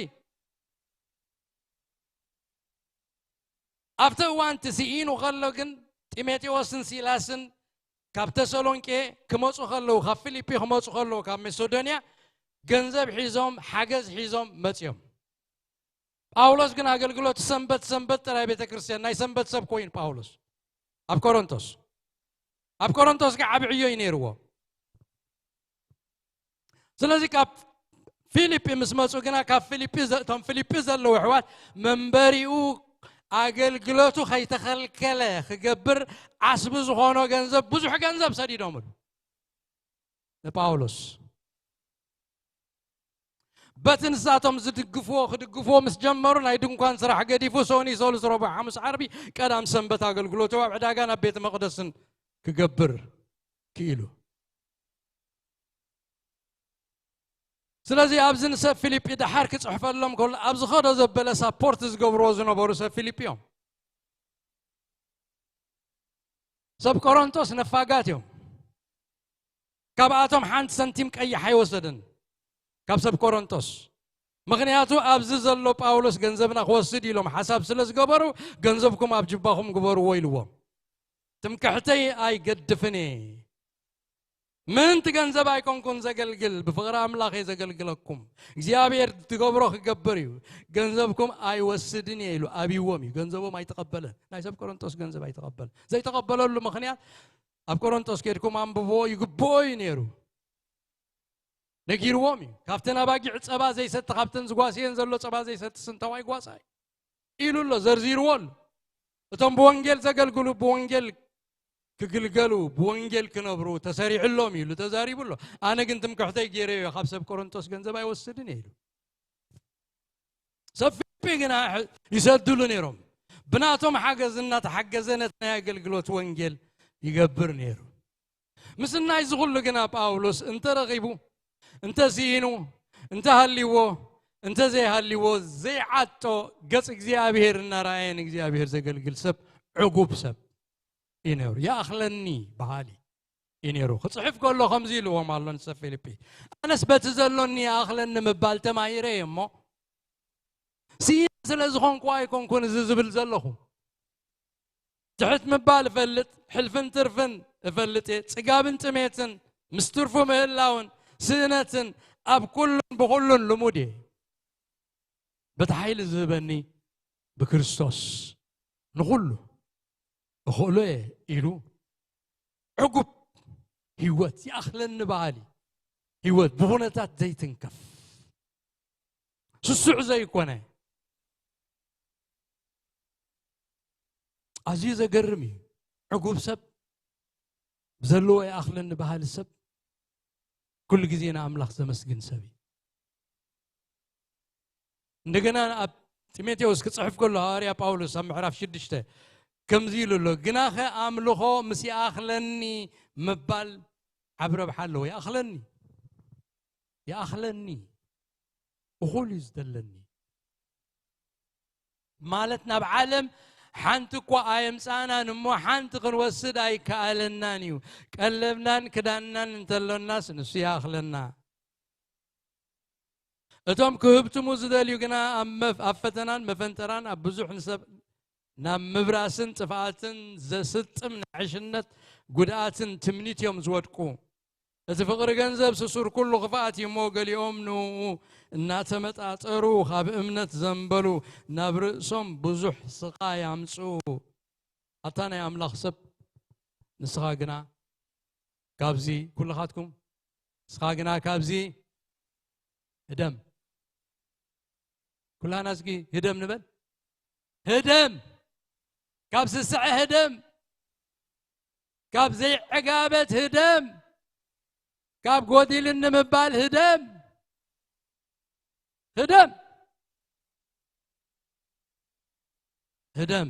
ኣብቲ እዋን እቲ ስኢኑ ከሎ ግን ጢሞቴዎስን ሲላስን ካብ ተሰሎንቄ ክመጹ ከለዉ፣ ካብ ፊልጲ ክመጹ ከለዉ፣ ካብ መቄዶንያ ገንዘብ ሒዞም፣ ሓገዝ ሒዞም መጽዮም። ጳውሎስ ግን ኣገልግሎቱ ሰንበት ሰንበት ጥራይ ቤተ ክርስቲያን፣ ናይ ሰንበት ሰብ ኮይኑ ጳውሎስ ኣብ ቆሮንቶስ። ኣብ ቆሮንቶስ ግን ዓቢ ዕዮ እዩ ነይርዎ። ስለዚ ካብ ፊልጲ ምስ መጹ ግና ካብ ፊልጲ ዘ-፣ እቶም ፊልጲ ዘለዉ ኣሕዋት መንበሪኡ ኣገልግሎቱ ከይተኸልከለ ክገብር ዓስቢ ዝኾኖ ገንዘብ፣ ብዙሕ ገንዘብ ሰዲዶምሉ ንጳውሎስ። በቲ ንሳቶም ዝድግፍዎ ክድግፍዎ ምስ ጀመሩ ናይ ድንኳን ስራሕ ገዲፉ ሶኒ፣ ሰሉስ፣ ረቡዕ፣ ሓሙስ፣ ዓርቢ፣ ቀዳም፣ ሰንበት ኣገልግሎቱ ኣብ ዕዳጋን ኣብ ቤተ መቕደስን ክገብር ክኢሉ። ስለዚ ኣብዚ ንሰብ ፊልጲ ደሓር ክጽሕፈሎም ከሎ ኣብዚ ኸዶ ዘበለ ሳፖርት ዝገብርዎ ዝነበሩ ሰብ ፊልጲ እዮም። ሰብ ቆሮንቶስ ነፋጋት እዮም። ካብኣቶም ሓንቲ ሰንቲም ቀይሕ ኣይወሰድን ካብ ሰብ ቆሮንቶስ። ምኽንያቱ ኣብዚ ዘሎ ጳውሎስ ገንዘብና ክወስድ ኢሎም ሓሳብ ስለ ዝገበሩ፣ ገንዘብኩም ኣብ ጅባኹም ግበርዎ ኢልዎም። ትምክሕተይ ኣይገድፍን እየ። ምእንቲ ገንዘብ ኣይኮንኩን ዘገልግል፣ ብፍቕሪ ኣምላኽ እየ ዘገልግለኩም። እግዚኣብሔር ትገብሮ ክገብር እዩ። ገንዘብኩም ኣይወስድን እየ ኢሉ ኣብይዎም እዩ። ገንዘቦም ኣይተቐበለን። ናይ ሰብ ቆሮንጦስ ገንዘብ ኣይተቐበለን። ዘይተቐበለሉ ምኽንያት ኣብ ቆሮንጦስ ከድኩም ኣንብቦ ይግብኦ እዩ ነይሩ። ነጊርዎም እዩ። ካብተን ኣባጊዕ ጸባ ዘይሰቲ፣ ካብተን ዝጓስየን ዘሎ ጸባ ዘይሰቲ ስንታዋይ ጓሳ እዩ ኢሉ ኣሎ፣ ዘርዚርዎ ኣሎ። እቶም ብወንጌል ዘገልግሉ ብወንጌል ክግልገሉ፣ ብወንጌል ክነብሩ ተሰሪዕሎም እዩ ኢሉ ተዛሪቡ ኣሎ። ኣነ ግን ትምክሕተይ ገይረዮ፣ ካብ ሰብ ቆሮንቶስ ገንዘብ ኣይወስድን እየ ኢሉ። ሰብ ፊልጲ ግና ይሰድሉ ነይሮም። ብናቶም ሓገዝ እናተሓገዘ ነቲ ናይ ኣገልግሎት ወንጌል ይገብር ነይሩ። ምስናይ እዚ ኩሉ ግና ጳውሎስ እንተረኺቡ፣ እንተስኢኑ፣ እንተሃልይዎ፣ እንተዘይሃልይዎ ዘይዓጦ፣ ገጽ እግዚኣብሔር እናረኣየ ንእግዚኣብሔር ዘገልግል ሰብ ዕጉብ ሰብ እዩ ነይሩ። ይኣኽለኒ በሃሊ እዩ ነይሩ። ክጽሕፍ ከሎ ከምዚ ኢልዎም ኣሎ ንሰብ ፊልጲ፣ ኣነስ በቲ ዘሎኒ ይኣኽለኒ ምባል ተማሂረ እየ እሞ፣ ስኢነ ስለ ዝኾንኩ ኣይኮንኩን እዚ ዝብል ዘለኹ። ትሕት ምባል እፈልጥ፣ ሕልፍን ትርፍን እፈልጥ እየ። ጽጋብን ጥሜትን፣ ምስ ትርፉ ምህላውን፣ ስእነትን ኣብ ኩሉን ብኹሉን ልሙድ እየ። በቲ ሓይሊ ዝህበኒ ብክርስቶስ ንኹሉ እኽእሎ እየ ኢሉ ዕጉብ ህይወት፣ ይኣኽለኒ በሃሊ ህይወት፣ ብኹነታት ዘይትንከፍ፣ ስሱዕ ዘይኮነ፣ ኣዝዩ ዘገርም እዩ። ዕጉብ ሰብ፣ ብዘለዎ ይኣኽለኒ በሃሊ ሰብ፣ ኩሉ ግዜ ንኣምላኽ ዘመስግን ሰብ እዩ። እንደገና ኣብ ጢሞቴዎስ ክጽሕፍ ከሎ ሃዋርያ ጳውሎስ ኣብ ምዕራፍ ሽዱሽተ ከምዚ ኢሉ ኣሎ፣ "ግናኸ ኣምልኾ ምስ ይኣኽለኒ ምባል ዓቢ ረብሓ ኣለዎ።" ይኣኽለኒ፣ ይኣኽለኒ፣ እኹል እዩ ዝደለኒ። ማለት ናብ ዓለም ሓንቲ እኳ ኣየምጻእናን እሞ ሓንቲ ክንወስድ ኣይከኣለናን እዩ። ቀለብናን ክዳንናን እንተሎናስ ንሱ ይኣኽለና። እቶም ክህብትሙ ዝደልዩ ግና ኣብ መፍ-፣ ኣብ ፈተናን መፈንጠራን ኣብ ብዙሕ ንሰብ ናብ ምብራስን ጥፍኣትን ዘስጥም ንዕሽነት ጉድኣትን ትምኒት እዮም ዝወድቁ። እቲ ፍቕሪ ገንዘብ ስሱር ኩሉ ክፍኣት እዩ እሞ፣ ገሊኦም ንኡ እናተመጣጠሩ ካብ እምነት ዘንበሉ፣ ናብ ርእሶም ብዙሕ ስቓይ ኣምጽኡ። ኣታ ናይ ኣምላኽ ሰብ፣ ንስኻ ግና ካብዚ፣ ኩልኻትኩም፣ ንስኻ ግና ካብዚ ህደም። ኩላና እስኪ ህደም ንበል። ህደም። ካብ ስስዐ ህደም። ካብ ዘይዕጋበት ህደም። ካብ ጎዲልኒ ምባል ህደም። ህደም። ህደም።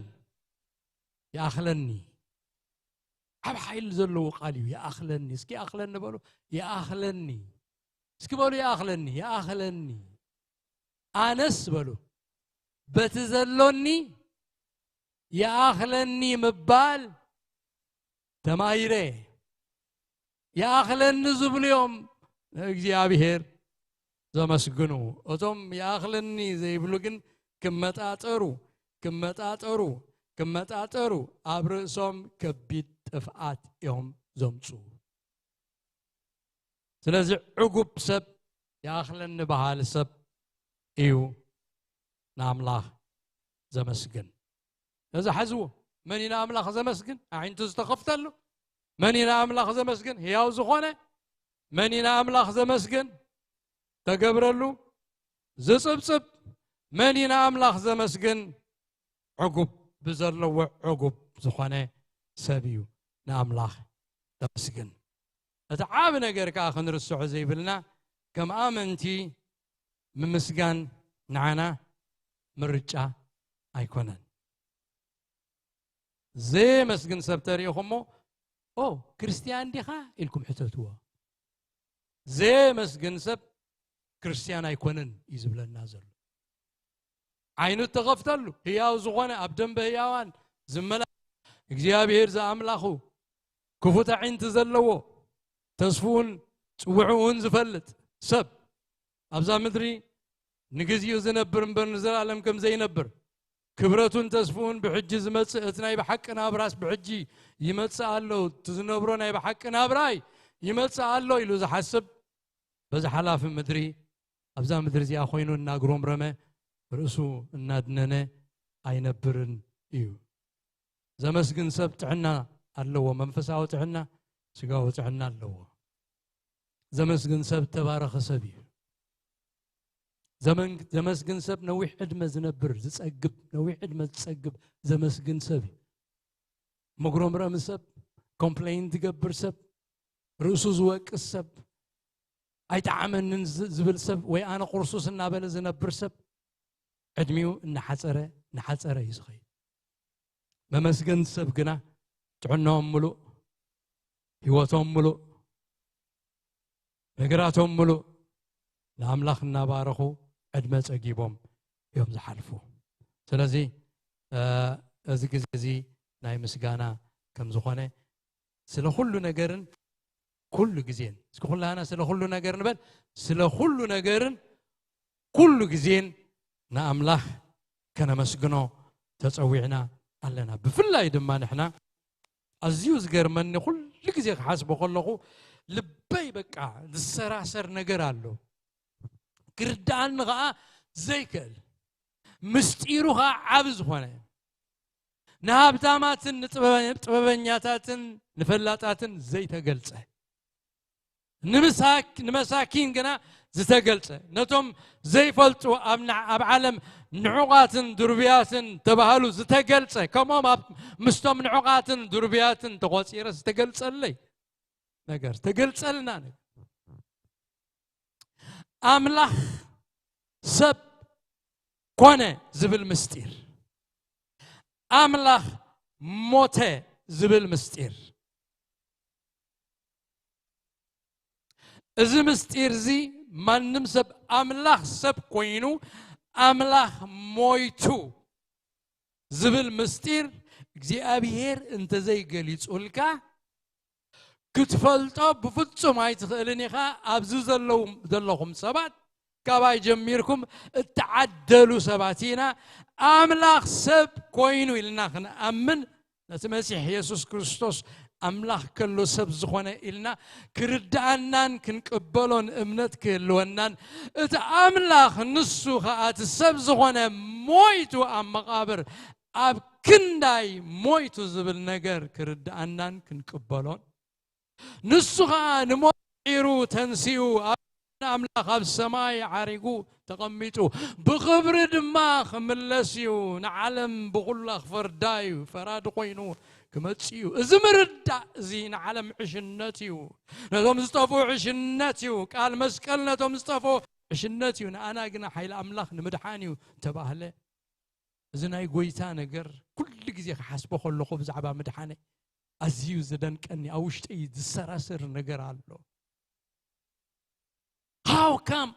ይኣኽለኒ። ዓብ ሓይሊ ዘለዎ ቃል እዩ። ይኣኽለኒ። እስኪ ይኣኽለኒ በሉ። ይኣኽለኒ። እስኪ በሉ ይኣኽለኒ። ይኣኽለኒ። ኣነስ በሉ በቲ ዘሎኒ ይኣኽለኒ ምባል ተማሂረ። ይኣኽለኒ ዝብሉ እዮም ንእግዚኣብሔር ዘመስግኑ። እቶም ይኣኽለኒ ዘይብሉ ግን ክመጣጠሩ፣ ክመጣጠሩ፣ ክመጣጠሩ ኣብ ርእሶም ከቢድ ጥፍኣት እዮም ዘምጽኡ። ስለዚ ዕጉብ ሰብ፣ ይኣኽለኒ በሃሊ ሰብ እዩ ንኣምላኽ ዘመስግን። ነዚ ሓዝዎ። መን እዩ ንኣምላኽ ዘመስግን? ኣዒንቱ ዝተኸፍተሉ። መን እዩ ንኣምላኽ ዘመስግን? ህያው ዝኾነ። መን እዩ ንኣምላኽ ዘመስግን? ተገብረሉ ዝጽብጽብ። መን እዩ ንኣምላኽ ዘመስግን? ዕጉብ፣ ብዘለዎ ዕጉብ ዝኾነ ሰብ እዩ ንኣምላኽ ዘመስግን። እቲ ዓቢ ነገር ከኣ ክንርስዖ ዘይብልና፣ ከም ኣመንቲ ምምስጋን ንዓና ምርጫ ኣይኮነን። ዘየመስግን ሰብ ተሪኢኹሞ፣ "ኦ፣ ክርስትያን ዲኻ?" ኢልኩም ሕተትዎ። ዘየመስግን ሰብ ክርስትያን ኣይኮነን እዩ ዝብለና ዘሎ። ዓይኑ እተኸፍተሉ ህያው ዝኾነ ኣብ ደንበ ህያዋን ዝመላ እግዚኣብሔር ዝኣምላኹ ክፉት ኣዒንቲ ዘለዎ ተስፍኡን ጽውዕኡን ዝፈልጥ ሰብ ኣብዛ ምድሪ ንግዚኡ ዝነብር እምበር ንዘለኣለም ከም ዘይነብር ክብረቱን ተስፍኡን ብሕጂ ዝመጽእ እቲ ናይ ብሓቂ ናብራስ ብሕጂ ይመጽእ ኣሎ። እቲ ዝነብሮ ናይ ብሓቂ ናብራይ ይመጽእ ኣሎ ኢሉ ዝሓስብ፣ በዚ ሓላፊ ምድሪ፣ ኣብዛ ምድሪ እዚኣ ኮይኑ እናጉረምረመ፣ ርእሱ እናድነነ ኣይነብርን እዩ። ዘመስግን ሰብ ጥዕና ኣለዎ፣ መንፈሳዊ ጥዕና፣ ስጋዊ ጥዕና ኣለዎ። ዘመስግን ሰብ ተባረኸ ሰብ እዩ። ዘመን-፣ ዘመስግን ሰብ ነዊሕ ዕድመ ዝነብር፣ ዝጸግብ፣ ነዊሕ ዕድመ ዝጸግብ ዘመስግን ሰብ እዩ። መጉረምረሚ ሰብ፣ ኮምፕሌን ዝገብር ሰብ፣ ርእሱ ዝወቅስ ሰብ፣ ኣይጠዓመንን ዝ-፣ ዝብል ሰብ፣ ወይ ኣነ ቁርሱስ እናበለ ዝነብር ሰብ፣ ዕድሚኡ እናሓጸረ፣ እናሓጸረ እዩ ዝኸይድ። መመስገን ሰብ ግና ጥዕናኦም ምሉእ፣ ህይወቶም ምሉእ፣ ነገራቶም ምሉእ ንኣምላኽ እናባረኹ ዕድመ ጸጊቦም እዮም ዝሓልፉ። ስለዚ፣ እ፣ እዚ ግዜ እዚ ናይ ምስጋና ከም ዝኾነ፣ ስለ ኩሉ ነገርን ኩሉ ግዜን፣ እስኪ ኩላህና ስለ ኩሉ ነገር ንበል። ስለ ኩሉ ነገርን ኩሉ ግዜን ንኣምላኽ ከነመስግኖ ተጸዊዕና ኣለና። ብፍላይ ድማ ንሕና፣ ኣዝዩ ዝገርመኒ፣ ኩሉ ግዜ ክሓስቦ ከለኹ ልበይ በቃ ዝሰራሰር ነገር ኣሎ። ክርድኣኒ ኸኣ ዘይክእል፣ ምስጢሩ ኸኣ ዓቢ ዝኾነ፣ ንሃብታማትን ንጥበበ-፣ ጥበበኛታትን ንፈላጣትን ዘይተገልጸ፣ ንምሳክ-፣ ንመሳኪን ግና ዝተገልጸ፣ ነቶም ዘይፈልጡ ኣብ ና-፣ ኣብ ዓለም ንዑቓትን ድርብያትን ተባህሉ ዝተገልጸ፣ ከምኦም ኣብ፣ ምስቶም ንዑቓትን ድርብያትን ተቖጺረ ዝተገልጸለይ ነገር፣ ዝተገልጸልና ነገር። ኣምላኽ ሰብ ኮነ ዝብል ምስጢር፣ ኣምላኽ ሞተ ዝብል ምስጢር። እዚ ምስጢር እዚ ማንም ሰብ፣ ኣምላኽ ሰብ ኮይኑ፣ ኣምላኽ ሞይቱ ዝብል ምስጢር እግዚኣብሔር እንተዘይገሊጹልካ፣ ክትፈልጦ ብፍጹም ኣይትኽእልን ኢኻ። ኣብዚ ዘለዉ-፣ ዘለኹም ሰባት፣ ካባይ ጀሚርኩም እተዓደሉ ሰባት ኢና። ኣምላኽ ሰብ ኮይኑ ኢልና ክንኣምን፣ ነቲ መሲሕ የሱስ ክርስቶስ ኣምላኽ ከሎ ሰብ ዝኾነ ኢልና ክርድኣናን ክንቅበሎን እምነት ክህልወናን፣ እቲ ኣምላኽ ንሱ ኸኣ እቲ ሰብ ዝኾነ ሞይቱ ኣብ መቓብር ኣብ ክንዳይ ሞይቱ ዝብል ነገር ክርድኣናን ክንቅበሎን፣ ንሱ ኸኣ ንሞት ዒሩ ተንሲኡ፣ ኣብ ኣምላኽ ኣብ ሰማይ ዓሪጉ ተቐሚጡ፣ ብኽብሪ ድማ ክምለስ እዩ። ንዓለም ብኹላ ክፈርዳ እዩ። ፈራዲ ኮይኑ ክመጽእ እዩ። እዚ ምርዳእ እዚ ንዓለም ዕሽነት እዩ። ነቶም ዝጠፍኡ ዕሽነት እዩ። ቃል መስቀል ነቶም ዝጠፍኡ ዕሽነት እዩ። ንኣና ግና ሓይሊ ኣምላኽ ንምድሓን እዩ ተባህለ። እዚ ናይ ጎይታ ነገር ኩሉ ግዜ ክሓስቦ ከለኹ ብዛዕባ ምድሓነይ ኣዝዩ ዘደንቀኒ፣ ኣብ ውሽጠይ ዝሰራሰር ነገር ኣሎ። How come?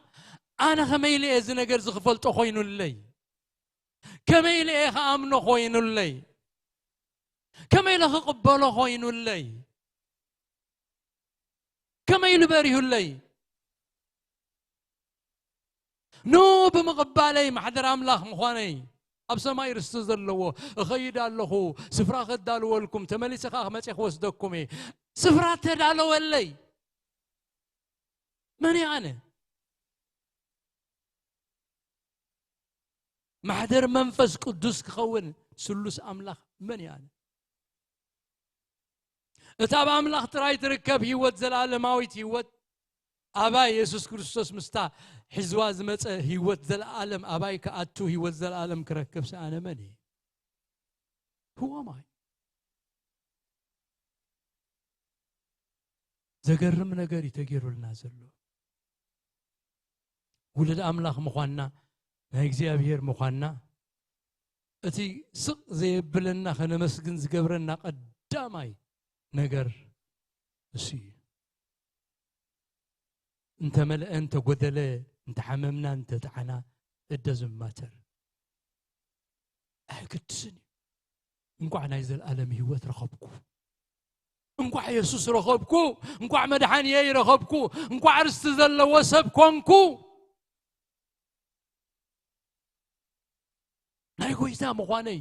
ኣነ ከመይ ኢለ እየ እዚ ነገር እዚ ክፈልጦ ኮይኑለይ? ከመይ ኢለ እየ ክኣምኖ ኮይኑለይ? ከመይ ኢለ ክቕበሎ ኮይኑለይ? ከመይ ኢሉ በሪሁለይ? ኑ ብምቕባለይ ማሕደር ኣምላኽ ምዃነይ፣ ኣብ ሰማይ ርስቲ ዘለዎ፣ እኸይድ ኣለኹ፣ ስፍራ ከዳልወልኩም፣ ተመሊሰ ኸኣ መጺአ ክወስደኩም እየ። ስፍራ ተዳለወለይ። መን እየ ኣነ? ማሕደር መንፈስ ቅዱስ ክኸውን ስሉስ ኣምላኽ መን እየ ኣነ? እታ ብኣምላኽ ጥራይ ትርከብ ህይወት ዘለኣለማዊት ህይወት፣ ኣባይ የሱስ ክርስቶስ ምስታ ሒዝዋ ዝመጸ ህይወት ዘለኣለም ኣባይ ክኣቱ፣ ህይወት ዘለኣለም ክረክብ ሰኣነ መን እየ? Who am I? ዘገርም ነገር እዩ ተገይሩልና ዘሎ። ውሉድ ኣምላኽ ምዃንና፣ ናይ እግዚኣብሔር ምዃንና፣ እቲ ስቕ ዘየብለና ከነመስግን ዝገብረና ቀዳማይ ነገር እሱ እዩ። እንተመልአ፣ እንተጎደለ፣ እንተሓመምና፣ እንተጠዓና፣ it doesn't matter። ኣየገድስን እዩ። እንቋዕ ናይ ዘለኣለም ህይወት ረኸብኩ። እንቋዕ የሱስ ረኸብኩ። እንቋዕ መድሓንየይ ረኸብኩ። እንቋዕ ርስቲ ዘለዎ ሰብ ኮንኩ። ናይ ጎይታ ምዃነይ፣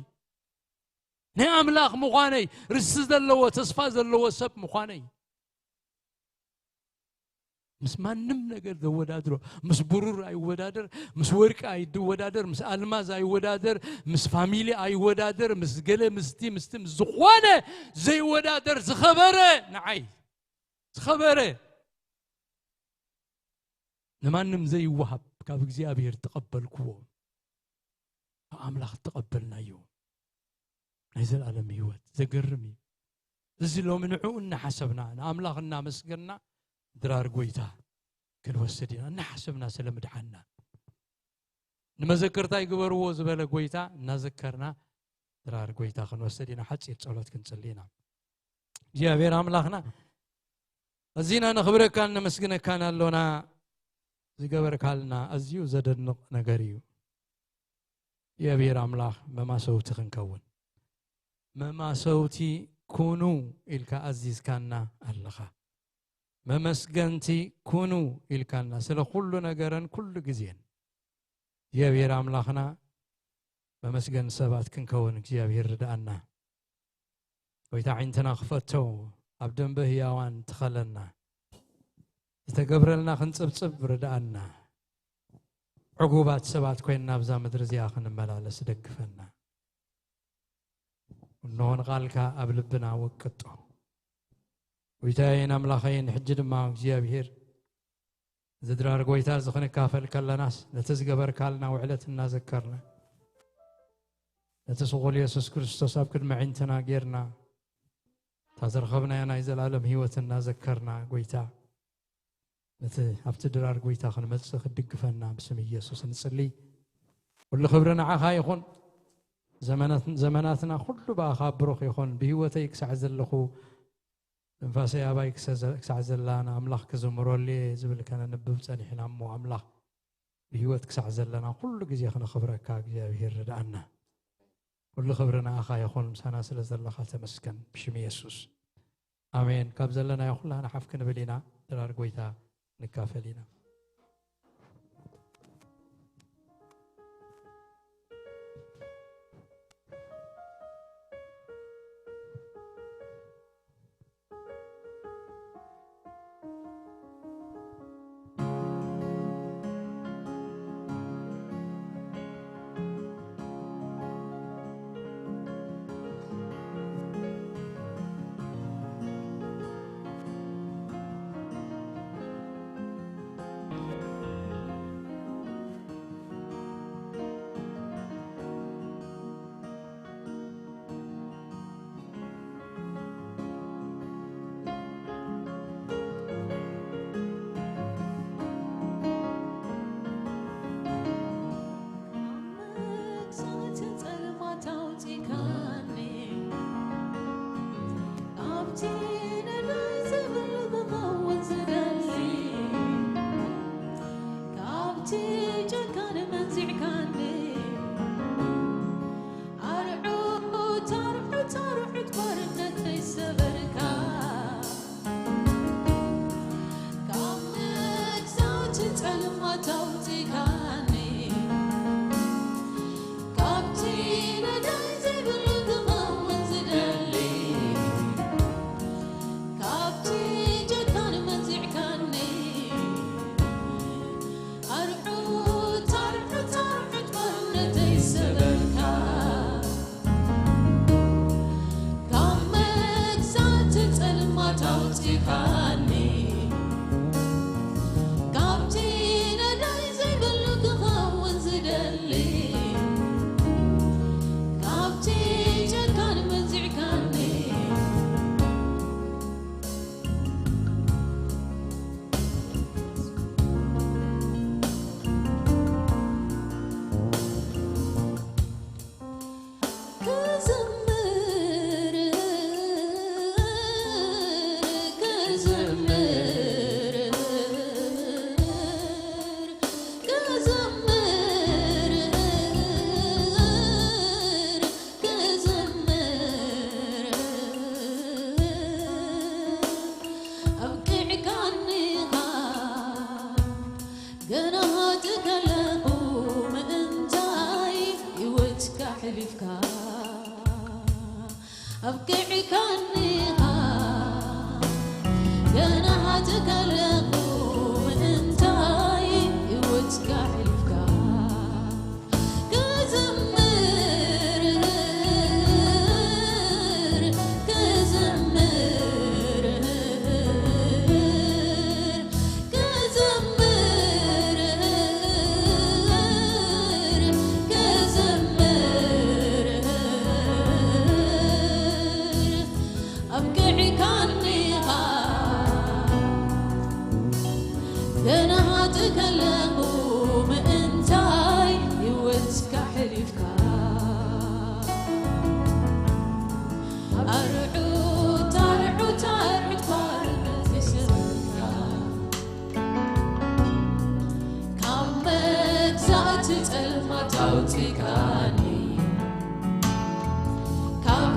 ናይ ኣምላኽ ምዃነይ፣ ርስቲ ዘለዎ፣ ተስፋ ዘለዎ ሰብ ምዃነይ። ምስ ማንም ነገር ዘወዳድሮ፣ ምስ ብሩር ኣይወዳደር፣ ምስ ወርቂ ኣይወዳደር፣ ምስ ኣልማዝ ኣይወዳደር፣ ምስ ፋሚሊ ኣይወዳደር፣ ምስ ገለ ምስቲ ምስቲ ምስ ዝኾነ ዘይወዳደር ዝኸበረ ንዓይ ዝኸበረ ንማንም ዘይወሃብ ካብ እግዚኣብሔር ተቐበልክዎ። ኣምላኽ ተቐበልናዮ ናይ ዘላለም ህይወት። ዘገርም እዩ። እዚ ሎሚ ንዕኡ እናሓሰብና ንኣምላኽ እናመስገንና ድራር ጎይታ ክንወስድ ኢና። እናሓሰብና ስለ ምድሓንና ንመዘከርታ ይግበርዎ ዝበለ ጎይታ እናዘከርና ድራር ጎይታ ክንወስድ ኢና። ሓፂር ጸሎት ክንጽሊ ኢና። እግዚኣብሔር ኣምላኽና ኣዚና ነኽብረካን ነመስግነካን ኣሎና። ዝገበርካልና ኣዝዩ ዘደንቕ ነገር እዩ። እግዚኣብሔር ኣምላኽ መማሰውቲ ክንከውን መማሰውቲ ኩኑ ኢልካ ኣዚዝካና ኣለኻ። መመስገንቲ ኩኑ ኢልካና ስለ ኩሉ ነገረን ኩሉ ግዜን። እግዚኣብሔር ኣምላኽና መመስገን ሰባት ክንከውን እግዚኣብሔር ርድኣና። ጎይታ ዓይንትና ክፈቶ ኣብ ደንበ ህያዋን ትኸለና። ዝተገብረልና ክንጽብጽብ ርድኣና። ዕጉባት ሰባት ኮይንና ኣብዛ ምድሪ እዚኣ ክንመላለስ ደግፈና። እነሆ ንቓልካ ኣብ ልብና ወቅጦ። ጎይታዬን ኣምላኸይን ሕጂ ድማ እግዚኣብሔር እዚ ድራር ጎይታ እዚ ክንካፈል ከለናስ ነቲ ዝገበርካልና ውዕለት እናዘከርና ነቲ ስቑል የሱስ ክርስቶስ ኣብ ቅድሚ ኣዒንትና ጌርና እታ ዝረኸብናያ ናይ ዘላለም ህይወት እናዘከርና ጎይታ ነቲ ኣብቲ ድራር ጎይታ ክንመጽእ ክትድግፈና ብስም ኢየሱስ ንጽሊ። ኩሉ ክብሪ ንዓኻ ይኹን። ዘመናት- ዘመናትና ኩሉ ብኣኻ ብሩኽ ይኹን። ብህይወተይ ክሳዕ ዘለኹ ትንፋሰይ ኣባይ ክሰ- ክሳዕ ዘላ ንኣምላኽ ክዝምረሉ እየ ዝብል ከነንብብ ጸኒሕና እሞ ኣምላኽ ብህይወት ክሳዕ ዘለና ኩሉ ግዜ ክነኽብረካ እግዚኣብሔር ርድኣና። ኩሉ ክብሪ ንኣኻ ይኹን። ምሳና ስለ ዘለኻ ተመስገን ብሽም የሱስ ኣሜን። ካብ ዘለናዮ ኩላህና ሓፍ ክንብል ኢና። ድራር ጎይታ ንካፈል ኢና።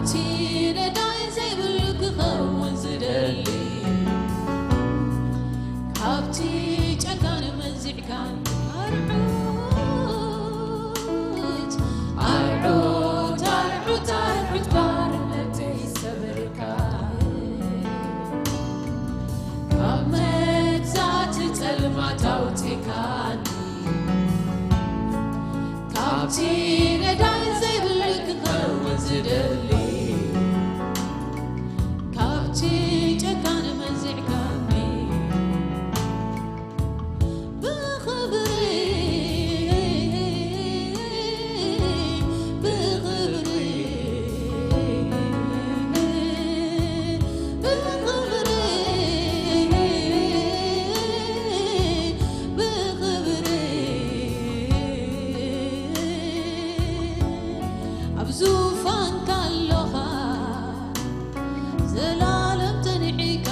እቲ ነዳይ ዘይብሉ ክኸውን ዝደሊ፣ ካብቲ ጨካን መዚዕካ ኣርዑት፣ ኣርዑት፣ ኣርዑት፣ ኣርዑት ባርነተይ ሰበርካ። ካብ መግዛእቲ ጸልማት ኣውጺእካኒ፣ ካብቲ ነዳይ ዘይብሉ ክኸውን ዝደሊ፣ ካብቲ ጨካን መዚዕካኒ። ብኽብሪ፣ ብኽብሪ፣ ብኽብሪ፣ ብኽብሪ ኣብ ዙፋንካ ኣለኻ፣ ዘላለም ጸኒዕካ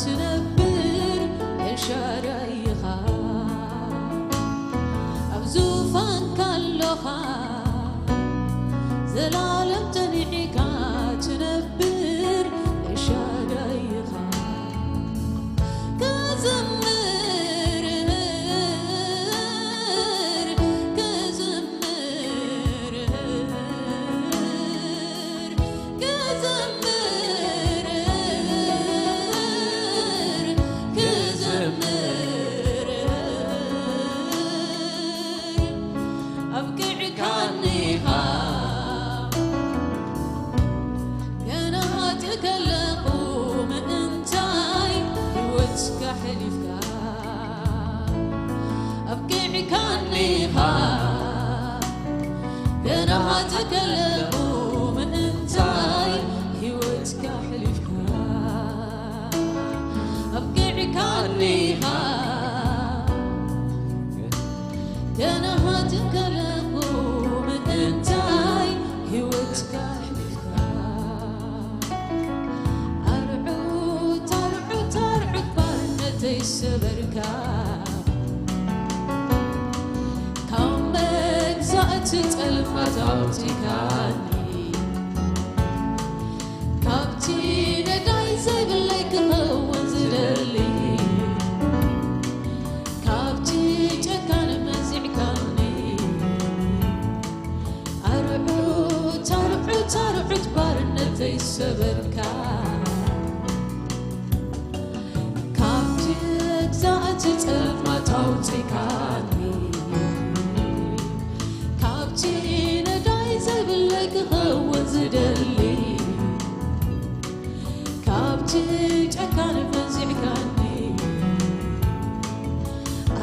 ትነብር ኤልሻዳይ ኢኻ። ኣብ ዙፋንካ ኣለኻ፣ ዘላለም ጸኒዕካ ትነብር ኤልሻዳይ ኢኻ። ክዝምር፣ ክዝምር፣ ክዝምር፣ ክዝምር፣ ኣብቂዕካኒ ኢኻ። ገና ሃጥእ ከለኹ ምእንታይ ህይወትካ ሕሊፍካ ኣብቂዕካኒ ኢኻ። ገና ሃጥእ ከለኹ ምእንታይ ህይወትካ ሕሊፍካ ኣብቂዕካኒ ኢኻ። ገና ሃጥእ ከለኹ ምእንታይ ህይወትካ ኣሕሊፍካ። ኣርዑት፣ ኣርዑት፣ ኣርዑት ባርነተይ ሰበርካ። ካብ መግዛእቲ ጸልማት ኣውጺእካኒ። ካብቲ ነዳይ ዘይብለይ ክኸውን ዝደሊ፣ ካብቲ ጨካን መዚዕካኒ። ኣርዑት፣ ኣርዑት፣ ኣርዑት ባርነተይ ሰበርካ። ካብቲ ግዛእቲ ጸልማት ኣውጺእካኒ። ካብቲ ነዳይ ዘይብለይ ክኸውን ዝደሊ፣ ካብቲ ጨካን መዚዕካኒ።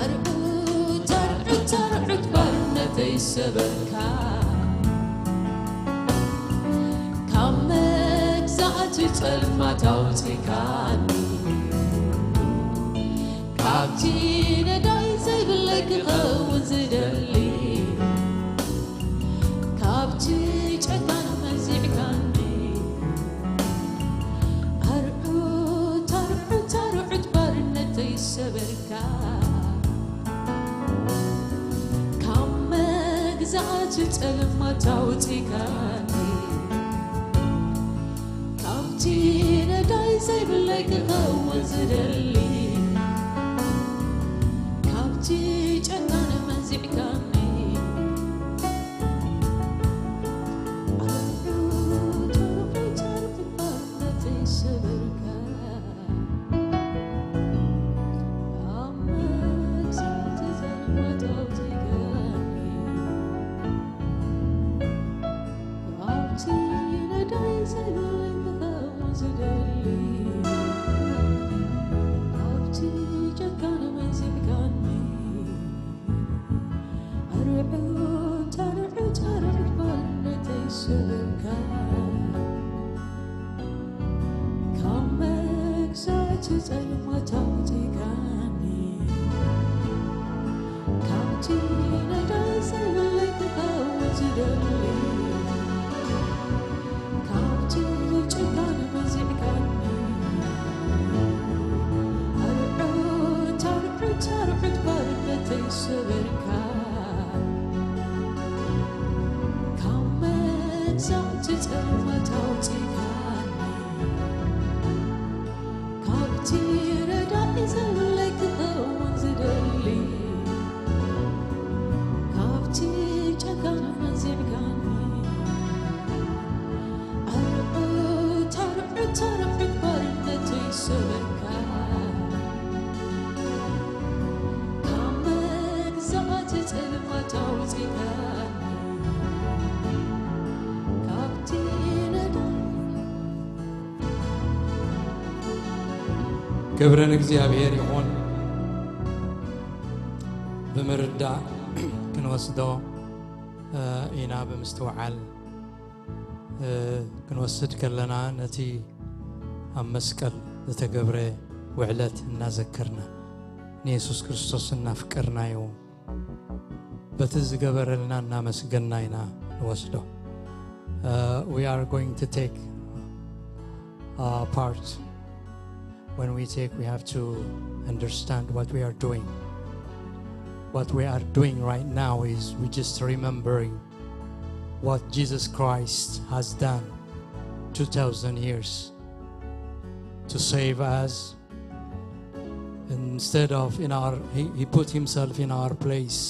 ኣርዑት፣ ኣርዑት፣ ኣርዑት ባርነተይ ሰበርካ። ካብ መግዛእቲ ጸልማት ኣውጺእካኒ። ካብቲ ነዳይ ዘይብለይ ክኸውን ዝደሊ፣ ካብቲ ጨካን መዚዕካኒ። ኣርዑት፣ ኣርዑት፣ ኣርዑት ባርነተይ ሰበርካ። ካብ መግዛእቲ ጸልማት ኣውጺእካኒ። ካብቲ ነዳይ ዘይብለይ ክኸውን ዝደሊ፣ ካብቲ ጨካን መዚዕካኒ። ኣርዑት፣ ኣርዑት፣ ኣርዑት ባርነተይ ሰበርካ። ኣብ መግዛእቲ ጸልማት ኣውጺእካኒ። ኣብቲ ነዳይ ዘይብለይ ክኸውን ዝደሊ፣ ኣብቲ ጨካን መዚዕካኒ። ኣርዑት፣ ኣርዑት፣ ኣርዑት ባርነተይ ሰበርካ። ካብ መግዛእቲ ጸልማት ኣውጺእካኒ። ካብቲ ነዳይ ዘይብለይ ክኸውን ዝደሊ፣ ካብቲ ጨካን መዚዕካኒ። ኣርዑት፣ ኣርዑት፣ ኣርዑት ባርነተይ ሰበርካ። ካብ መግዛእቲ ጸልማት ኣውጺእካኒ። ክብሪ ንእግዚኣብሔር ይኹን። ብምርዳእ ክንወስዶ፣ እ፣ ኢና ብምስትውዓል፣ እ፣ ክንወስድ ከለና ነቲ ኣብ መስቀል ዝተገብረ ውዕለት እናዘከርና ንየሱስ ክርስቶስ እናፍቀርናዮ በቲ ዝገበረልና እናመስገና ኢና ንወስዶ። Uh, we are going to take uh, part. When we take, we have to understand what we are doing. What we are doing right now is we just remembering what Jesus Christ has done two thousand years to save us. Instead of in our, he, he put himself in our place.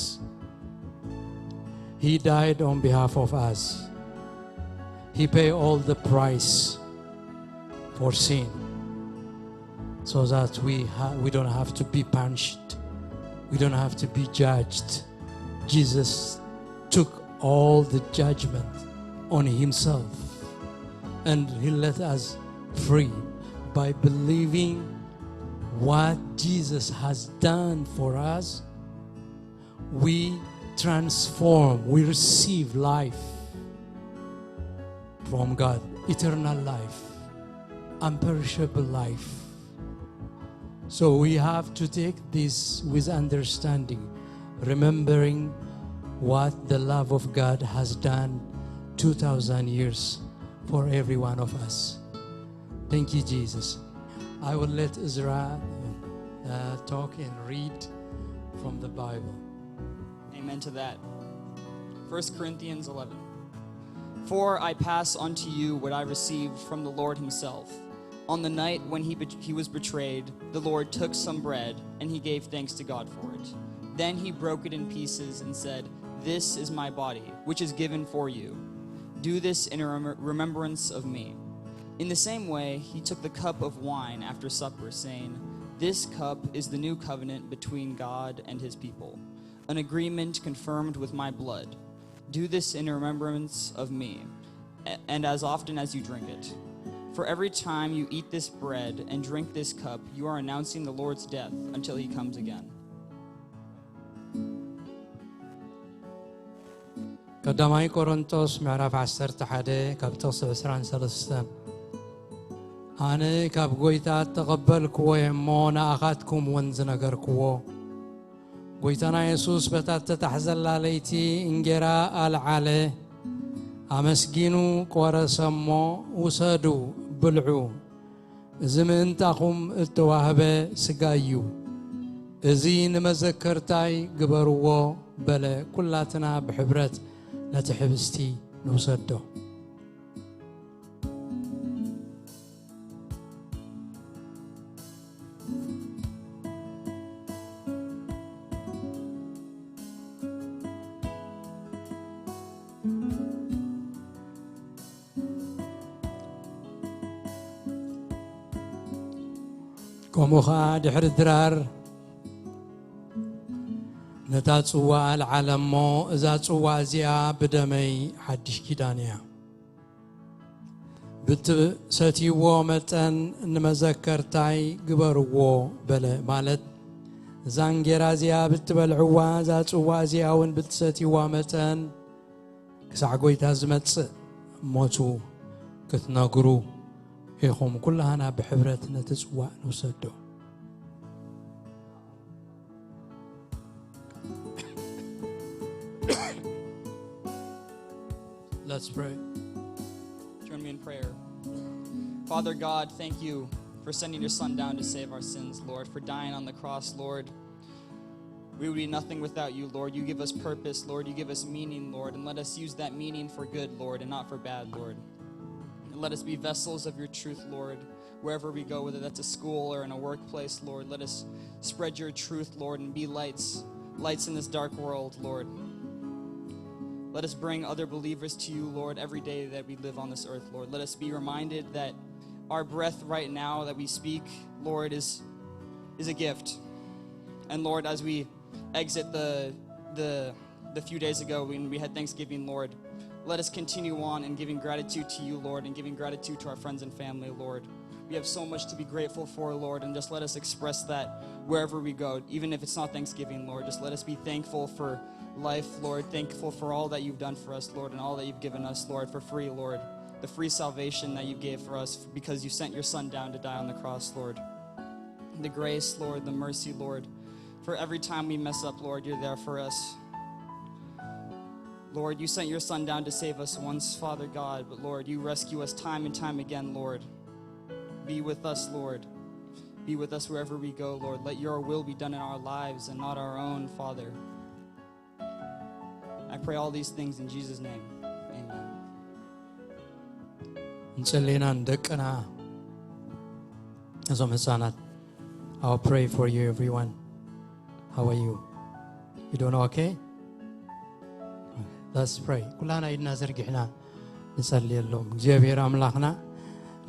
He died on behalf of us. He paid all the price for sin, so that we ha-, we don't have to be punished. We don't have to be judged. Jesus took all the judgment on himself, and he let us free by believing what Jesus has done for us. We transform, we receive life from God, eternal life, unperishable life. So we have to take this with understanding, remembering what the love of God has done two thousand years for every one of us. Thank you, Jesus. I will let Ezra, uh, talk and read from the Bible. Amen to that. First Corinthians eleven. For I pass on to you what I received from the Lord himself. On the night when he, bet- he was betrayed, the Lord took some bread and he gave thanks to God for it. Then he broke it in pieces and said, "This is my body, which is given for you. Do this in rem- remembrance of me." In the same way, he took the cup of wine after supper, saying, "This cup is the new covenant between God and his people, an agreement confirmed with my blood. Do this in remembrance of me, a- and as often as you drink it. For every time you eat this bread and drink this cup, you are announcing the Lord's death until he comes again." ቀዳማይ ቆሮንቶስ ምዕራፍ ዓሰርተ ሓደ ካብ ጥቕሲ ዕስራን ሰለስተን። ኣነ ካብ ጐይታ እተቐበልክዎ እየ እሞ ንኣኻትኩም እውን ዝነገርክዎ። ጐይታና የሱስ በታ እተታሕዘላ ለይቲ እንጌራ ኣልዓለ፣ ኣመስጊኑ ቆረሰ እሞ፣ "ውሰዱ፣ ብልዑ፣ እዚ ምእንታኹም እተዋህበ ሥጋይ እዩ። እዚ ንመዘከርታይ ግበርዎ" በለ። ኩላትና ብሕብረት ነቲ ሕብስቲ ንውሰዶ። ከምኡ ኸኣ ድሕሪ ድራር ነታ ጽዋ ኣልዓለ እሞ፣ "እዛ ጽዋ እዚኣ ብደመይ ሓድሽ ኪዳን እያ። ብትሰትይዎ መጠን ንመዘከርታይ ግበርዎ" በለ። ማለት፣ "እዛ እንጌራ እዚኣ ብትበልዕዋ፣ እዛ ጽዋ እዚኣ እውን ብትሰትይዋ መጠን፣ ክሳዕ ጐይታ ዝመጽእ ሞቱ ክትነግሩ ኢኹም። ኩላህና ብሕብረት ነቲ ጽዋእ ንውሰዶ." Let's pray. Join me in prayer. Father God, thank you for sending your son down to save our sins, Lord, for dying on the cross, Lord. We would be nothing without you, Lord. You give us purpose, Lord. You give us meaning, Lord. And let us use that meaning for good, Lord, and not for bad, Lord. And let us be vessels of your truth, Lord, wherever we go, whether that's a school or in a workplace, Lord. Let us spread your truth, Lord, and be lights, lights in this dark world, Lord. Let us bring other believers to you, Lord, every day that we live on this earth, Lord. Let us be reminded that our breath right now that we speak, Lord, is, is a gift. And Lord, as we exit the, the, the few days ago when we had Thanksgiving, Lord, let us continue on in giving gratitude to you, Lord, and giving gratitude to our friends and family, Lord. We have so much to be grateful for, Lord, and just let us express that wherever we go, even if it's not Thanksgiving, Lord. Just let us be thankful for life, Lord, thankful for all that you've done for us, Lord, and all that you've given us, Lord, for free, Lord. The free salvation that you gave for us because you sent your Son down to die on the cross, Lord. The grace, Lord, the mercy, Lord. For every time we mess up, Lord, you're there for us. Lord, you sent your Son down to save us once, Father God, but Lord, you rescue us time and time again, Lord. Be with us, Lord. Be with us wherever we go, Lord. Let your will be done in our lives and not our own, Father. I pray all these things in Jesus' name. Amen. እንጸልይና ንደቅና እዞም ህፃናት I'll pray for you everyone. How are you? You doing okay? Let's pray. ኩላና ኢድና ዘርጊሕና ንጸልየሎም። እግዚኣብሔር ኣምላኽና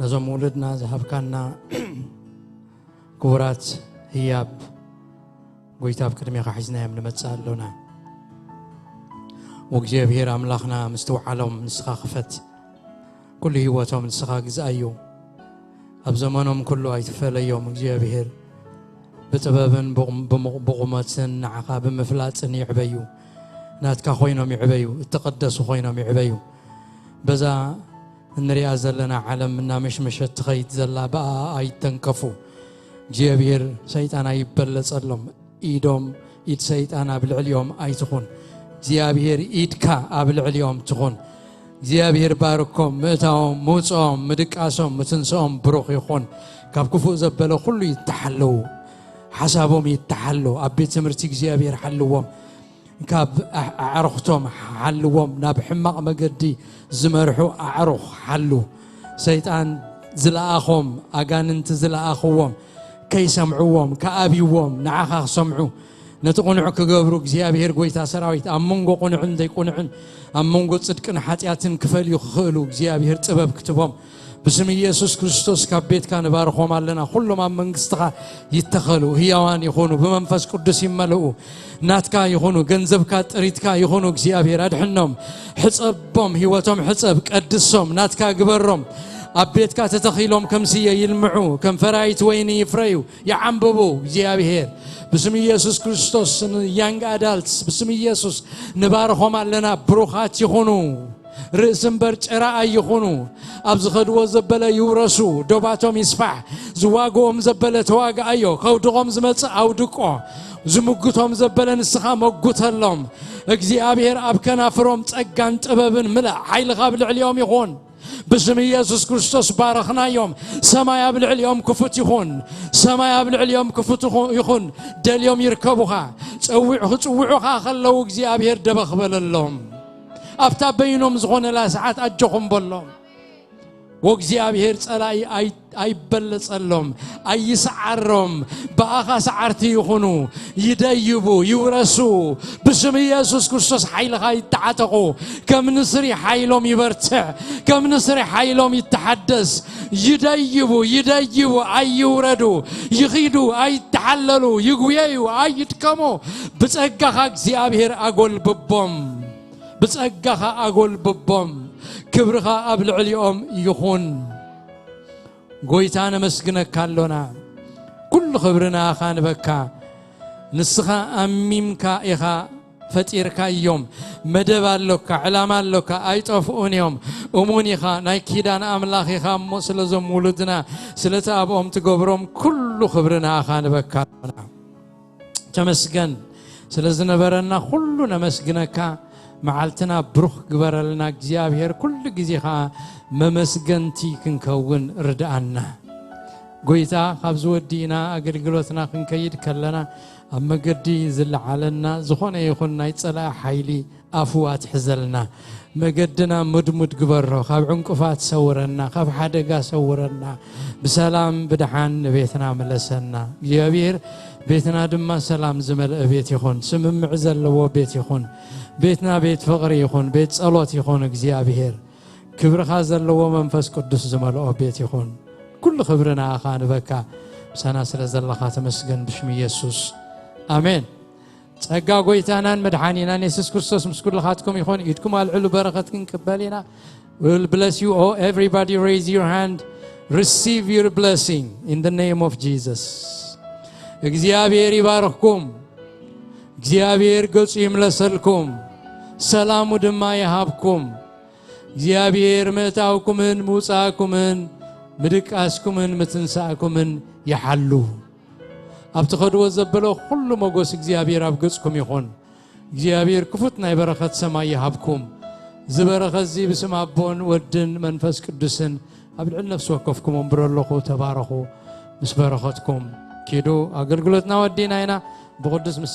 ነዞም ውሉድና ዝሃብካና ክቡራት ህያብ ጎይታ ኣብ ቅድሜኻ ሒዝናዮም ንመጽእ ኣሎና። ወእግዚኣብሔር ኣምላኽና ምስትውዓሎም ንስኻ ክፈት። ኩሉ ህይወቶም ንስኻ ግዝኣዮ። ኣብ ዘመኖም ኩሉ ኣይትፈለዮም እግዚኣብሔር። ብጥበብን ብቑም- ብሙ- ብቑመትን ንዓኻ ብምፍላጥን ይዕበዩ። ናትካ ኮይኖም ይዕበዩ፣ እተቐደሱ ኮይኖም ይዕበዩ። በዛ እንሪኣ ዘለና ዓለም እናመሽመሸት ትኸይድ ዘላ ብኣ ኣይተንከፉ። እግዚኣብሔር ሰይጣን ኣይበለጸሎም። ኢዶም ኢድ ሰይጣን ኣብ ልዕሊኦም ኣይትኹን። እግዚኣብሔር ኢድካ ኣብ ልዕሊኦም ትኹን። እግዚኣብሔር ባርኮም፣ ምእታዎም፣ ምውፅኦም፣ ምድቃሶም፣ ምትንስኦም ብሩኽ ይኹን። ካብ ክፉእ ዘበለ ኩሉ ይተሓለዉ። ሓሳቦም ይተሓሎ። ኣብ ቤት ትምህርቲ እግዚኣብሔር ሓልዎም። ካብ ኣዕ- ኣዕሩኽቶም ሓልዎም። ናብ ሕማቕ መገዲ ዝመርሑ ኣዕሩኽ ሓሉ። ሰይጣን ዝለኣኾም፣ ኣጋንንቲ ዝለኣኽዎም ከይሰምዕዎም፣ ከኣብይዎም፣ ንዓኻ ክሰምዑ፣ ነቲ ቅኑዕ ክገብሩ እግዚኣብሔር ጎይታ ሰራዊት ኣብ መንጎ ቅኑዕን ዘይቅኑዕን ኣብ መንጎ ጽድቅን ሓጢኣትን ክፈልዩ ክኽእሉ እግዚኣብሔር ጥበብ ክትቦም ብስም ኢየሱስ ክርስቶስ ካብ ቤትካ ንባርኾም ኣለና። ኩሎም ኣብ መንግስትኻ ይተኸሉ፣ ህያዋን ይኹኑ፣ ብመንፈስ ቅዱስ ይመልኡ፣ ናትካ ይኹኑ፣ ገንዘብካ ጥሪትካ ይኹኑ። እግዚኣብሔር ኣድሕኖም፣ ሕጸቦም፣ ህይወቶም ሕጸብ፣ ቀድሶም፣ ናትካ ግበሮም። ኣብ ቤትካ ተተኺሎም ከም ስየ ይልምዑ፣ ከም ፈራይት ወይኒ ይፍረዩ፣ ይዓንብቡ። እግዚኣብሔር ብስም ኢየሱስ ክርስቶስ ንያንግ ኣዳልትስ ብስም ኢየሱስ ንባርኾም ኣለና። ብሩኻት ይኹኑ። ርእሲ እምበር ጭራ ኣይኹኑ። ኣብ ዝኸድዎ ዘበለ ይውረሱ፣ ዶባቶም ይስፋሕ። ዝዋግኦም ዘበለ ተዋግኣዮ፣ ከውድቖም ዝመጽእ ኣውድቆ፣ ዝምጉቶም ዘበለ ንስኻ መጉተሎም። እግዚኣብሔር ኣብ ከናፍሮም ጸጋን ጥበብን ምልእ፣ ሓይልኻ ኣብ ልዕሊኦም ይኹን። ብስም ኢየሱስ ክርስቶስ ባረኽናዮም። ሰማይ ኣብ ልዕሊኦም ክፉት ይኹን። ሰማይ ኣብ ልዕሊኦም ክፉት ይኹ- ይኹን። ደልዮም ይርከቡኻ። ጸዊዑ ክጽውዑኻ ከለዉ እግዚኣብሔር ደበኽ በለሎም። ኣብታ በይኖም ዝኾነላ ሰዓት ኣጆኹም በሎም። ወእግዚኣብሔር ጸላኢ ኣይ- ኣይበለጸሎም፣ ኣይስዓሮም። ብኣኻ ሰዓርቲ ይኹኑ፣ ይደይቡ፣ ይውረሱ። ብስም ኢየሱስ ክርስቶስ ሓይልኻ ይተዓጠቑ። ከም ንስሪ ሓይሎም ይበርትዕ፣ ከም ንስሪ ሓይሎም ይተሓደስ። ይደይቡ፣ ይደይቡ፣ ኣይውረዱ፣ ይኺዱ፣ ኣይተሓለሉ፣ ይጉየዩ፣ ኣይድከሙ። ብጸጋኻ እግዚኣብሔር ኣጎልብቦም። ብጸጋኻ ኣጎልብቦም። ክብርኻ ኣብ ልዕሊኦም ይኹን። ጎይታ ነመስግነካ ኣሎና። ኩሉ ክብሪ ንኣኻ ንበካ። ንስኻ ኣሚምካ ኢኻ ፈጢርካ እዮም። መደብ ኣሎካ፣ ዕላማ ኣሎካ፣ ኣይጠፍኡን እዮም። እሙን ኢኻ፣ ናይ ኪዳን ኣምላኽ ኢኻ። እሞ ስለዞም ውሉድና፣ ስለቲ ኣብኦም ትገብሮም ኩሉ ክብሪ ንኣኻ ንበካ ኣሎና። ተመስገን ስለ ዝነበረና ኩሉ ነመስግነካ። መዓልትና ብሩኽ ግበረልና እግዚኣብሔር። ኩሉ ግዜ ኸዓ መመስገንቲ ክንከውን ርድኣና። ጎይታ፣ ካብዚ ወዲእና ኣገልግሎትና ክንከይድ ከለና ኣብ መገዲ ዝለዓለና ዝኾነ ይኹን ናይ ጸላኢ ሓይሊ ኣፉ ኣትሕዘልና። መገድና ምድሙድ ግበሮ። ካብ ዕንቅፋት ሰውረና፣ ካብ ሓደጋ ሰውረና። ብሰላም ብድሓን ንቤትና ምለሰና እግዚኣብሔር። ቤትና ድማ ሰላም ዝመልአ ቤት ይኹን፣ ስምምዕ ዘለዎ ቤት ይኹን። ቤትና ቤት ፍቕሪ ይኹን፣ ቤት ጸሎት ይኹን እግዚኣብሔር። ክብርኻ ዘለዎ መንፈስ ቅዱስ ዝመልኦ ቤት ይኹን። ኩሉ ክብሪ ንኣኻ ንበካ። ምሳና ስለ ዘለኻ ተመስገን ብሽም ኢየሱስ። ኣሜን። ጸጋ ጎይታናን መድሓኒናን የሱስ ክርስቶስ ምስ ኩልኻትኩም ይኹን። ኢድኩም ኣልዕሉ፣ በረኸት ክንቅበል ኢና። We'll bless you all. Everybody raise your hand. Receive your blessing in the name of Jesus. እግዚኣብሔር ይባርኽኩም። እግዚኣብሔር ገጹ ይምለሰልኩም፣ ሰላሙ ድማ ይሃብኩም። እግዚኣብሔር ምእታውኩምን ምውጻእኩምን ምድቃስኩምን ምትንሳእኩምን ይሓሉ። ኣብ ትኸድዎ ዘበለ ኩሉ መጎስ እግዚኣብሔር ኣብ ገጽኩም ይኹን። እግዚኣብሔር ክፉት ናይ በረኸት ሰማይ ይሃብኩም። እዚ በረኸት እዚ ብስም ኣቦን ወድን መንፈስ ቅዱስን ኣብ ልዕሊ ነፍሲ ወከፍኩም እምብሮ ኣለኹ። ተባረኹ። ምስ በረኸትኩም ኪዱ። ኣገልግሎትና ወዲና ኢና። ብቕዱስ ምስ